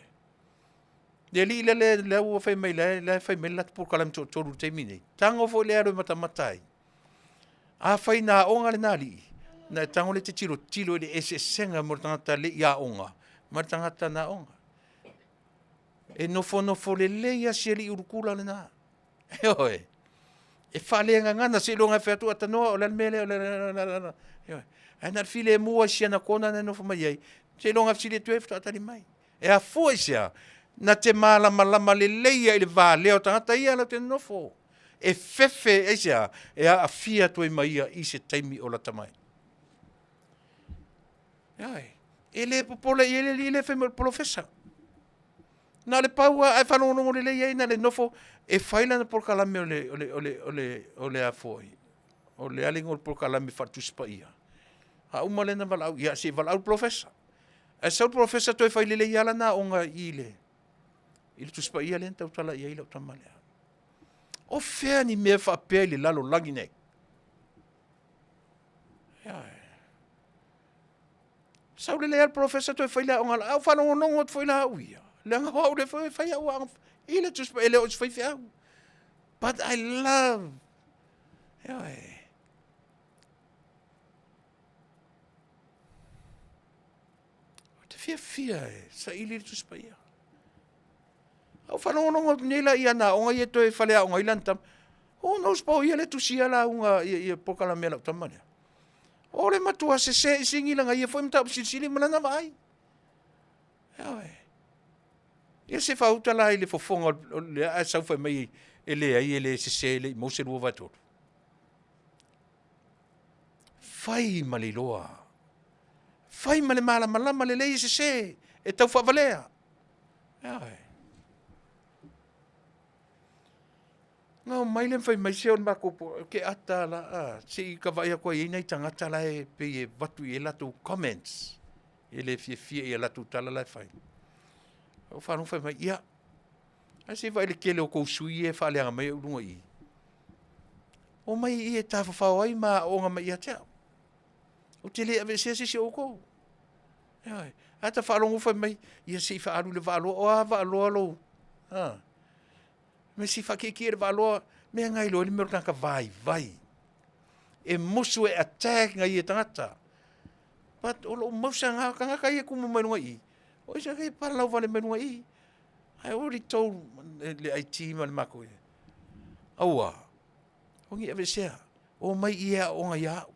Le alii lea la ua fai mai la e fai mai le latou polokalame toatolu i le taimi lenei, tago foi lea e alu e matamata ai. Afai na aoga lena alii, ona e tago lea e te tilotilo i le eseesega mo le tagata e le i aoga ma le tagata na aoga. E nofonofo lelei lava si alii ulukula lena. Ioe. E faalegagana seiloga e fai atu, atalanoa o le a le mea lea. Ioe. Ae na o le filemu lava i si ana corner na e nofo mai ai, seiloga e fesili atu ai faatoa tali mai. E afua i se a? Na te malamalama lelei lava i le valea o tagata ia latou te nonofo. E fefe, aisea? E aafia atu ai ma ia i se taimi o lata mai. Ioe. E le popole i ai le alii lea fai mai o le polofesa. Na o le pau lava, ae faalogologo lelei ai, na o le nofo e fai lana polokalame o le, o le, o le, o le, o le a foi, o le a le igoa o le polokalame faale-Tusi Paia. A uma lea ona valaau, ia se i valaau le polofesa. Ae sau le polofesa toe fai lelei lava lana aoga i le, i le Tusi Paia lea na tautala i ai lau tama lea. O fea ni mea faapea i le lalolagi nei? Ioe. Sau lelei lava le polofesa toe fai le aoga, a ua faalogologo atu foi la au ia, leaga o au lea foi e fai au aoga i le Tusi Paia, e le o se faifeau. But I love, ioe. Ou te fiafia e saili le Tusi Paia. A ua faalogologo atu nei la i ana aoga ia e toe faleaoga ai lana tama. Who knows po o ia lea e tusia lauga ia polokalame a lau tama lea. O le matua sese i sigi lana ia foi mataupu silisili ma lana vaai. Ioe. Ia se faauta la i le fofoga o le ae sau fai mai e leai e le sese e le i maua se 2/3. Fai ma le iloa. Fai ma le malamalama lelei e sese e tau faavalea. Ioe. Na omai lea ma fai mai, se o le matou po, ke ata la, a, se i ka vaai atu ai i ai nai tagata la e pei e avatu i ai latou comments, e le fiafia i a latou tala la e fai. Ou faalogo fai mai, ia, ae se i vaai i le tele o tou sui ia e faaleaga mai au i luga i i. Omai i i e tafafao ai ma aooga mai ia te au. Ou te le aveesea se isi o outou. Ioe. Ae ta faalogo fai mai, ia se i faaalu i le vaaloa, o a vaaloa lou, a? Me se i faakiekie i le vaaloa, mea na iloa ai le mea o le tagata vaivai. E musu e attack nai ia tagata. But o lou mausagā, o tagata ia e tumu mai luga i i, o ai se tagata e palalau vale mai luga i i. I already told le IT ma le matou, aua, aua ne i aveesea, omai i i e aooga ia au.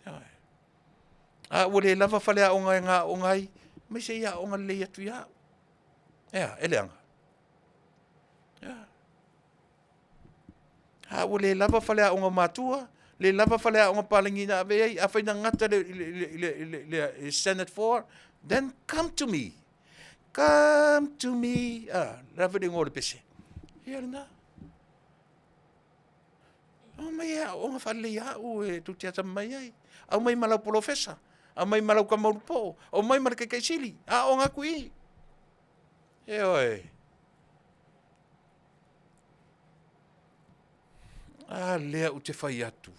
Ioe. A ua le lava faleaoga e na aooga ai, omai se i aooga lelei atu ia au. E a? E leaga? A ua le lava faleaoga o matua, le lava faleaoga palagi na ave i ai, afai na gata i le Standard 4, then come to me. Come to me. Ah, le a foi le igoa o le pese? Ia lena. Aumai e aooga faalelei au e tou te atamamai ai. Aumai ma lau polofesa, aumai ma lau tama ulupoo, aumai ma le Taitaisili, aooga atu i i. Ioe. A lea ou te fai atu,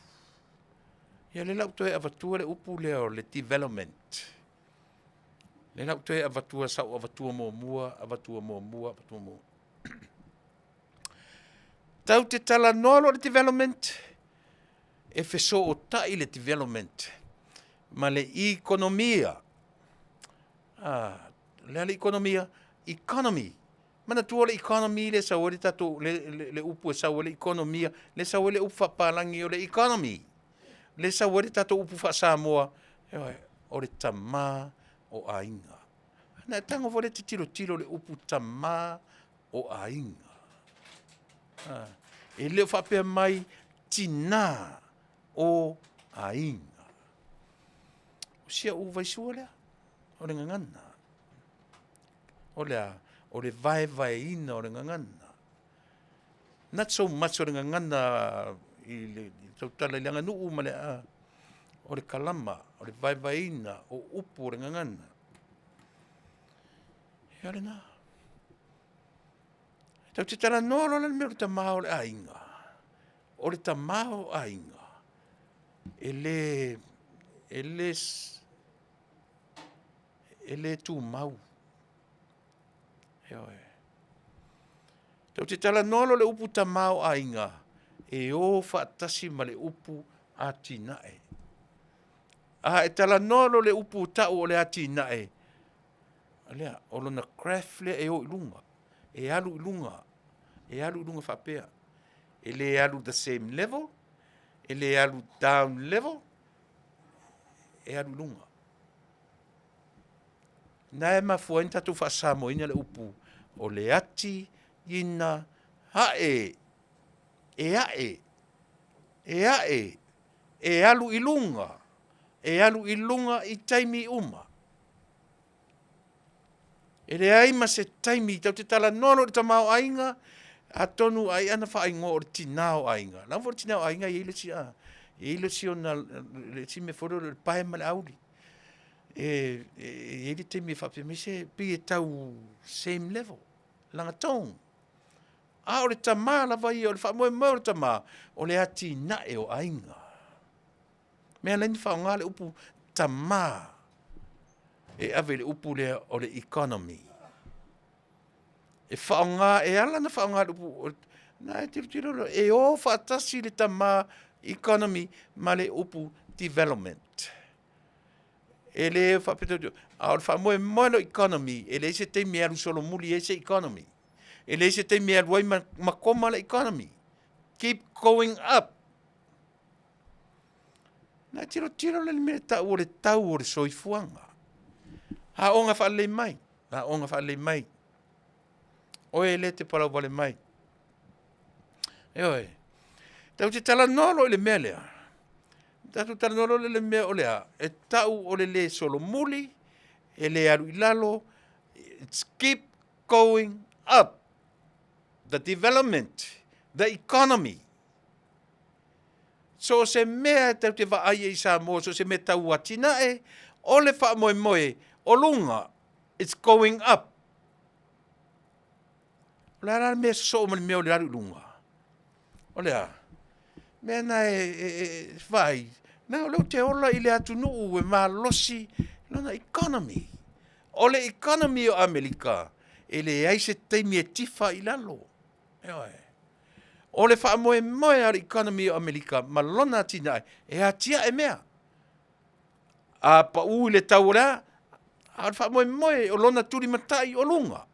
ia lea la ou toe avatua le upu lea o le development. Lea la ou toe avatua, sa ou avatua muamua, avatua muamua, avatua muamua. Tatou te talanoa loa i le development, e fesootai le development ma le ikonomia. Ah, o le a le ikonomia? Economy. Manatua o le economy lea e sau ai le tatou, le upu e sau ai le ikonomia, lea e sau ai le upu faapapalagi o le economy. Lea e sau ai le tatou upu faa-Samoa, ioe, o le tama o aiga. Na e tago foi lea e te tilotilo i le upu tama o aiga. E le o faapea mai tina o aiga. O si au vaisua lea, o le gagana. O le a? O le vaevaeina o le gagana. Not so much o le gagana i le tautala i le aganuu ma le a, o le kalama, o le vaevaeina o upu o le gagana. Ia o lena. Tatou te talanoa loa la i le mea o le tama o le aiga, o le tama o aiga, e le tumau. Ioe. Tatou te talanoa loa i le upu tama o aiga, e o faatasi ma le upu atinae. A e talanoa loa i le upu e tau o le atinae, lea, o lona graph lea e o i luga, e alu i luga, e alu i luga faapea. E le alu the same level, e le alu down level, e alu i luga. Na e mafua ai ona tatou faa-Samoa ina le upu o le ati ina ae, e ae, e ae, e alu i luga, e alu i luga i taimi uma. E leai ma se taimi tatou te talanoa loa i le tamaoaiga, atonu ai ana faaigoa o le tina o aiga. Leaga foi o le tina o aiga e i ai le isi, e i ai le isi ona, le isi mea foi lele o le pae ma le auli. E i ai le taimi e faapea mai se pei e tau same level, lagatonu. A o le tama lava ia, o le faamoemoe o le tama, o le atinae o aiga. Mea la e faaaoga le upu tama e ave i le upu lea o le economy. E faaaoga, e ala ona faaaoga le upu, na e tilotilo loa, e o faatasi le tama economy ma le upu development. E le faapea, a o le faamoemoe o le economy, e leai se taimi e alu solomuli ai se economy. E leai se taimi e alu ai ma koma le economy. Keep going up. Na e tilotilo le mea e tau o le tau o le soifuaga. Aoga faalelei mai, aoga faalelei mai. Oe lea e te palauvale mai. Ioe. Tatou te talanoa loa i le mea lea. Tatou talanoa loa i le mea o le a? E tau o le le solomuli, e le alu i lalo, it's keep going up. The development, the economy. So o se mea e tatou te vaai ai i Samoa, so o se mea tau atinae, o le faamoemoe o luga, it's going up. O le a la le mea e sosoo ma le mea o le alu i luga? O le a? Mea na e vaai, na o lea ou te ola i le atunuu e malosi. Lona economy. O le economy o Amerika, e leai se taimi e tifa i lalo. Ioe. O le faamoemoe a le economy o Amerika ma lona atinae, e atiae mea. A pau i le tau o le a? A o le faamoemoe o lona tulimatai o luga.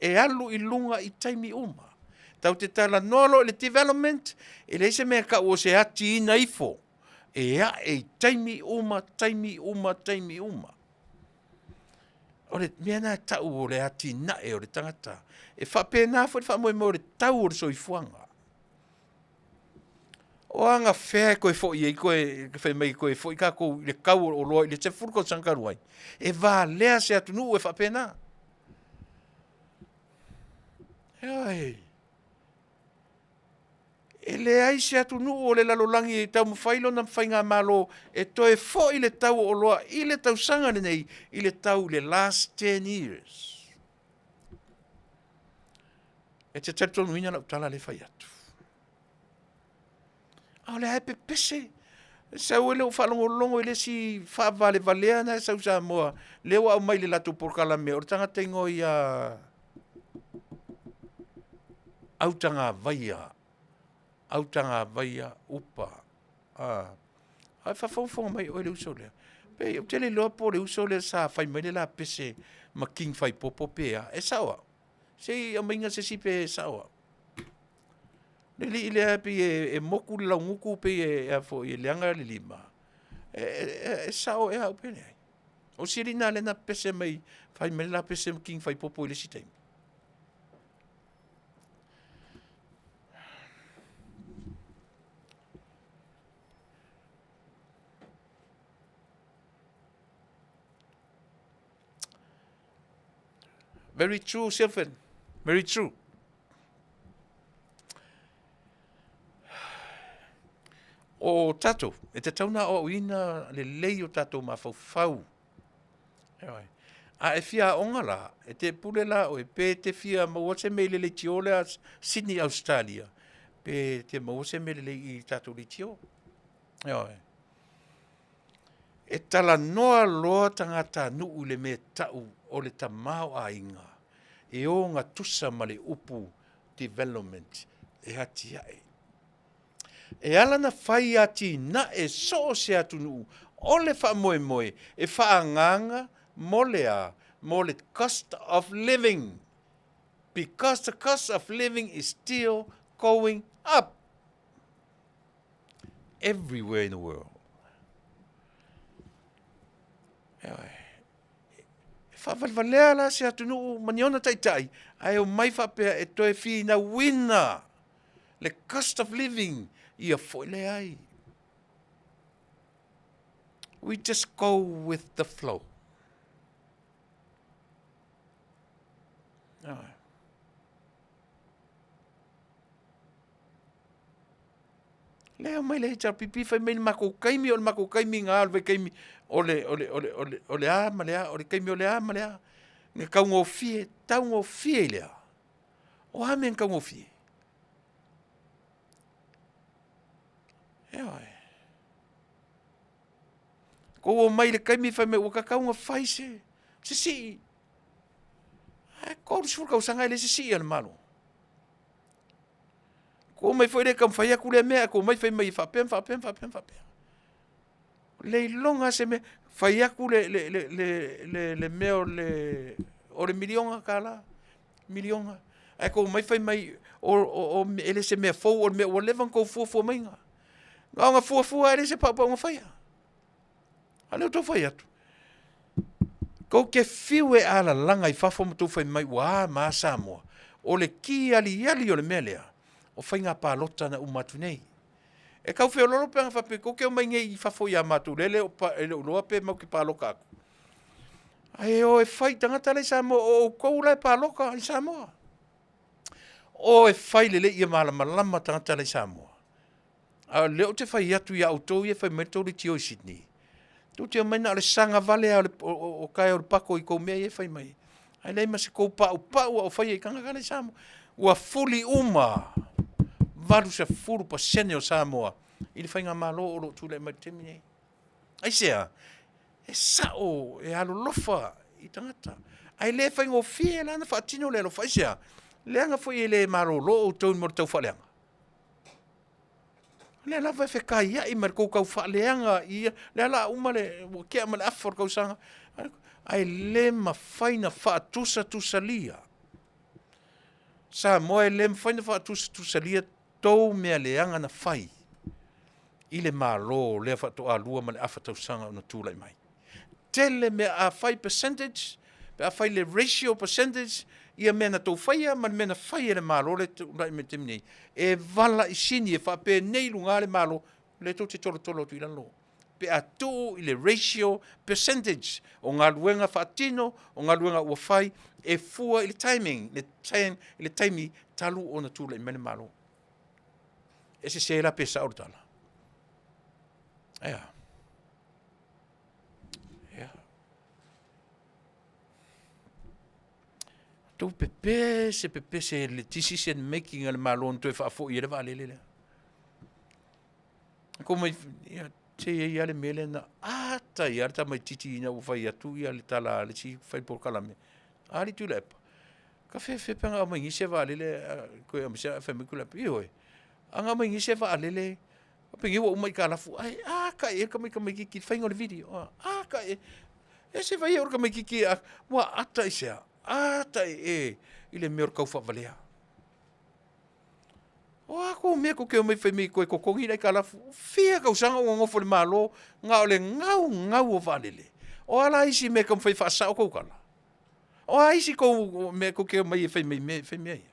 E alu i luga i taimi uma. Tatou te talanoa loa i le development, e leai se mea e tau o se atiina ifo. E ae i taimi uma, taimi uma, taimi uma. O le mea lena e tau o le atinae o le tagata. E faapena foi le faamoemoe o le tau o le soifuaga. O agafea e toe foi ai toe fai mai toe foi tatou i le tau o oloa i le 10 tausaga talu ai, e valea se atunuu e faapena. Ioe. E leai se atunuu o le lalolagi e taumafai lona faigamalo e toe foi le tau o oloa i le tausaga lenei i le tau i le last 10 years. E te talitonuina lau tala lea e fai atu. A o lea e pepese. Sau e le o faalogologo i le isi faavalevalea na e sau Samoa, lea ua aumai i le latou polokalame, o le tagata igoa ia Autagavaia, Autagavaia Upa. A, a faafogafoga mai oe i le uso lea. Pe ou te le iloa po o le uso lea sa fai mai le la pese ma King Faipopo pe a. E sao au? Se i aumaiga se isi pe sao au. Le alii lea pei e moku le laugutu pei e a foi e leaga le lima. E sao ea au pe leai. O si alii lena lea na pese mai, fai mai le la pese ma King Faipopo i le isi taimi. Very true, Silphin. Very true. O tatou, e tatau ona aoaoina lelei o tatou mafaufau. Ioe. A e fia aoga la, e te pule la oe, pe te fia maua se mea i le leitio lea Sydney, Australia, pe te maua se mea lelei i tatou leitio. Ioe. E talanoa loa tagatanuu i le mea e tau o le tamaoaiga e ogatusa ma le upu development e atiae. E ala ona fai atinae so o se atunuu o le faamoemoe e faaagaaga mo le a? Mo le cost of living because the cost of living is still going up everywhere in the world. E faavalevalea la se atunuu ma ni ona taitai, ae omai faapea e toe finauina le cost of living ia foi leai. We just go with the flow. Lea omai le HRPP fai mai le matou taimi, o le matou taimi na o le vaitaimi o le, o le, o le, o le, o le a ma le a, o le taimi o le a ma le a. Na taugofie, taugofie i le a? O a mea na taugofie? Ioe. Kou omai i le taimi fai mai ua tatau ona fai se, se sii. Ae 30 tausaga e le se sii a le Malo. Kou omai foi le taumafai atu lea mea, ae kou omai fai mai e faapea ma faapea ma faapea ma faapea. Le iloga se mea, fai atu le, le, le, le, le, le mea o le, o le miliona tala, miliona. Ae kou omai fai mai, o, o, o, e le se mea fou, o le mea ua leva ona tou fuafua maiga. Na ona fuafua e le se paupauga faia. A lea ua tau fai atu. Tou te fiu e alalaga i fafo ma tou fai mai ua a ma a Samoa. O le ki aliali o le mea lea, o faiga palota na uma atu nei. E tau feololo pe ana faapea tou te omai nei i fafo ia matou lea e le o iloa pe matou te paloka atu. Ae o e fai tagata la i Samoa, o outou la e paloka i Samoa. O e fai lelei ia malamalama tagata la i Samoa. A o lea ou te fai atu ia outou ia e fai mai le tou leitio i Sydney. Tou te omai na o le saga vale lava o, o, o tae o le pako i tou mea ia e fai mai. Ae leai ma se tou paupau a o faia i tagata la i Samoa. Ua fuli uma 80% o Samoa i le faigamalo o lo o tulai mai i le taimi nei. Aisea? E sa'o, e alolofa i tagata. Ae le faigofie la ona faatino le alofa. Aisea? Leaga foi e le malolo outou mo le tau faaleaga. O lea lava e fekaiai ma le tou tau faaleaga ia, lea la uma le, ua tea ma le afa o le tausaga, ae le mafai ona faatusatusalia. Samoa e le mafai ona faatusatusalia tou mea leaga na fai i le Malo lea faatoa 2 ma le afa tausaga ona tulai mai. Tele mea, a fai percentage, pe a fai le ratio percentage ia mea na tou faia ma le mea na fai e le Malo lea e tulai mai i le taimi nei, e valaisini, e faapenei i luga le Malo, lea tou te tolotolo atu i lalo pe a tuu i le ratio percentage o galuega faatino, o galuega ua fai, e fua i le timing, le i le taimi talu ona tulai mai le Malo. E sese la pe sao le tala? Ae a? Ia. Tou pepese pepese i le decision making a le Malo na toe faafoi ai le vaalele lea. Ko mai, ia, se i ai lava le mea lea na ata ai lava le tamaitiiti ina ua fai atu ia le tala a le isi fai polokalame, a alii Tuilaepa, ka fefe pe ana aumai nei se vaalele toe aumai se fai mai Tuilaepa, ioe, ana aumai nei se vaalele penei ua uma aitalafu, ae a ta i ai le tamaitiiti i le faiga o le video, a ta i ai. E se fai o le tamaitiiti ua ata i se a? Ata i i le mea o le taufaavalea. O a tou mea tou te omai fai mai e toe totogi le aitalafu? Fia tausaga o ou nonofo i le Malo, na o le gau gau o vaalele. O a la isi mea e taumafai e faasao tou tala? O a isi tou mea tou te omai e fai mai fai mea ia?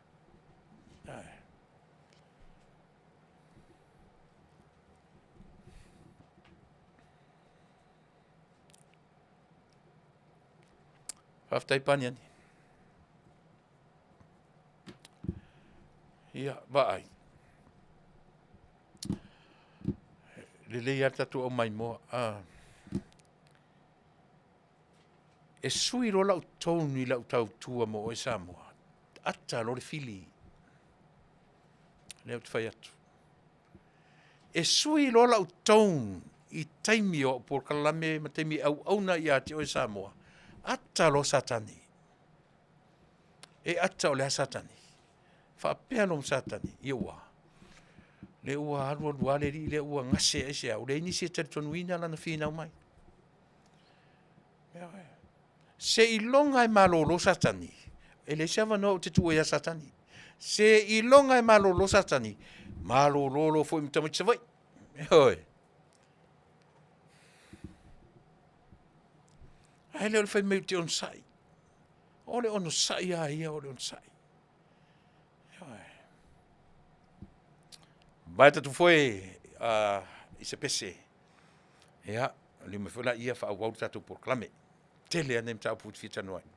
Faafetai Paniani. Ia, vaai, lelei lava le tatou au maimoa. E sui loa lau tone i lau tautua mo oe Samoa, ata loa le fili. Lea ou te fai atu. E sui loa lau tone i taimi o au polokalame ma taimi e auauna ai ia te oe Samoa, ata loa Satani. E ata o le a Satani? Faapea loa ma Satani, ia ua, lea ua alu alu lava le alii lea ua gase aisea? Ua leai nisi e talitonuina lana finau mai. Seiloga e malolo Satani, e leai se avanoa ou te tuua ia Satani. Seiloga e malolo Satani, malolo loa foi ma tamaiti Savaii. Ioe. Ae le o le fai mai ou te onosai. O le onosai lava ia o le onosai. Ioe. Vae tatu foe i se pese. Ia, lima mai foi laia faaauau le tatou polokalame. Tele lava nai mataupu ou te fia talanoa ai.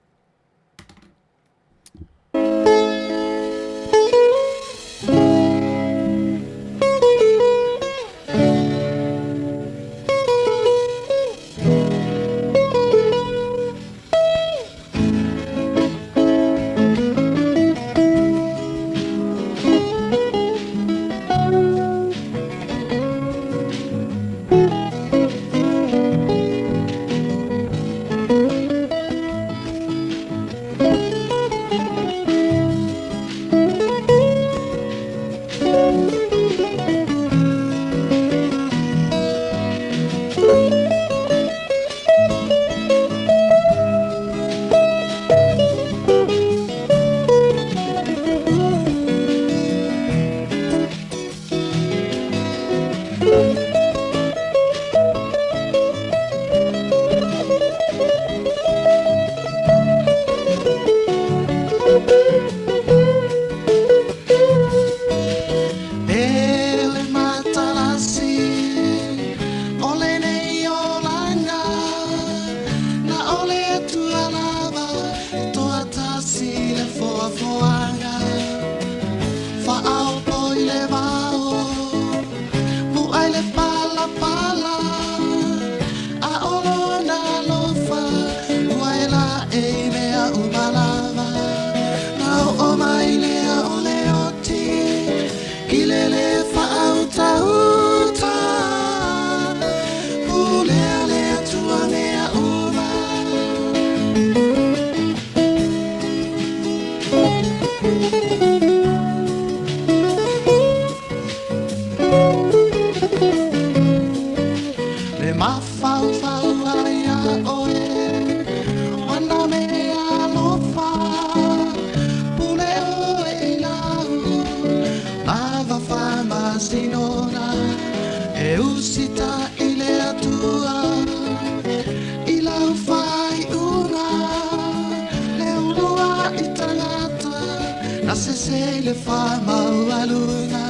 ese i le faamaualuga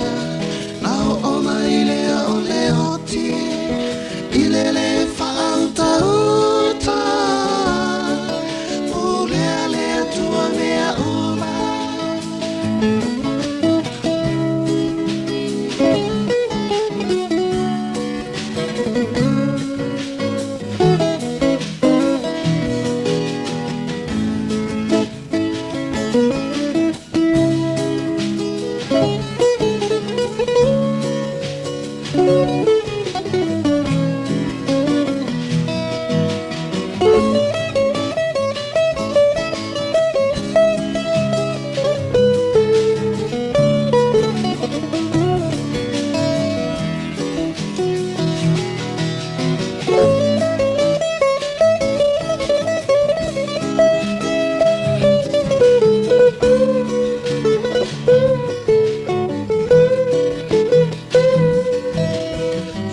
na oo mai lea o le oti i le lē faautauta pulea le Atua mea uma.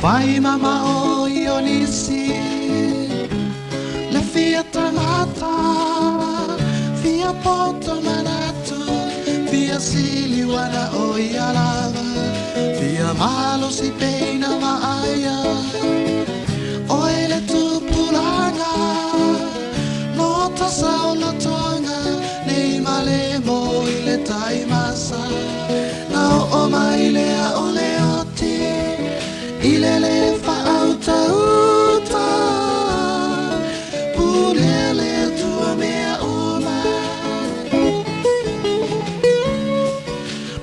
Fai mamao i o nisi le fia tagata fia poto manatu fia siliuana o ia lava fia malosi peina vaaia oe le tupulaga no tasaolotoga nei ma le mo i le taimasa na oo mai lea o le oti i le lē faautauta pulea le Atua mea uma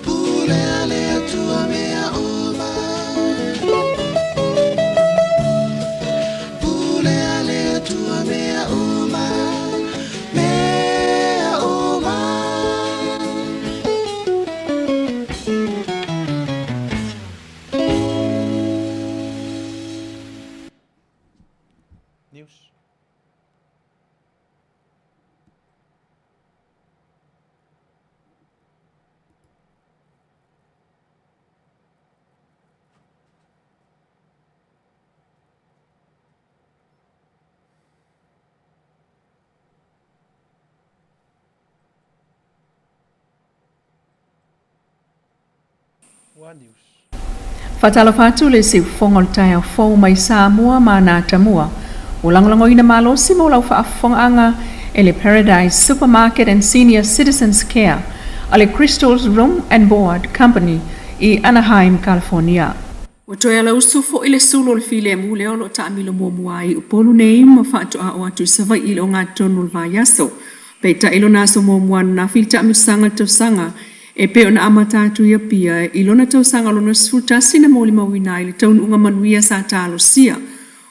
pulea le Atua mea uma pulea le Atua mea uma mea uma. News. One News. Faatalofa atu le siufofoga o le taeao fou mai Samoa ma ana atamua. Ua lagolagoina malosi mo lau faafofogaaga e le Paradise Supermarket and Senior Citizens Care a le Crystals Room and Board Company i Anaheim, California. Ua toe alausu foi le sulu o le filemu lea o lo o taamilo muamua ai i Upolu nei ma faatoa oo atu i Savaii i le ogatotonu o le vaiaso. Peitai lona aso muamua ananafi i le taamilosaga i le tausaga e pei ona amata atu i Apia i lona tausaga lona 11 na molimauina ai le taunuuga manuia sa talosia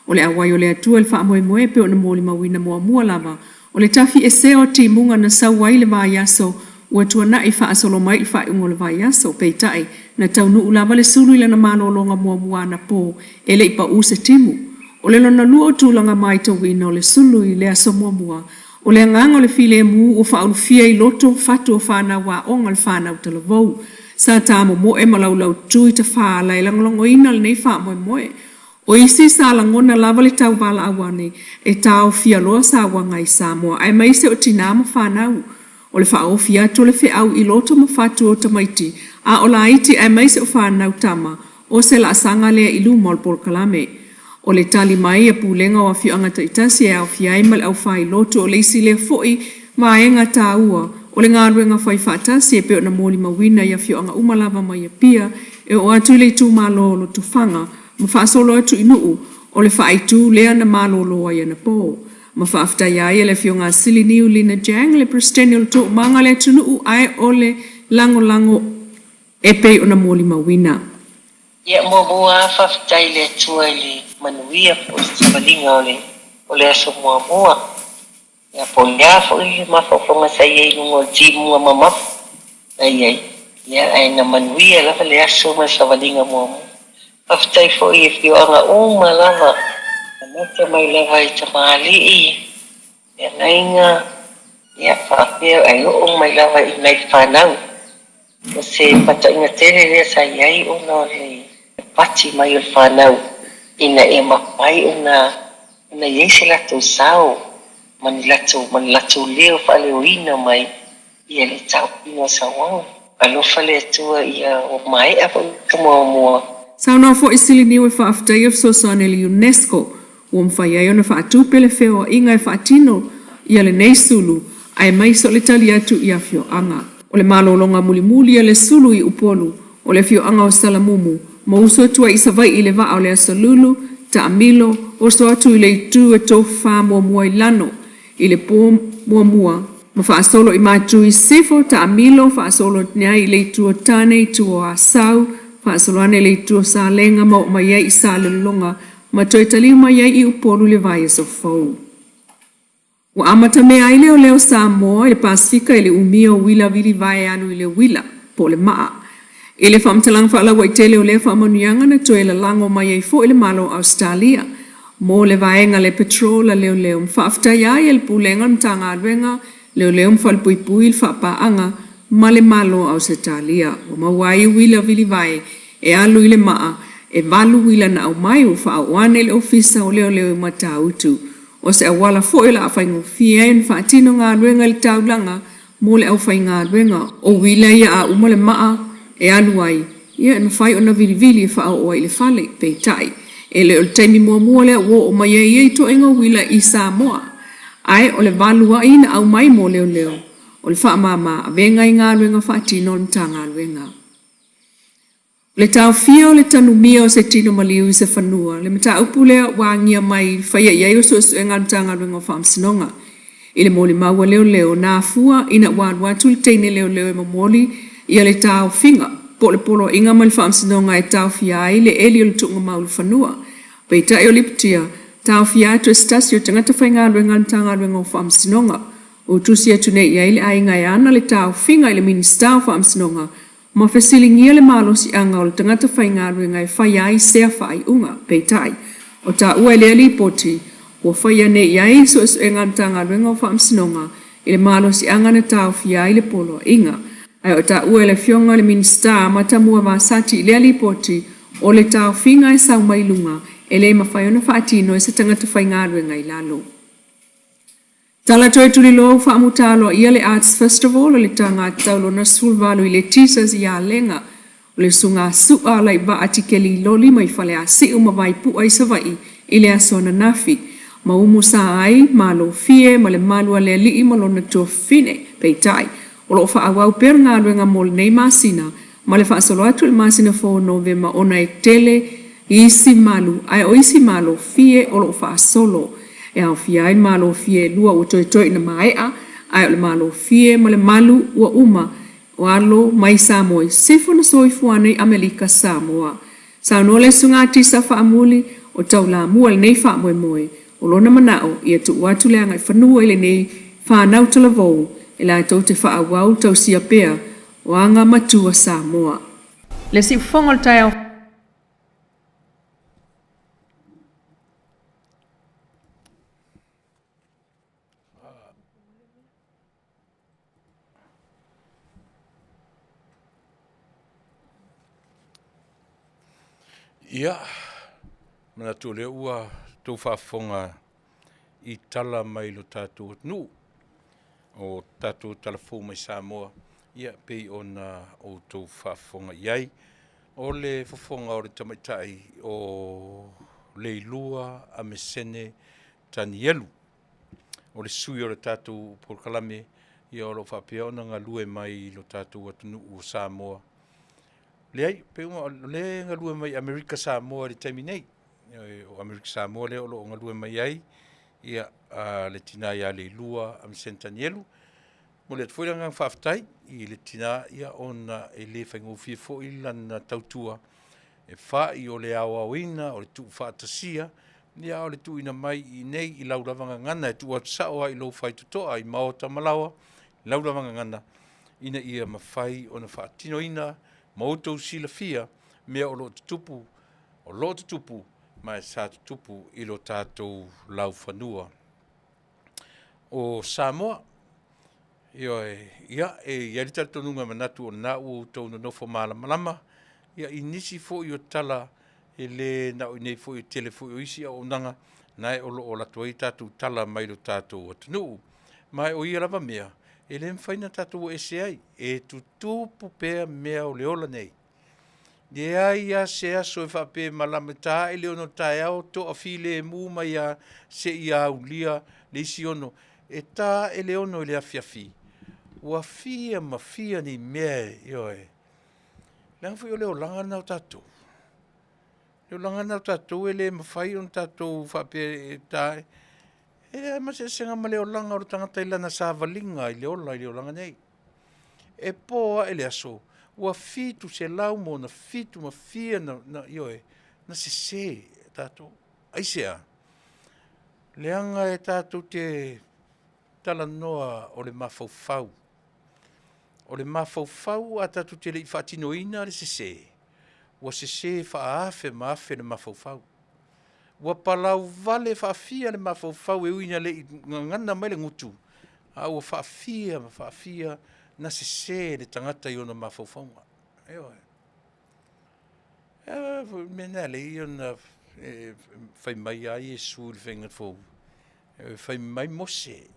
o le auai o le Atua i le faamoemoe e pei ona molimauina muamua lava o le tafi esea o timuga na sau ai le vaiaso ua tuanai faasolo mai i le faaiuga o le vaiaso. Peitai, na taunuu lava le sulu i lana malologa muamua anapo e le i pau se timu. O le lona lua o tulaga matauina o le sulu i le aso muamua, o le agaga o le filemu ua faaulufia i loto fatu o fanau aoga le fanau talavou. Sa tamomoe ma laulautu i tafaala e lagolagoina lenei faamoemoe. O isi sa lagona lava le tauvalaau ane e taofia loa sauaga i Samoa aemaise o tinā ma fanau. O le faaofi atu o le feau i loto ma fatu o tamaiti a o laiti aemaise o fanau tama o se laasaga lea i luma o le polokalame. O le tali mai a pulega o afioaga taitasi e aofia ai ma le aufailotu o le isi lea foi vaega taua o le galuega fai faatasi e pei ona molimauina i afioaga uma lava mai Apia e oo atu i le itumalo o Lotofaga ma faasolo atu i Nuu o le faaitu lea na malolo ai anapo. Ma faafetaia ai e le Afioga a Siliniu Lina Jang le Peresetene o le Toomaga a le Atunuu ae o le lagolago e pei ona molimauina. Ia muamua lava faafetai i le Atua i le manuia foi o le savaliga o le o le aso muamua. Ia po o le a foi le mafaufauga sa i ai i luga o le timuga mamafa na i ai, ia ae na manuia lava le aso ma le savaliga muamua. Faafetai foi i afioaga uma lava, amata mai lava i tamalii, feagaiga, ia faapea ae oo mai lava i nai fanau. O se fataiga tele lea sa i ai ona o le pati mai o le fanau ina ia mafai ona ona i ai se latou sao ma ni latou ma le latou leo faaleoina mai ia le taofiga o sauaga. Alofa le Atua ia ua maea foi le muamua. Saunoa foi Siliniu e faafetaia fesoasoani a le UNESCO ua mafai ai ona faatupe le feoaiga e faatino ia lenei sulu aemaise o le tali atu i afioaga. O le malologa mulimuli a le sulu i Upolu o le afioaga o Salamumu ma usu atu ai i Savaii i le vaa o le Aso Lulu, taamilo, oso atu i le itu e tofafa muamua i Lano i le po muamua ma faasolo i Matu i Sisifo, taamilo, faasolo ane ai i le itu o Tane, itu o Asau, faasolo ane i le itu o Salega ma oo mai ai i Salelologa ma toe taliu mai ai i Upolu i le vaiaso fou. Ua amatamea ai Leoleo Samoa i le Pasefika i le umia o uila vilivae e alu i le uila, po o le maa. I le faamatalaga faalauaitele o lea faamanuiaga na toe lalago mai ai foi le Malo o Ausetalia mo le vaega le Patrol a Leoleo ma faafetaia ai e le Pulega o le Matagaluega Leoleo ma Falepuipui le faapaaga ma le Malo o Ausetalia. Ua maua ai uila vilivae e alu i le maa, e valu uila na aumai ua faaoo ane i le Ofisa o Leoleo i Matautu. O se auala foi o le a faigofie ai ona faatino galuega i le taulaga mo le aufaigaluega. O uila ia a uma le maa e alu ai, ia e mafai ona vilivili e faaoo ai i le fale. Peitai, e le o le taimi muamua lea ua oo mai ai ia ituaiga uila i Samoa, ae o le valua'i na aumai mo leoleo, o le faamama avega i galuega faatino a le Matagaluega. O le taofia o le tanumia o se tino maliu i se fanua, le mataupu lea ua agia mai i le faia i ai o suesuega a le Matagaluega o Faamasinoga i le molimau a leoleo na afua ina ua alu atu le teine leoleo e momoli ia le taofiga po o le poloaiga mai le Faamasinoga e taofia ai le eli o le tuugamau i le fanua. Peitai o Liputia, taofia atu e se tasi o tagata faigaluega a le Matagaluega o Faamasinoga ua tusi atu nei i ai le aiga e ana le taofiga i le Minisita o Faamasinoga ma fesiligia le malosiaga o le tagata faigaluega e faia ai sea faaiuga. Peitai, o taua e lea lipoti, ua faia nei i ai suesuega a le Matagaluega o Faamasinoga i le malosiaga na taofia ai le poloaiga. Ae o taua e le Afioga i le Minisita Matamua Vasati i lea lipoti, o le taofiga e sau mai luga e le mafai ona faatino e se tagata faigaluega i lalo. Tala toe tuliloa ua faamuta aloaia le Arts Festival o le taga tatau lona 18 i le Jesus i Alega. O le susuga Su'a Laivaa Tikeli Loli mai Faleasiu ma Vaipu'a i Savaii i le aso ananafi. Ma umu sa ai, Malofie ma le malu a le alii ma lona tuafafine. Peitai, o lo o faaauau pea le galuega mo lenei masina ma le faasolo atu i le masina fou o Novema ona e tele isi malu ae o isi malofie o lo o faasolo e aofia ai malofie e lua ua toetoe ina maea ae o le malofie ma le malu ua uma o alo mai Samoa i sisifo na soifua ana i Amelika Samoa. Saunoa le Susuga Tisa Faamuli o taulamua i lenei faamoemoe. O lona manao ia tuu atu le agaifanua i lenei fanau talavou e latou te faaauau le tausia pea o aga matua Samoa. Le siufofoga o le taeao. Ia, manatu o lea ua outou faafofoga i tala mai lo tatou atunuu, o tatou tala fou mai Samoa, ia pei ona outou faafofoga i ai. O le fofoga o le tamaitai o Leilua Amesene Tanielu, o le sui o le tatou polokalame, ia o lo o faapea ona galue mai i lo tatou atunuu o Samoa. Leai, pei o lea e galue mai i Amerika Samoa i le taimi nei. O Amerika Samoa lea o lo o galue mai ai ia le tina ia Leilua Amesene Tanielu. Momoli atu foi le agaga faafetai i le tina ia ona e le faigofie foi lana tautua e fai o le aoaoina, o le tuufaatasia, ia a o le tuuina mai i inei i lau lava gagana e tuu atu sao lava i lou faitotoa i maota ma laoa, i lau lava gagana ina ia mafai ona faatinoina ma outou silafia mea o lo o tutupu, o lo o tutupu ma e sa tutupu i lo tatou laufanua o Samoa. Ioe, ia, e i ai le talitonuga e manatu o lena ua outou nonofo malamalama, ia, i nisi foi o tala e le na o i inei foi, e tele foi o isi auaunaga na e o lo o alu atu ai tatou tala mai lo tatou atunuu. Ma o ia lava mea, E le mafai ona tatou o ese ai, e tutupu pea mea o le ola nei. Leai lava se aso e faapea e malama ta ae le ono taeao toafilemu mai lava seia aulia le isi ono. E ta ae le ono i le afiafi, ua fia ma fia ni mea, ioe. Leaga foi o le olaga lena o tatou. O le olaga lena o tatou e le mafai ona tatou faapea e ta ae, e leai lava ma se eseesega ma le olaga o le tagata i lana savaliga i le ola i le olaga nei. E po ae le aso, ua 700 ma ona fitu ma fia na, na, ioe, na sese tatou. Aisea? Leaga e tatou te talanoa o le mafaufau. O le mafaufau a tatou te le i faatinoina le sese, ua sese faaafe ma afe le mafaufau. Ua palauvale faafia le mafaufau e ui ina le i gagana mai le gutu, a ua faafia ma faafia na sese le tagata i ona mafaufauga. Ioe. O le mea lena e ala ai ona fai mai lava Iesu i le Faiga Fou, fai mai Mose,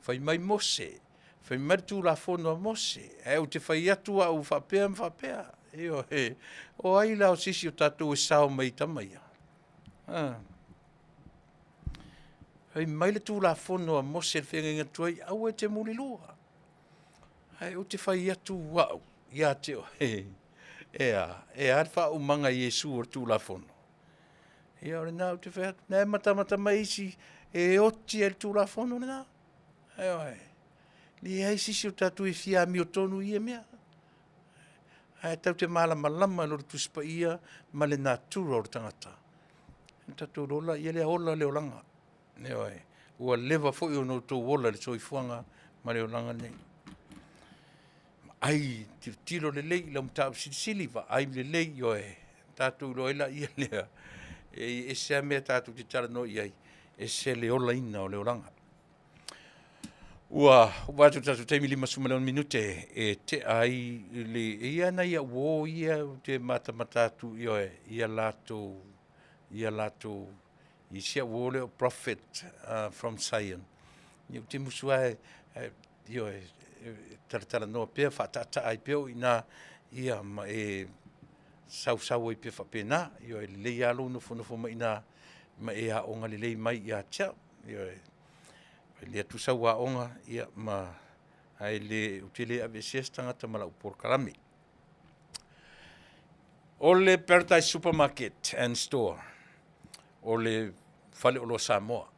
fai mai Mose, fai mai le Tulafono a Mose, ae ou te fai atu au faapea ma faapea. Ioe. O ai la o se isi o tatou e sao mai i tama ia? A. Fai mai le Tulafono a Mose i le feagaiga tuai, aua e te mulilua. Ae ou te fai atu au ia te oe, e a, e a le faaumaga e Iesu o le Tulafono? Ia o lena ou te fai atu, na e matamata mai isi e oti ai le Tulafono lena. Ioe. Leai se isi o tatou e fia amiotonu i ia mea. Ae tatou te malamalama i lo le Tusi Paia ma le natura o le tagata. Ona tatou iloa lea, ia ola le olaga. Ioe. Ua leva foi ona outou ola i le soifuaga ma le olaga lenei. Vaai, tilotilo lelei i lau mataupu silisili, vaai lelei, ioe, tatou iloa ai laia lea, e ese lava mea tatou te talanoa i ai, ese le olaina o le olaga. Ua ova atu le tatou taimi 56 minute e tea ai le, e i ai lava nai au uo ia ou te matamata atu, ioe, ia latou, ia latou, i si au uo lea o Prophet from Zion. Ia ou te musu lava e, ioe, e talatalanoa pea, faataataa ai pea o i ina, ia ma e sausau ai pea faapena. Ioe, lelei lava lou nofonofo mai i ina ma e aoga lelei mai ia te au. Ioe. E le atu sau aoga, ia ma, ae le, ou te le aveesea se tagata ma lau polokalame. O le Paradise Supermarket and Store, o le faleoloa Samoa.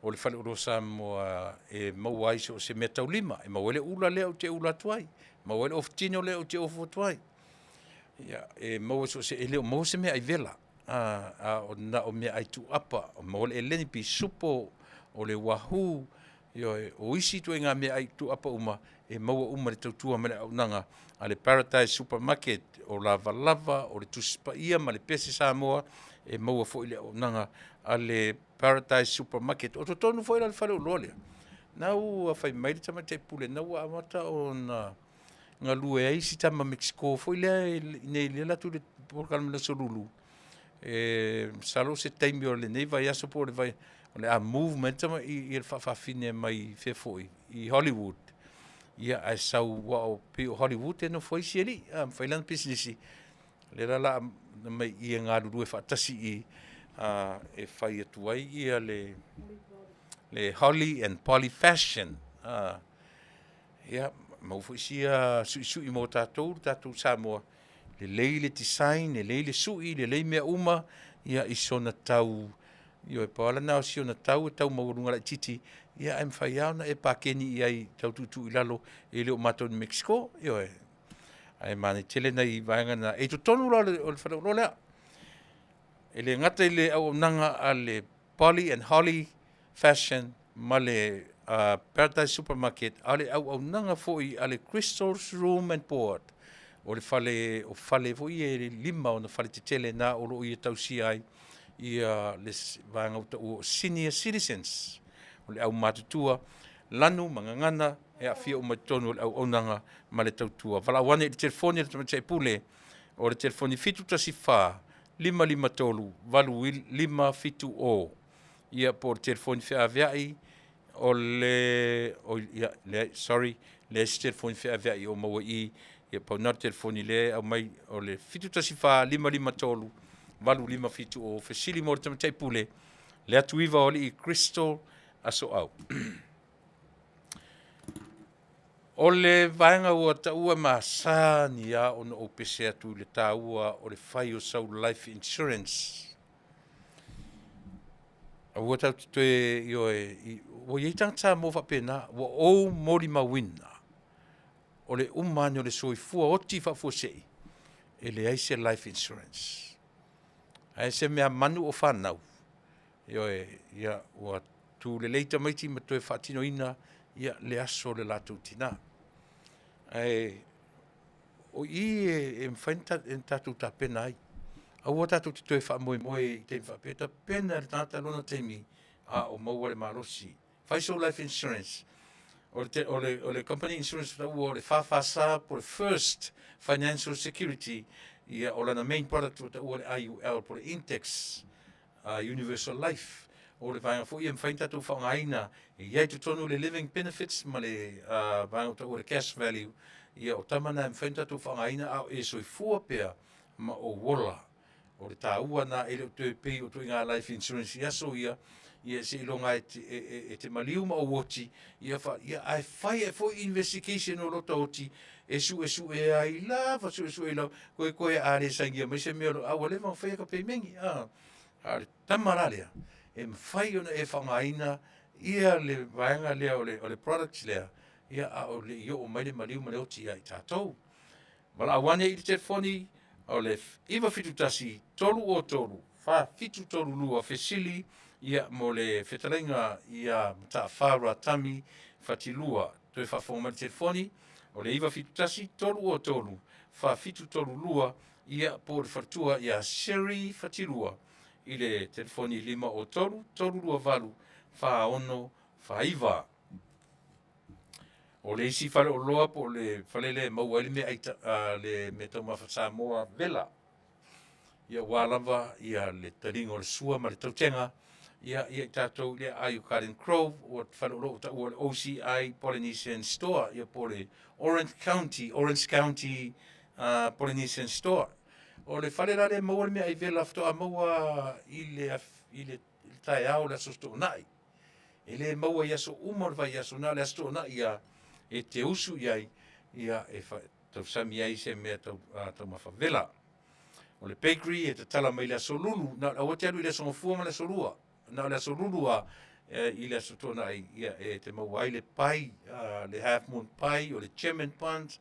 O le faleoloa Samoa e maua ai so o se mea taulima, e maua ai le ula lea ou te ula atu ai, maua ai le ofu tino lea ou te ofu atu ai. Ia, e maua so o se, e le o maua se meaai vela, a o na o meaai tuuapa, maua le eleni, pisupo, o le wahoo, ioe, o isi ituaiga meaai tuuapa uma e maua uma i le tautua ma le auaunaga a le Paradise Supermarket, o lavalava, o le Tusi Paia ma le Pese Samoa, e maua foi i le auaunaga a le Paradise Supermarket. O totonu foi la o le faleoloa lea, na ua fai mai le tamaitai pule, na ua amata ona galue ai si tama Mexico foi lea i inei lea alu atu i le polokalame le Aso Lulu, e masalo o se taimi o lenei vaiaso po o le vai, o le a move mai le i le faafafine mai fea foi i Hollywood. Ia ae sau aua o pei o Hollywood e nofo ai isi alii, a ma fai lana pisinisi. Lea la la mai i e galulue faatasi i a, e fai atu ai ia le le Holly and Polly Fashion. A, ia, maua foi sia suisui mo tatou, le tatou Samoa, lelei le design, lelei le sui, lelei mea uma, ia i sona tau, ioe, pau lava lena o si ona tau e tau maualuga laitiiti, ia ae mafai lava ona e pakeni i ai tau tuutuu i lalo, e le o matou ni Mexico, ioe. Ae manaia tele nai vaega na. E i totonu la o le faleoloa lea, e le gata i le auaunaga a le Polly and Holly Fashion ma le Paradise Supermarket, a o le auaunaga foi a le Crystal's Room and Board, o le fale, o fale foi ia e lima ona fale tetele na o lo o ia tausia ai ia le vaega ua taua o senior citizens, o le aumatutua, lanu ma gagana e aafia uma i totonu o le auaunaga ma le tautua. Valaau ane i le telefoni a le Tamaitai Pule, o le telefoni 714 553 8570, ia po o le telefoni feaveai. O le, oi, ia, leai, sorry, leai se telefoni feaveai o maua i i, ia pau na o le telefoni lea e aumai, o le 714 553 8570, fesili mo le tamaitai pule, le atu iva o alii Crystal Asoau. O le vaega ua taua e masani lava ona ou pese atu i le taua o le fai o sau life insurance. Aua tatou te toe, ioe, ua i ai tagata Samoa faapena, ua ou molimauina, o le uma ane o le soifua oti faafuasei, e leai se life insurance. Ae se meamanu o fanau, ioe, ia ua tu lelei tamaiti ma toe faatinoina ia le aso o le latou tina. Ae o i e mafai ona tatou tapena ai. Aua tatou te toe faamoemoe i taimi faapea, tapena e le tagata lona taimi a o maua le malosi. Fai sou life insurance. O le kamupani insurance ua o le FFS po o le First Financial Security, ia o lana main product ua taua o le IUL po o le Index Universal Life. O le vaega foi ia e mafai ona tatou faaaogaina, e i ai i totonu le living benefits ma le vaega ua taua o le cash value, ia o tama na e mafai ona tatou faaaogaina a o e soifua pea ma ou ola. O le taua lena, e le o toe pei o ituaiga life insurance i aso ia, ia seiloga e te maliu ma ou oti, ia ae fai ae foi investigation o lota oti e suesue ai lava, suesue ai lava, koe a le sainia mai se mea, a ua leva ona fai ata pemeni. A o le tama la lea, e mafai ona e faaaogaina ia le vaega lea o le products lea, ia a o le i oo mai le maliu ma le oti ia i tatou. Valaau ane i le telefoni o le 971 303 4732 fesili ia mo le fetalaiga ia Mataafa Ratami Fatilua. Toe faafofoga mai i le telefoni o le 971 303 4732 ia po o le faletua ia Sherry Fatilua i le telefoni 503 328 4649. O le isi faleoloa po o le fale lea e maua ai le meaai le meataumafa Samoa vela, ia aua lava ia le taliga o le sua ma le tautega ia i tatou i le aai o Garden Grove, ua faleoloa ua taua o le OCI Polynesian Store, ia po o le Orange County, Orange County Polynesian Store. O le fale la lea e maua le meaai vela faatoa maua i le i le taeao o le Aso Toonai. E le maua i aso uma o le vaiaso, na o le Aso Toonai lava e te usu i ai, ia e tausami ai se mea taumafa vela. O le bakery e tatala mai le Aso Lulu, na aua te alu i le Aso Gafua ma le Aso Lua. Na o le Aso Lulu lava i le Aso Toonai ia e te maua ai le pie, le half moon pie, o le German buns,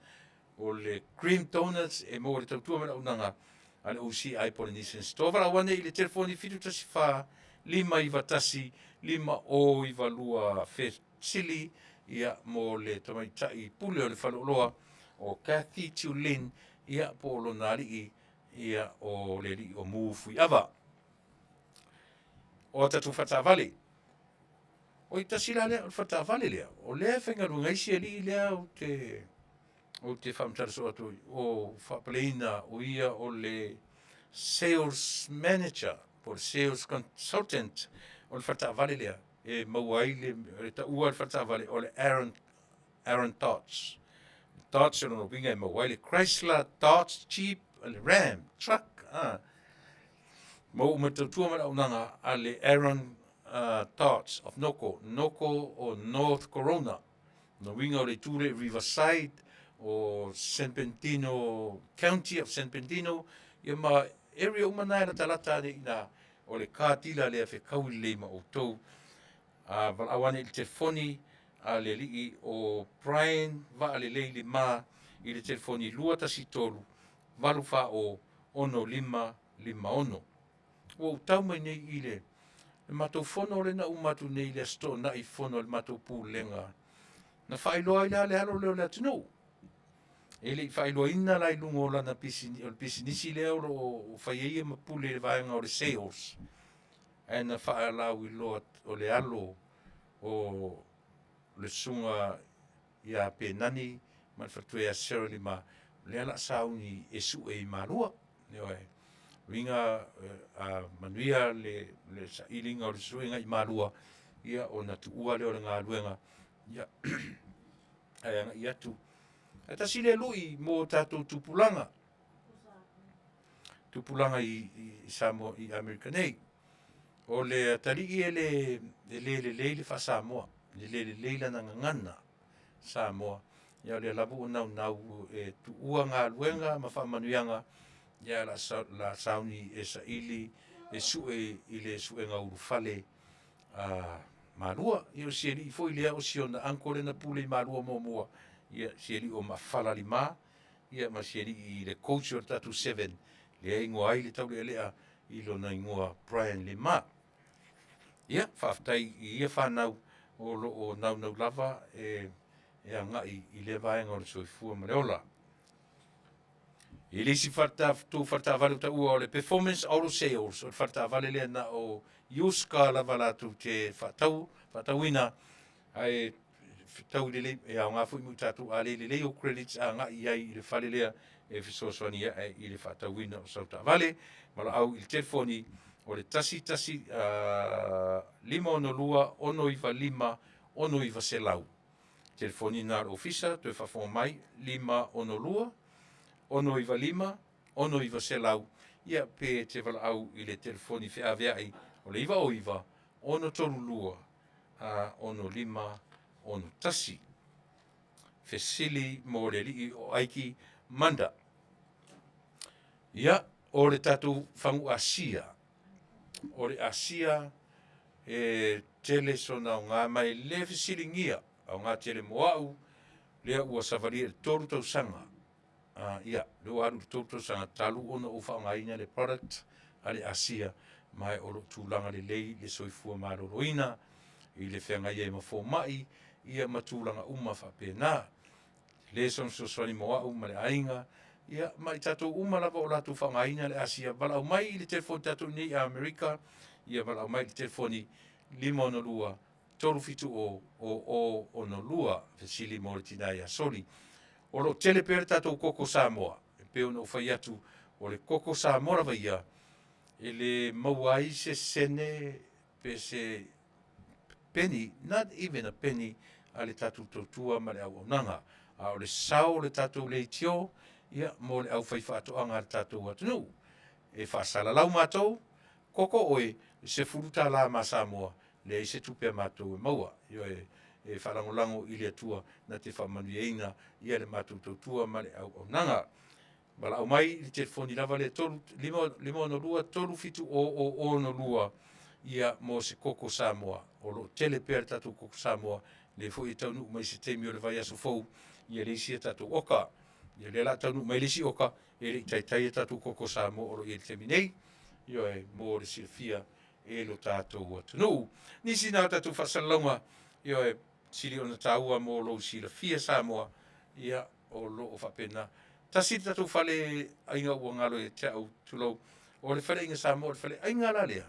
o le cream donuts e maua i le tautua ma le auaunaga a le OCI Polynesian Store. Valaau ane i le telefoni 714 591 5092 fesili ia mo le tamaitai pule o le faleoloa o Kathy Tulin ia po o lona alii ia o le alii o Mu Fuiava. O a tatou faletaavale. Oi tasi la lea, o le faletaavale lea, o lea e faigaluega ai si alii lea ou te ou te faamatala soo atu ai, o faapaleina o ia o le sales manager po o le sales consultant o le faletaavale lea e maua ai le, le taua o le faletaavale o le Aaron, Aaron Dodge. Dodge o lona uiga e maua ai le Chrysler, Dodge, Jeep, le Ram, truck, ah. Maua uma tautua ma le auaunaga a le Aaron Dodge of Noko, Noko o North Corona. Lona uiga o le itu lea i Riverside o San Bernardino, County of San Bernardino, ia ma area uma na e latalata ane i ina, o le car dealer lea e fekaui lelei ma outou. A valaau ane i le telefoni a le alii o Brian Vaalelei Lima i le telefoni 213 840 6556. Ua ou tau mai nei i le matou fono lea na uma atu nei i le Aso Toonai, fono a le matou Pulega, na faailoa ai la le alo lea o le atunuu. E le i faailoaina la i luga o lana o le pisinisi lea o lo o fai ai ia ma pule i le vaega o le sales, ae na faalauiloa o le alo o le susuga ia Penani ma le faletua ia Sarah Lima, o lea o le a sauni e sue i Malua. Ioe. Uiga a manuia le sailiga o le suega i Malua. ia ona tuua lea o le galuega, ia ae agai atu. Ae tasi lea lui mo tatou tupulaga, tupulaga i Samoa i Amerika nei. O le atalii e le lelei le faa-Samoa, e le lelei lana gagana Samoa, ia o lea lava ua naunau e tuua galuega ma faamanuiaga, ia ae o le a sauni e saili e sue i le suega ulufale a Malua. Ia o si alii foi lea o si ona uncle lea na pule i Malua muamua, ia si alii o Mafala Lima, ia ma si alii le coach o le tatou seven, lea e igoa ai le Taulealea i lona igoa Brian Lima. Ia, faafetai i ia fanau o lo o naunau lava e agai i lea vaega o le soifua ma le ola. I le isi tou faletaavale ua taua o le Performance Auto Sales, o le faletaavale lea na o used car lava latou te faatau, faatauina, ae fetaui lelei, e aoga foi mo i tatou a le lelei ou credits agai i ai i le fale lea e fesoasoani ae i le faatauina o sau taavale. Valaau i le telefoni o le 1 1 562 695 6900. Telefoni lena a le ofisa, toe faafofoga mai, 562 695 6900, ia pe te valaau i le telefoni feaveai o le 909 632 6561. Fesili mo le alii o Aiki Manda. Ia, o le tatou fagu Asia, o le Asia e tele sona aoga ma e le fesiligia, aoga tele mo au, lea ua savalia i le 3 tausaga. Ia, lea ua alu i le 3 tausaga talu ona ou faaaogaina le product a le Asia, ma o lo o tulaga lelei le soifua maloloina i le feagai ai ma fomai, ia ma tulaga uma faapena. Le soona fesoasoani mo au ma le aiga, ia ma i tatou uma lava o latou faaaogaina le Asia, valaau mai i le telefoni tatou i inei i Amerika, ia valaau mai i le telefoni 562 370 0062, fesili mo le tina ia Soli. O lo o tele pea le tatou koko Samoa, e pei ona ou fai atu, o le koko Samoa lava ia, e le maua ai se sene pe se penny, not even a penny a le tatou tautua ma le auaunaga. A o le sao o le tatou leitio, ia, mo le aufaifaatoaga a le tatou atunuu. E faasalalau matou, koko oe, e $10 ma Samoa, leai se tupe a matou e maua. Ioe, e faalagolago i le Atua na te faamanuiaina le matou tautua ma le auaunaga. Valaau mai i le telefoni lava lea 562 370 0062 ia mo se koko Samoa. O lo o tele pea le tatou koko Samoa, lea foi e taunuu mai i se taimi o le vaiaso fou ia le isi a tatou oka. Ia lea o le a taunuu mai le isi oka, e le i taitai a tatou koko Samoa o lo o i ai i le taimi nei. Ioe, mo le silafia e lo tatou atunuu. Nisi na o tatou faasalalauga, ioe, sili ona taua mo lou silafia Samoa, ia, o lo o faapena. Tasi le tatou fale aiga ua galo ia te au, tulou, o le Faleaiga Samoa, o le faleaiga la lea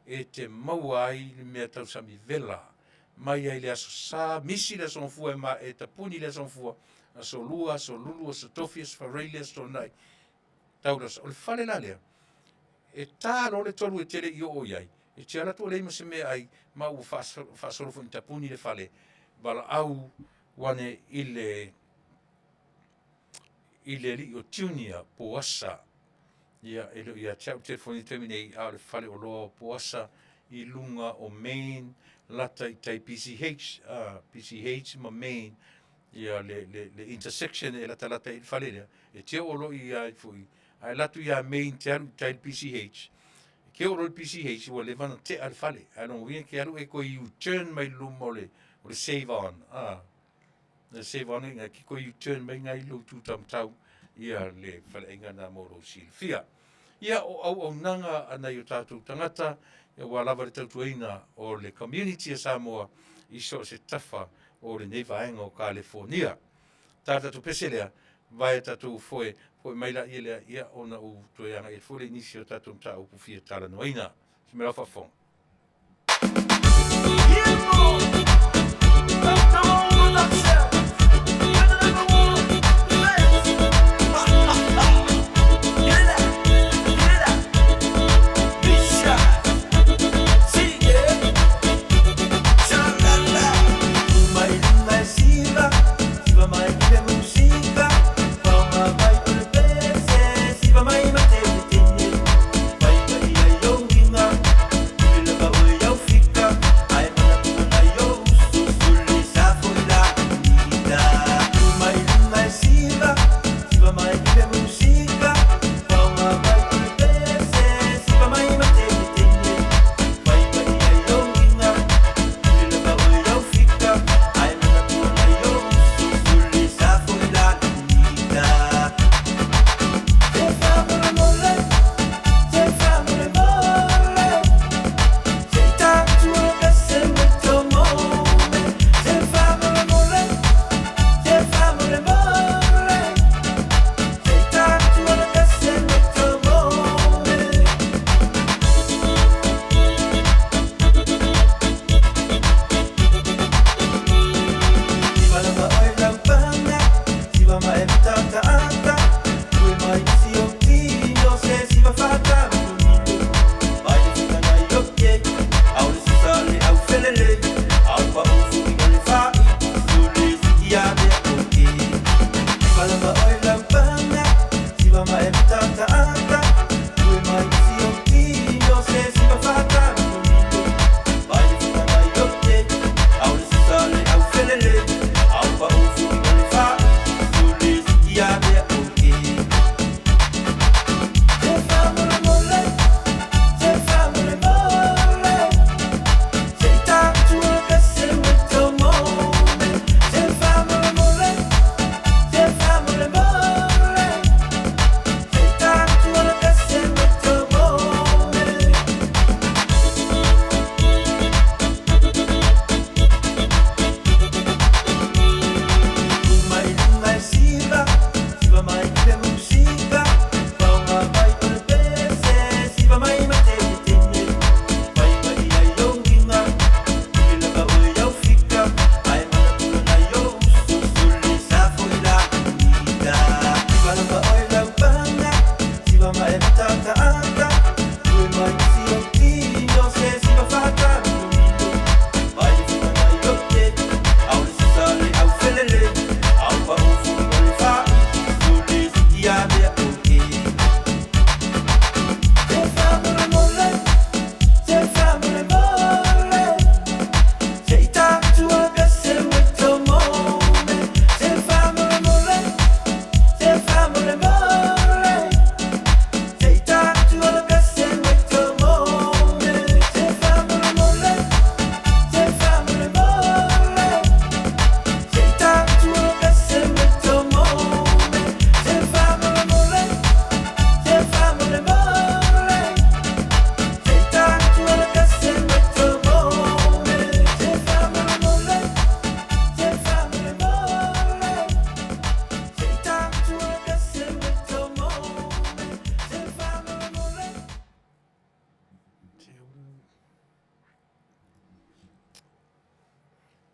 e te maua ai le mea tausami vela mai ai le Aso Sa, misi le Aso Gafua e ma e tapuni le Aso Gafua, Aso Lua, Aso Lulu, Aso Tofi, Aso Faraile, Aso Toonai, tau le Aso. O le fale la lea, e ta loa le 3 e te le i oo i ai, e te alu atu ua leai ma se meaai, ma ua faasolo foi ina tapuni le fale, valaau ane i le i le alii o Junior Poasa. Ia, e le o ia te au le telefoni i le taimi nei, a o le faleoloa o Poasa i luga o Main, lata i tai PCH, PCH ma Main, ia le, le, le intersection e latalata i le fale lea, e te oo loa i ai foi, a e alu atu ia Main te alu i tai i le PCH, ke oo loa i le PCH ua leva ona tea le fale, ae lona uiga e te alu e toe U-turn mai luma o le, o le Save On, le Save On e te toe U-turn mai nai lou tu taumatau ia le faleaiga na mo lou silafia. Ia o auaunaga a nai o tatou tagata aua lava le tautuaina o le community a Samoa i so o se tafa o lenei vaega o Kalefonia. Ta tatou pese lea, vae tatou foe, foe mai laia lea, ia ona ou toe agai atu foi lea i nisi o tatou mataupu fia talanoaina. Se mea la faafofoga.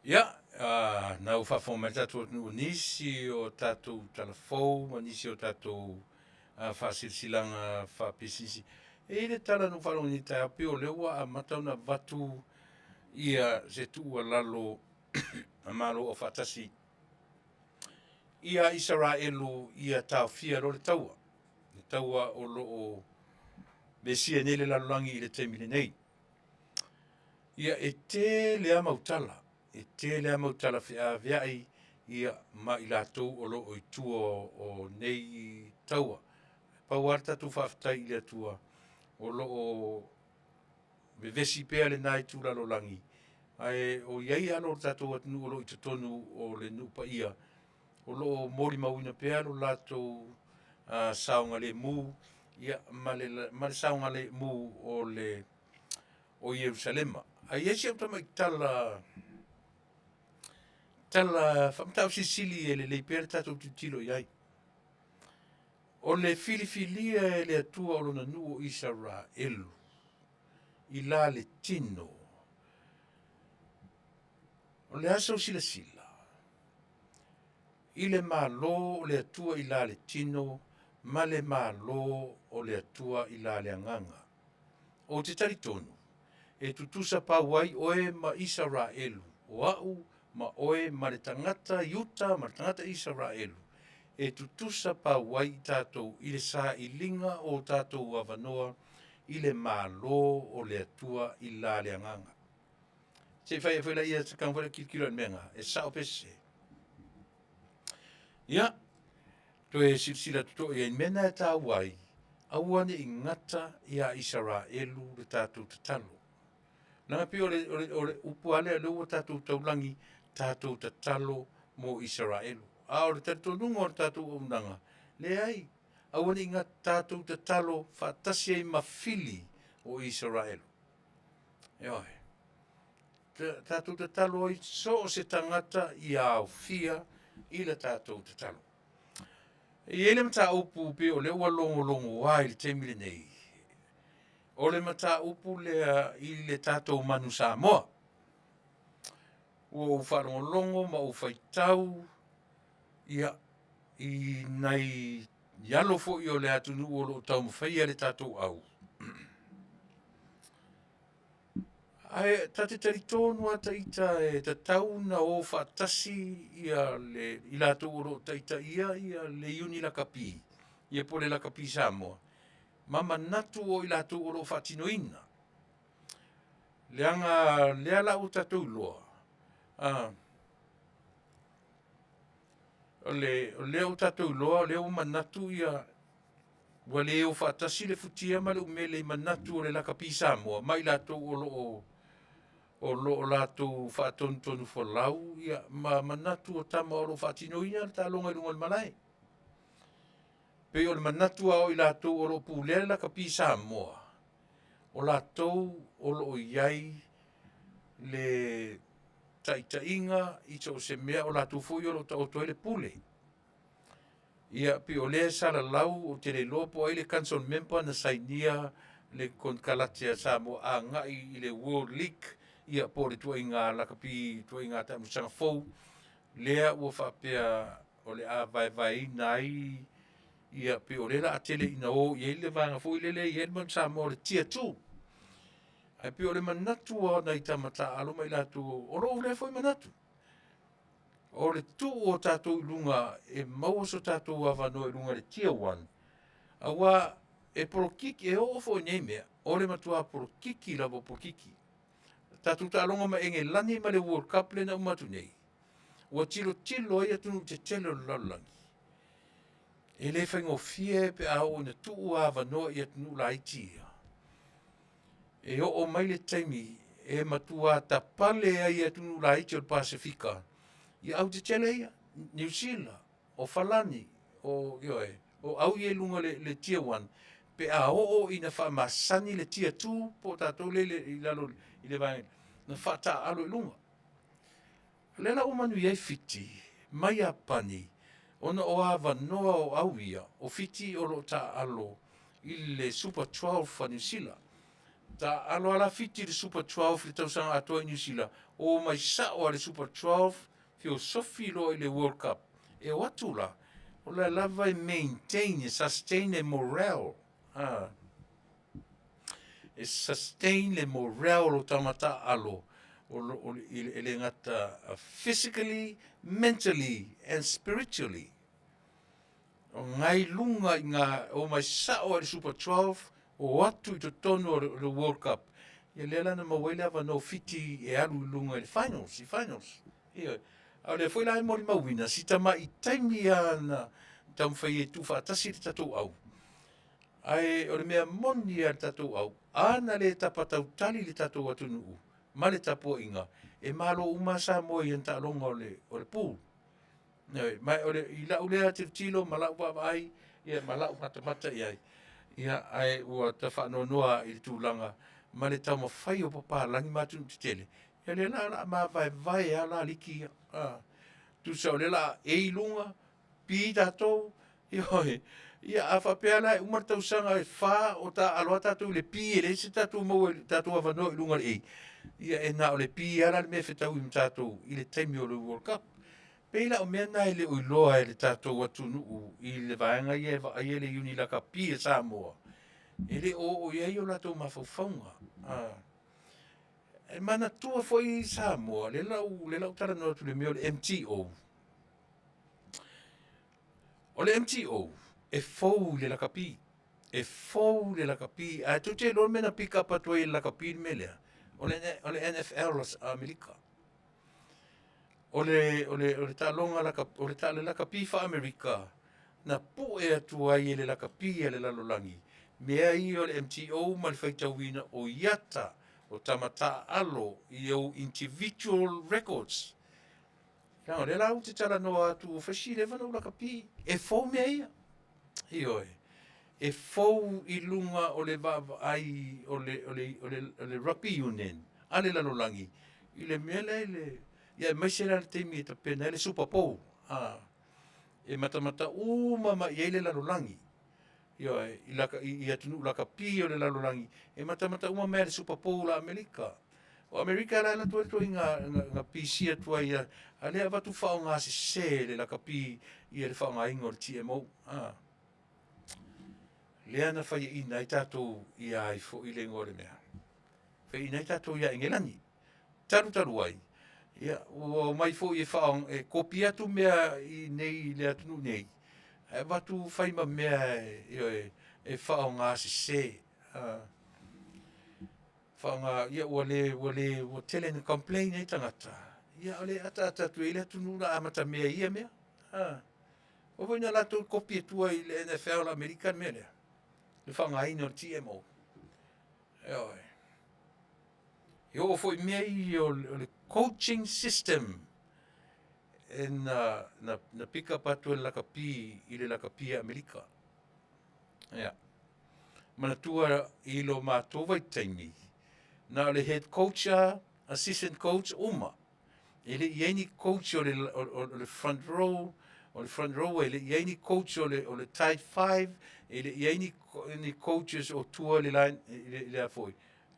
Ia, na ua faafofoga mai le tatou atunuu i nisi o tatou tala fou ma nisi o tatou faasilasilaga faapisinisi. E i ai le tala na ou faalogo nei i le taeao pei o lea ua amata ona avatu ia se tuualalo a Malo Aufaatasi ia Isaraelu ia taofia loa le taua, le taua o lo o vesia nei le lalolagi i le taimi lenei. Ia e tele lava mau tala, e tele lava mau tala feaveai ia ma i latou o lo o i tua o nei taua. Pau lava le tatou faafetai i le Atua, o lo o vevesi pea lena itu lalolagi, ae o i ai alo o le tatou atunuu o lo o i totonu o le nuu paia, o lo o molimauina pea lo latou saogalemu, ia ma le saogalemu o le o Ierusalema. Ae i ai si au tamai tala tala faamatau silisili e lelei pea le tatou tilotilo i ai. O le filifilia e le Atua o lona nuu o Isaraelu i la le tino, o le a sou silasila i le Malo o le Atua i la le tino ma le Malo o le Atua i la le agaga? Ou te talitonu, e tutusa pau ai oe ma Isaraelu, o au ma oe ma le tagata Iuta ma le tagata Isaraelu, e tutusa pau ai i tatou i le sailiga o tatou avanoa i le Malo o le Atua i la le agaga. Se i fai ae foi laia se tago foi lea tilotilo i le mea lena, e sao pe sese. Ia, toe silasila totoa i ai i mea na e taua ai, aua ne i gata ia Isaraelu le tatou tatalo. Leaga e pei o le, o le, o le upu lava lea o lea ua tatou taulagi, tatou tatalo mo Isaraelu. A o le talitonuga o le tatou auaunaga, leai, aua ne i gata, tatou tatalo faatasi ai ma fili o Isaraelu. Ioe. Tatou tatalo ai so o se tagata ia aofia i le tatou tatalo. E i ai le mataupu pei o lea ua logologoa i le taimi lenei, o le mataupu lea i le tatou manu Samoa. Ua ou faalogologo ma ou faitau ia, i nai alo foi o le atunuu o lo o taumafaia le tatou au, Ae ta te talitonu lava ita e tatau ona o faatasi ia le, i latou o lo o taitaia ia le Iuni Lakapi, ia po o le Lakapi Samoa, ma manatu o i latou o lo o faatinoina. Leaga lea la ua tatou iloa, o lea ua tatou iloa o lea ua manatu ia ua le o faatasi le futia ma le umele i manatu o le lakapi Samoa ma i latou o lo o o lo o latou faatonutonufolau ia, ma manatu o tama o lo o faatinoina le taaloga i luga o le malae. Pei o le manatu lava o i latou o lo o pulea le lakapi Samoa, o latou o lo o i ai le taitaiga i so o se mea, o latou foi o lo o taoto ai le pule. Ia, pei o lea e salalau, ou te le iloa po o ai le council member na sainia le konekarate a Samoa agai i le World League, ia po o le ituaiga lakapi, ituaiga taamilosaga fou lea ua faapea o le a vaevaeina ai, ia pei o lea o le a tele ina o i ai le vaega foi lele e i ai le manu Samoa o le Tier 2. Ae pei o le manatu lava o nai tama taaalo ma i latou, o lou lea foi manatu, o le tuu o tatou i luga e maua so tatou avanoa i luga i le Tier 1, aua e polokiki, e oo foi i nei mea, o le matua polokiki lava o polokiki. Tatou taaloga ma Egelani ma le World Cup lea na uma atu nei, ua tilotilo ai atunuu tetele o le lalolagi, e le faigofie pe a oo ina tuu avanoa i atunuu laiti ia, e oo mai le taimi e matua tapale ai e atunuu laiti o le Pasefika ia au tetele ia, Niu Sila, o Falani, o, ioe, o au ia i luga o le Tier 1, pe a oo ina faamasani le Tier 2 po o tatou lea i lalo i le vaega, na faataaalo i luga. O lea la ua manuia ai Fiti ma Iapani, ona o avanoa o au ia, o Fiti o lo o taaalo i le Super 12 a Niu Sila. Taaalo lava la Fiti i le Super 12 i le tausaga atoa i Niu Sila, o mai sao lava i le Super 12, feosofi loa i le World Cup. E o atu la, o la e lava e maintain, e sustain le morale, a, e sustain le morale o lo tagata taaalo, o, o, e le gata physically, mentally and spiritually. O ngai luga i ngā, o mai sao ai le Super 12, o atu i totonu o le World Cup. Ia lea la na maua ai le avanoa o Fiti e alu i luga i le finals, i finals. Ioe. A o lea foi la e molimauina, si tamai taimi lava na taumafai ai e tuufaatasi le tatou au. Ae o le mea moni lava i le tatou au, a na le tapa tautali le tatou atunuu ma le tapuaiga, e malo uma lava Samoa i ana taaloga o le, o le pool. Ioe, ma o le, i lau lea tilotilo ma lau vaavaai, ia ma lau matamata i ai, ia, ae ua ta faanoanoa i le tulaga ma le taumafai o papalagi ma atunuu tetele, ia lea la o le a mavaevae lava la liki ia. A, tusa o lea o le a A i luga, B tatou, ioe. Ia a faapea la e uma le tausaga e fa o taaalo lava tatou i le B e leai se tatou maua i le tatou avanoa i luga o le A, ia e na o le B lava la le mea e fetaui ma tatou i le taimi o le World Cup. Pei la o mea na e le o iloa e le tatou atunuu i le vaega ia e vaaia le Iuni Lakapi a Samoa, e le o oo i ai o latou mafaufauga. E manatua foi Samoa, lea la ou, lea la ou talanoa atu i le mea o le MTO. O le MTO, e fou i le lakapi. E fou i le lakapi. Ae tou te iloa le mea na pick up atu ai e le lakapi le mea lea? O le, o le NFL a Amerika. O le, o le, o le taaloga laka, o le, le lakapi faa-Amerika na pue atu ai e le lakapi a le lalolagi mea ia o le MTO ma le faitauina o iata o tama taaalo i ou individual records. Leaga o lea la ou te talanoa atu ua fai si leva ona ou lakapi, e fou mea ia. Ioe. E fou i luga o le vaavaai o le, o le, o le, o le rugby union a le lalolagi i le mea lea i le, ia aemaise la le taimi e tapena ai le Super Bowl, a, e matamata uma mai i ai le lalolagi. Ioe, i, laka, i, i atunuu lakapi o le lalolagi, e matamata uma mai le Super Bowl a Amerika. O Amerika la e alu atu ai le ituaiga na pisi atu ai a, a lea avatu faaaoga sese le lakapi ia le faaaogaina o le TMO. A. Lea na faiaina ai tatou ia ai foi le igoa o le mea. Faiaina ai tatou ia Engelani. Talu talu ai, ia, ua omai foi e, faa, e kopi atu mea i nei i le atunuu nei, ae avatu fai ma mea e, e, e faaaoga sese. Uh, faaaoga, ia ua le, ua le, ua tele na complain ai tagata. Ia o le ataata atu ai le atunuu na amata mea i ia mea. Ah. O foi na latou kopi atua i le NFL a Amerika le mea lea. Le faaaogaina o le TMO. Ioe. E oo foi mea ia o le coaching system e na, na, na pick up atu e le lakapi i le lakapi a Amerika. Ia. Manatua i lo matou vaitaimi, na o le head coach a, assistant coach uma. E le i ai ni coach o le, o, o, o le front row, o le front row e le i ai ni coach o le, o le tight five, e le i ai ni, ni coaches o tua i le line, i le, i le a foi,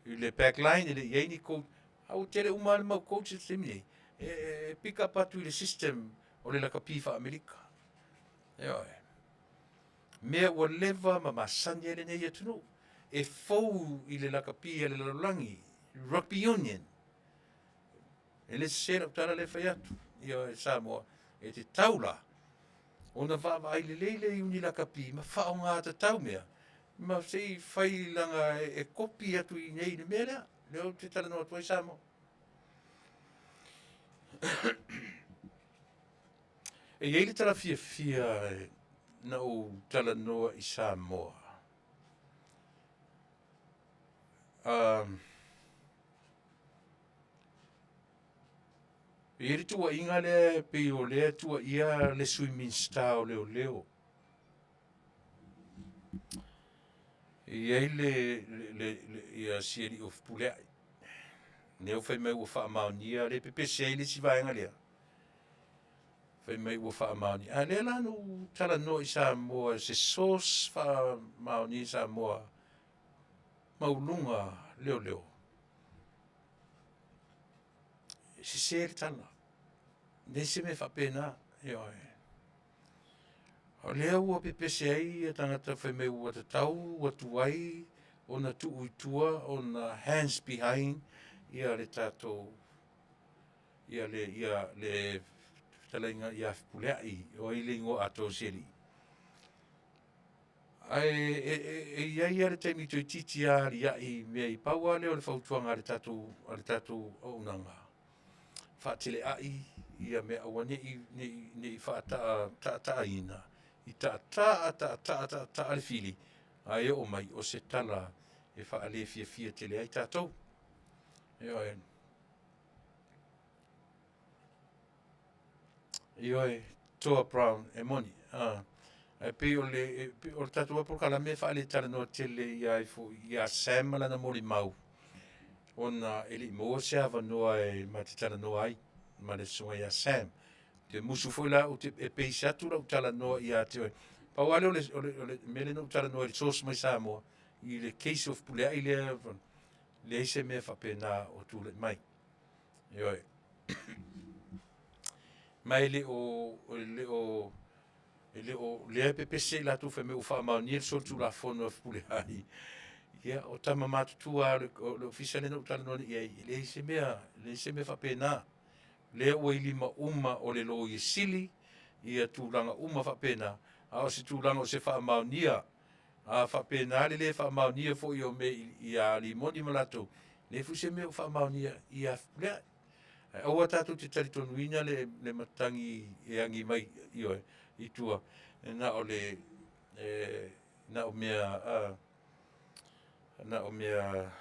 i le back line, e le i ai ni coach. A ua tele uma lava le mau coaches i le taimi nei, e, e pick up atu i le system o le lakapi faa-Amerika. Ioe. Mea ua leva ma masani ai lenei atunuu, e fou i le lakapi a le lalolagi, rugby union. E le sese lau tala lea e fai atu, ioe, Samoa, e te tau la ona vaavaai lelei le iuni lakapi ma faaaoga tatau mea, ma se i fai laga e kopi atu i inei i le mea lea, lea ou te talanoa atu ai Samoa. E i ai le tala fiafia na ou talanoa i Samoa. Um, e i ai le tuuaiga lea e pei o lea e tuuaia le Sui Minisita o Leoleo. E i ai le, le, le, le ia si alii o Fepuleai, lea ua fai mai ua faamaonia, lea e pepese ai le isi vaega lea. Fai mai ua faamaonia. A lea la na ou talanoa i Samoa, se source faamaonia i Samoa, maualuga. leoleo, e sese le tala, e leai se mea faapena, ioe. O lea ua pepese ai ia tagata fai mai ua tatau ua tuai ona tuu i tua ona hands behind ia le tatou ia le ia le fetalaiga ia Fepuleai o ai le igoa atoa o si alii. Ae e i ai lava le taimi toeitiiti lava aliai i mea ia, pau lava lea o le fautuaga a le tatou auaunaga, faateleai ia mea aua ne i faataataaina, i taataa taataa taataa le fili, ae oo mai o se tala e faalefiafia tele ai tatou. Ioe. Ioe, Toa Brown, e moni. Ae pei o le tatou lava polokalame e faaletalanoa tele ia ia Sam ma lana molimau, ona e le i maua se avanoa e ma te talanoa ai ma le Susuga ia Sam. Ou te musu foi la e base atu lau talanoa ia te oe. Pau lava lea o le mea lea na ou talanoa ai i le source mai Samoa i le case o Fepuleai lea, leai se mea faapena o tulai mai. Ioe. Ma e le o, o lea e pepese i latou fai mai ua faamaonia le solitulafono a Fepuleai. Ia, o tama matutua lava o le Ofisa lea na ou talanoa nei i ai, e leai se mea, e leai se mea faapena. O lea ua i lima uma o le Loia Sili ia tulaga uma faapena, a o se tulaga o se faamaonia, a faapena le le faamaonia foi o mea ia Rimoni ma latou, e leai foi se mea o faamaonia ia Fepuleai. Ae aua tatou te talitonuina le matagi e agi mai ioe, i tua, e na o le na o mea na o mea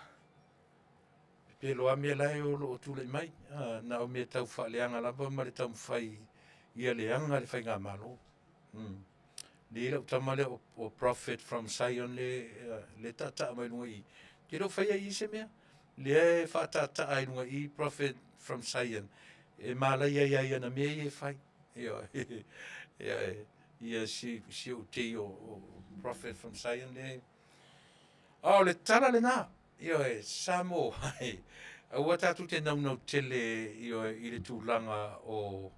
pepelo lava mea la e tulai mai. Na o mea tau faaleaga lava ma le taumafai ia leaga le Faigamalo. Lea e i ai lau tama lea o Prophet from Zion lea e taataa mai luga i i, ou te le o faia i i se mea. O lea e faataataa i luga i i Prophet from Zion e malaia ai lava i ana mea ia e fai. Ioe, ia si ou tei o Prophet from Zion lea. A o le tala lena, ioe, Samoa, aua tatou te naunau tele ioe, i le tulaga o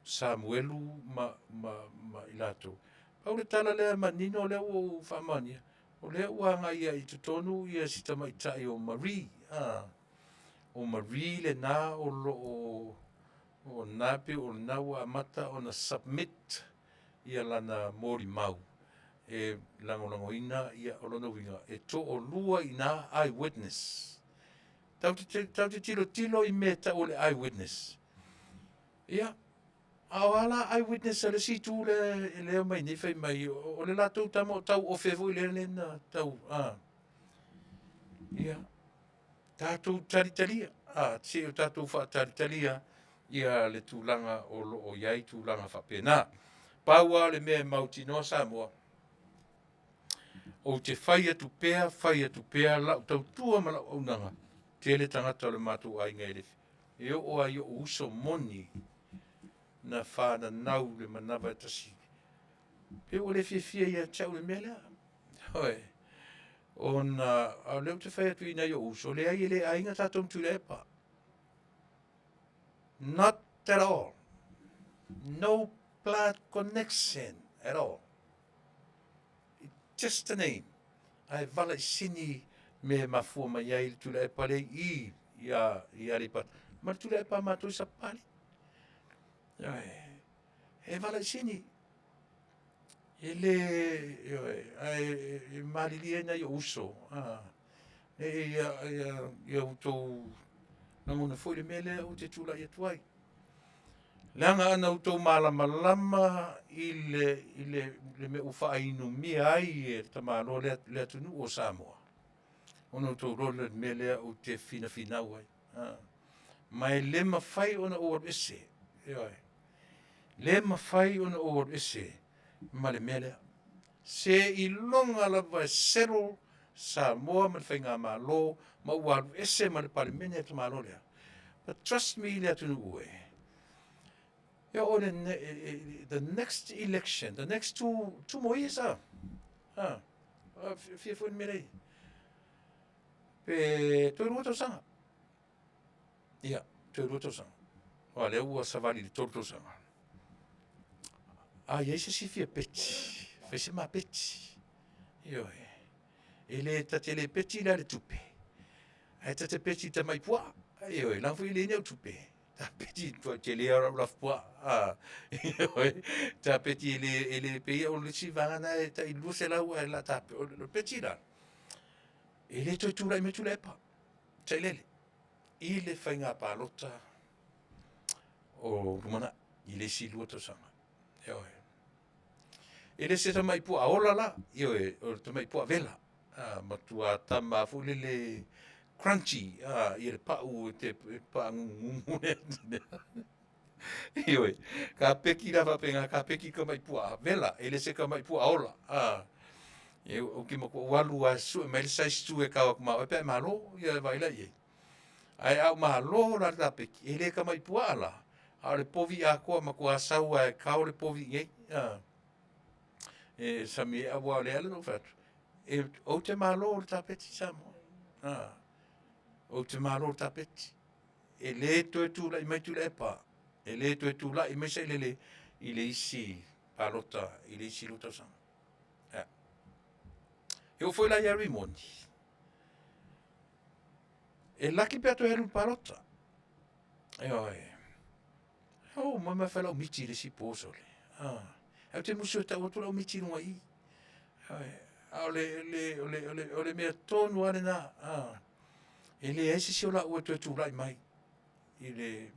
Samuelu ma i latou. Pau le tala lea manino lea ua ou faamaonia, o lea ua agai lava i totonu ia si tamaitai o Marie, a, o Marie lena o lo o, o lena e pei o lena ua amata ona submit ia lana molimau e lagolagoina, ia o lona uiga e toalua i ina eye witness. Tatou te tilotilo i mea e tau o le eye witness. Ia, a o a la eye witness a le isi itu lea e omai nei fai mai o le latou tama o tauofe foi lea na tau, a. Ia, tatou talitalia, a, se i o tatou faatalitalia ia le tulaga o lo o i ai tulaga faapena. Pau lava o le mea e mautinoa Samoa, ou te fai atu pea, fai atu pea lau tautua ma lau auaunaga, tele tagata o le matou aiga e le E oo lava i ou uso moni na fananau i le manava e tasi, pei ua le fiafia ia te au i le mea lea. Ioe. Ona a o lea ou te fai atu i nai ou uso, leai e le aiga tatou ma Tuilaepa. Not at all. No blood connection at all. Just a name. Ae valaisini mea e mafua mai ai le Tuilaepa lea i i i Aleipata ma le Tuilaepa a matou i Sapapalii. Ioe. E valaisini. E le, ioe, ae e malilie ai nai ou uso, ne i ia outou lagona foi le mea lea ou te tulai atu ai. Leaga ana outou malamalama i le mea ua faainumia ai e le tamaloa le atunuu o Samoa, ona outou iloa lea o le mea lea ou te finafinau ai. Ma e le mafai ona ou alu ese, ioe, le mafai ona ou alu ese ma le mea lea. Seiloga lava e settle Samoa ma le Faigamalo ma ua alu ese ma le Palemene le tamaloa lea. But trust me le atunuu e, e oo i le the next election, the next two more years, a, a, fia foi le mea lea. Pe toe 2 tausaga. Ia, toe 2 tausaga. Aua o lea ua savali i le 3 tausaga. A i ai se isi e fia peti, fai se ma peti. Ioe. E le ta te le peti la i le tupe, ae ta te peti i le tamai puaa. Ioe, leaga foi e leai ni au tupe. Ta peti i le matuai tele lava o lau lafupuaa. Ioe, ta peti e le e le pei o le isi vaega lena e tai $200 ae o le a ta. O le peti la, e le toe tulai mai Tuilaepa, sailele, i le faiga palota o lumanai i le isi 2 tausaga. Ioe. E le se tamai puaa ola la, ioe, o le tamai puaa vela. Matua tama lava foi lele crunchy le pau e te paagugugu. Ioe, ka peki la faapena, ka peki i le tamai puaa vela, e le se tamai puaa ola. Ou te matua ou alu lava e sue mai le size 2 e kao atu ma oe pe a e malo, ia vaai la i ai. Ae a ou malo la i le ta peki, e le tamai puaa la, a o le povi atoa, matua sau lava e kao le povi i inei. E sami aua o lea na ou fai atu, ou te malo i le ta peti Samoa. Ou te malo i le ta peti. E le toe tulai mai Tuilaepa, e le toe tulai mai Sailele i le isi palota i le isi 2 tausaga. Ia. E oo foi la ia Rimoni, e laki pe a toe alu i le palota. Ioe. Ou moe ma fai lau miti i le isi po, sole, ae ou te musu e tau atu lau miti i luga i i. Ioe. A o le mea tonu lava lena, e leai se isi o laua e toe tulai mai i le.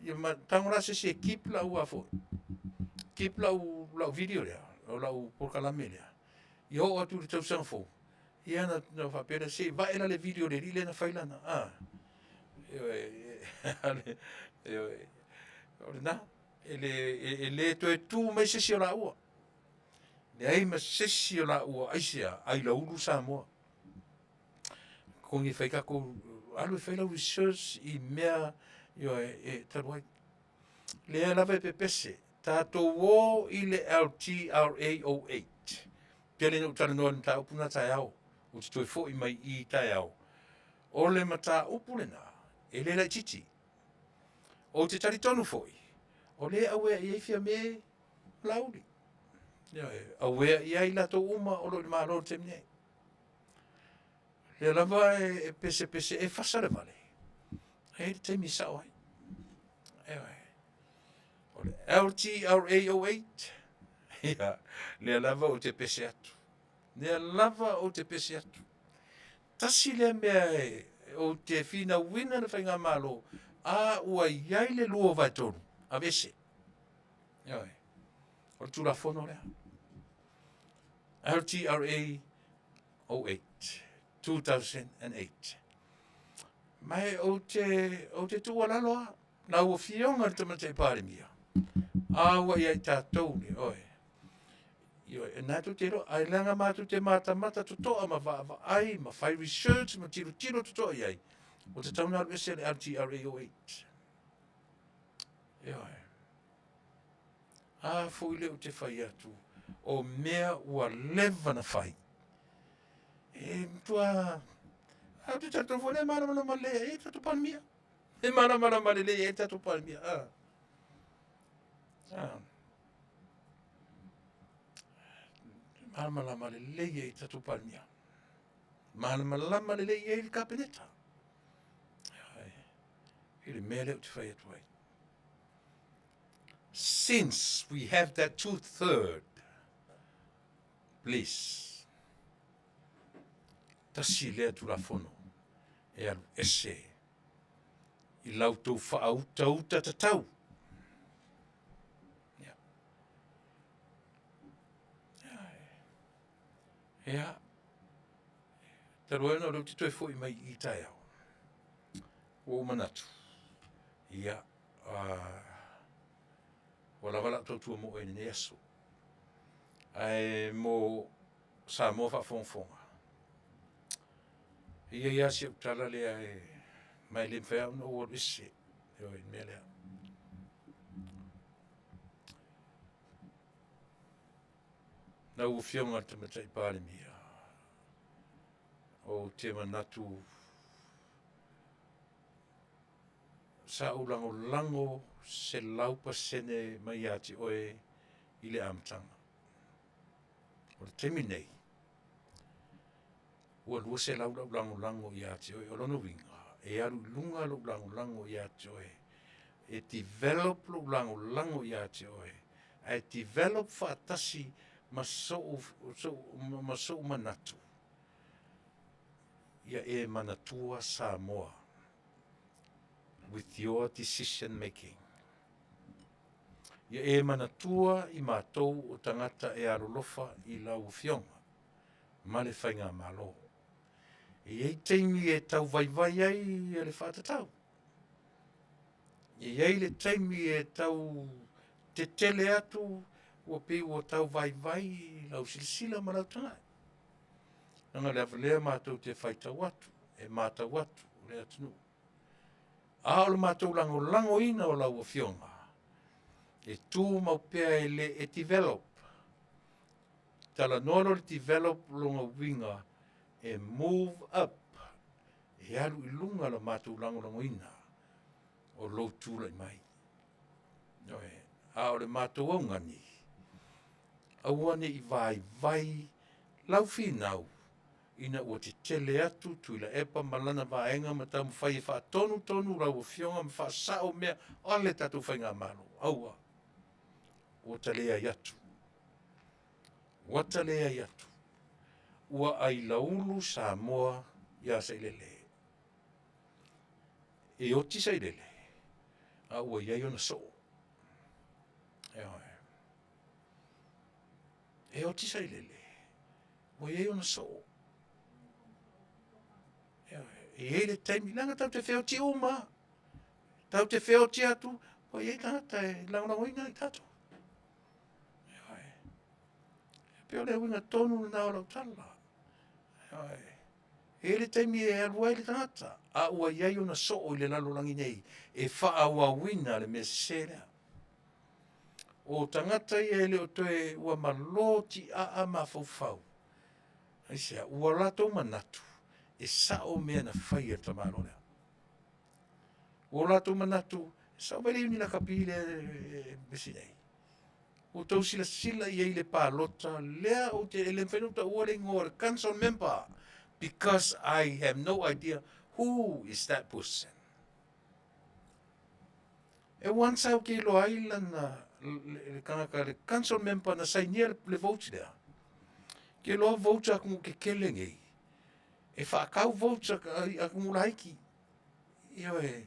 Ia ma tago la se isi e keep lau a foi, keep lau video lea, o lau polokalame lea, ia oo atu i le tausaga fou, ia ona faapea lea, se i vae la le video a le alii lea na fai lana, a? Ioe, ioe. O lena, e le toe tu mai se isi o laua. Leai ma se isi o laua, aisea? Ailaulu Samoa. Totogi e fai tatou, alu e fai lau research i mea, ioe, e talu ai. O lea lava e pepese, tatou o i le LTRA 08. Tele ina ou talanoa i le mataupu lena taeao, ou te toe foi mai i i taeao. O le mataupu lena, e le laitiiti. Ou te talitonu foi, o lea e auea i ai Fiame ma Laauli. Ioe, auea i ai latou uma o lo o i le Malo i le taimi nei. O lea lava e pesepese e fasa le vale, ae i ai le taimi e sao ai. Ioe. O le LTRA 08, ia, lea lava ou te pese atu. Lea lava ou te pese atu. Tasi lea mea ou te finauina le faigamalo, a ua i ai le 2/3, aveese. Ioe. O le Tulafono lea. LTRA 08, 2008. Ma ou te tuualalo lava, lau Afioga i le Tamaitai Palemia, a ua ia i tatou le, ioe, ioe, o lena tou te iloa, ae leaga matou te matamata totoa ma vaavaai ma fai research ma tilotilo totoa i ai, ua tatau ona alu ese le LTRA 08. Ioe. A foi lea ou te fai atu, o mea ua leva ona fai, e matua, ae ou te talitonu foi o lea e malamalama lelei i ai le tatou Palemia. E malamalama lelei i ai le tatou Palemia. A. A. Malamalama lelei i ai le tatou Palemia. Malamalama lelei i ai le Kapeneta. I le mea lea ou te fai atu ai. Since we have that two-third, please, tasi lea Tulafono e alu ese i la outou faautauta tatau. Ia. Ia. Talu ai ona o lea ou te toe foi mai i i taeao, ua ou manatu, ia, ua lava lau tautua mo oe i lenei aso. Ae mo Samoa faafogafoga, e i ai lava si au tala lea ma e le mafai lava ona ou alu ese i le mea lea. Lau Afioga i le Tamaitai Palemia, o. Ou te manatu sa ou lagolago 100% mai ia te oe i le amataga. O le taimi lenei, ua 200 lau lagolago ia te oe. O lona uiga, e alu i luga lou lagolago ia te oe, e develop lou lagolago ia te oe, ae develop faatasi ma sou manatu, ia e manatua Samoa with your decision making. Ia e manatua i matou o tagata e alolofa i lau Afioga ma le Faigamalo. E i ai taimi e tau vaivai ai le faatatau. E i ai le taimi e tau tetele atu ua pei ua tau vaivai lau silasila ma lau tagai. Leaga o le ava lea matou te faitau atu, e matau atu le atunuu. A o le matou lagolagoina o lau Afioga, e tumau pea e le e develop. Talanoa loa i le develop o lona uiga e move up, e alu i luga le matou lagolagoina o lou tulai mai. Ioe. A o le matou augani, aua ne i vaivai lau finau ina ua tetele atu Tuilaepa ma lana vaega ma taumafai e faatonutonu lau Afioga ma faasao mea a le tatou Faigamalo. Aua, ua ta leai atu, ua ta leai atu, ua ailaulu Samoa ia Sailele. E oti Sailele, a ua i ai ona soo. Ioe. E oti Sailele, ua i ai ona soo. Ioe. E i ai le taimi, leaga tatou te feoti uma lava. Tatou te feoti atu, ua i ai tagata e lagolagoina i tatou. Ioe. E pei o le uiga tonu lena o lau tala. Ioe. E i ai le taimi e alu ai le tagata, a ua i ai ona soo i le lalolagi nei e faaauauina le mea sese lea. O tagata ia e le o toe, ua malo tiaa mafaufau. Aisea? Ua latou manatu e sao mea na fai e le tamaloa lea. Ua latou manatu, e sao mai le Iuni Lakapi lea e vevesi nei. Ua outou silasila i ai i le palota lea ou te, e le mafai ona ou taua le igoa o le council member because I have no idea who is that person. E once lava ou te iloa ai lana, le tagata, le council member na sainia le vote lea. Ou te iloa votes a atunuu tetele nei, e faatau votes a atunuu laiti. Ioe.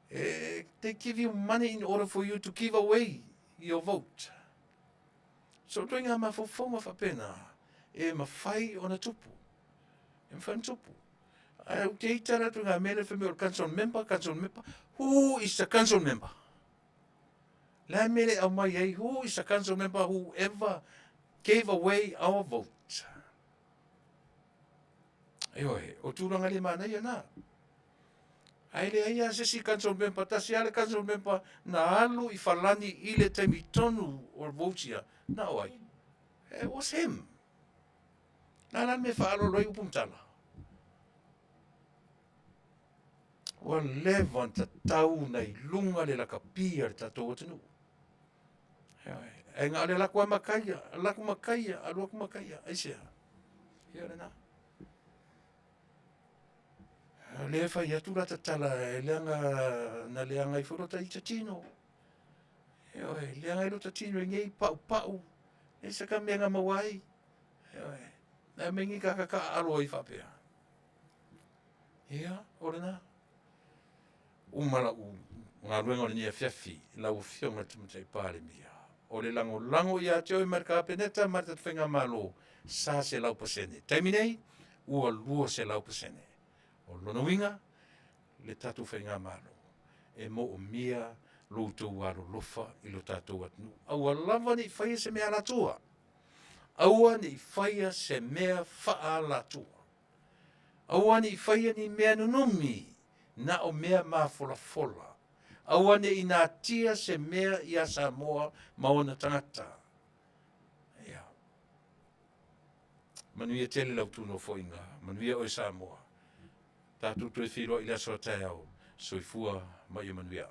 They give you money in order for you to give away your vote. So ituaiga mafaufauga faapena e mafai ona tupu. E mafai ona tupu. Ae ou te ita la ituaiga mea lea fai mai o le council member, council member. Who is the council member? Le a mea le aumai ai, who is the council member who ever gave away our vote? Ioe, o tulaga le manaia na. Ae leai lava se isi council member, tasi lava le council member na alu i Falani i le taimi tonu o le votes ia, na o ai? It was him. Na la le mea e faaaloalo ai upu ma tala. Ua leva ona tatau ona i luga le lakapi a le tatou atunuu. Ioe. Ae na o le alu atu lava makaia, alu atu makaia, alu atu makaia. Aisea? Ia o lena. O lea e fai atu la ta tala e leaga na leaga ai foi lota ita tino. Ioe, leaga ai lota tino i nei paupau, leai se ka mea na maua ai. Ioe, na mea nei tagata taaalo ai faapea. Ia, o lena. Uma lau galuega o lenei afiafi, lau Afioga i le Tamaitai Palemia, o le lagolago ia te oe ma le Kapeneta ma le tatou Faigamalo, sa 100%. Taimi nei, ua 200%. O lona uiga, le tatou Faigamalo, e moomia lo outou alolofa i lo tatou atunuu. Aua lava ne i faia se mea alatua. Aua ne i faia se mea faaalatua. Aua ne i faia ni mea nunumi, na o mea mafolafola. Aua ne i natia se mea ia Samoa ma ona tagata. Ia. Manuia tele lau tunofoaiga, manuia oe Samoa. Tatou toe feiloai i le aso a taeao. Soifua ma ia manuia.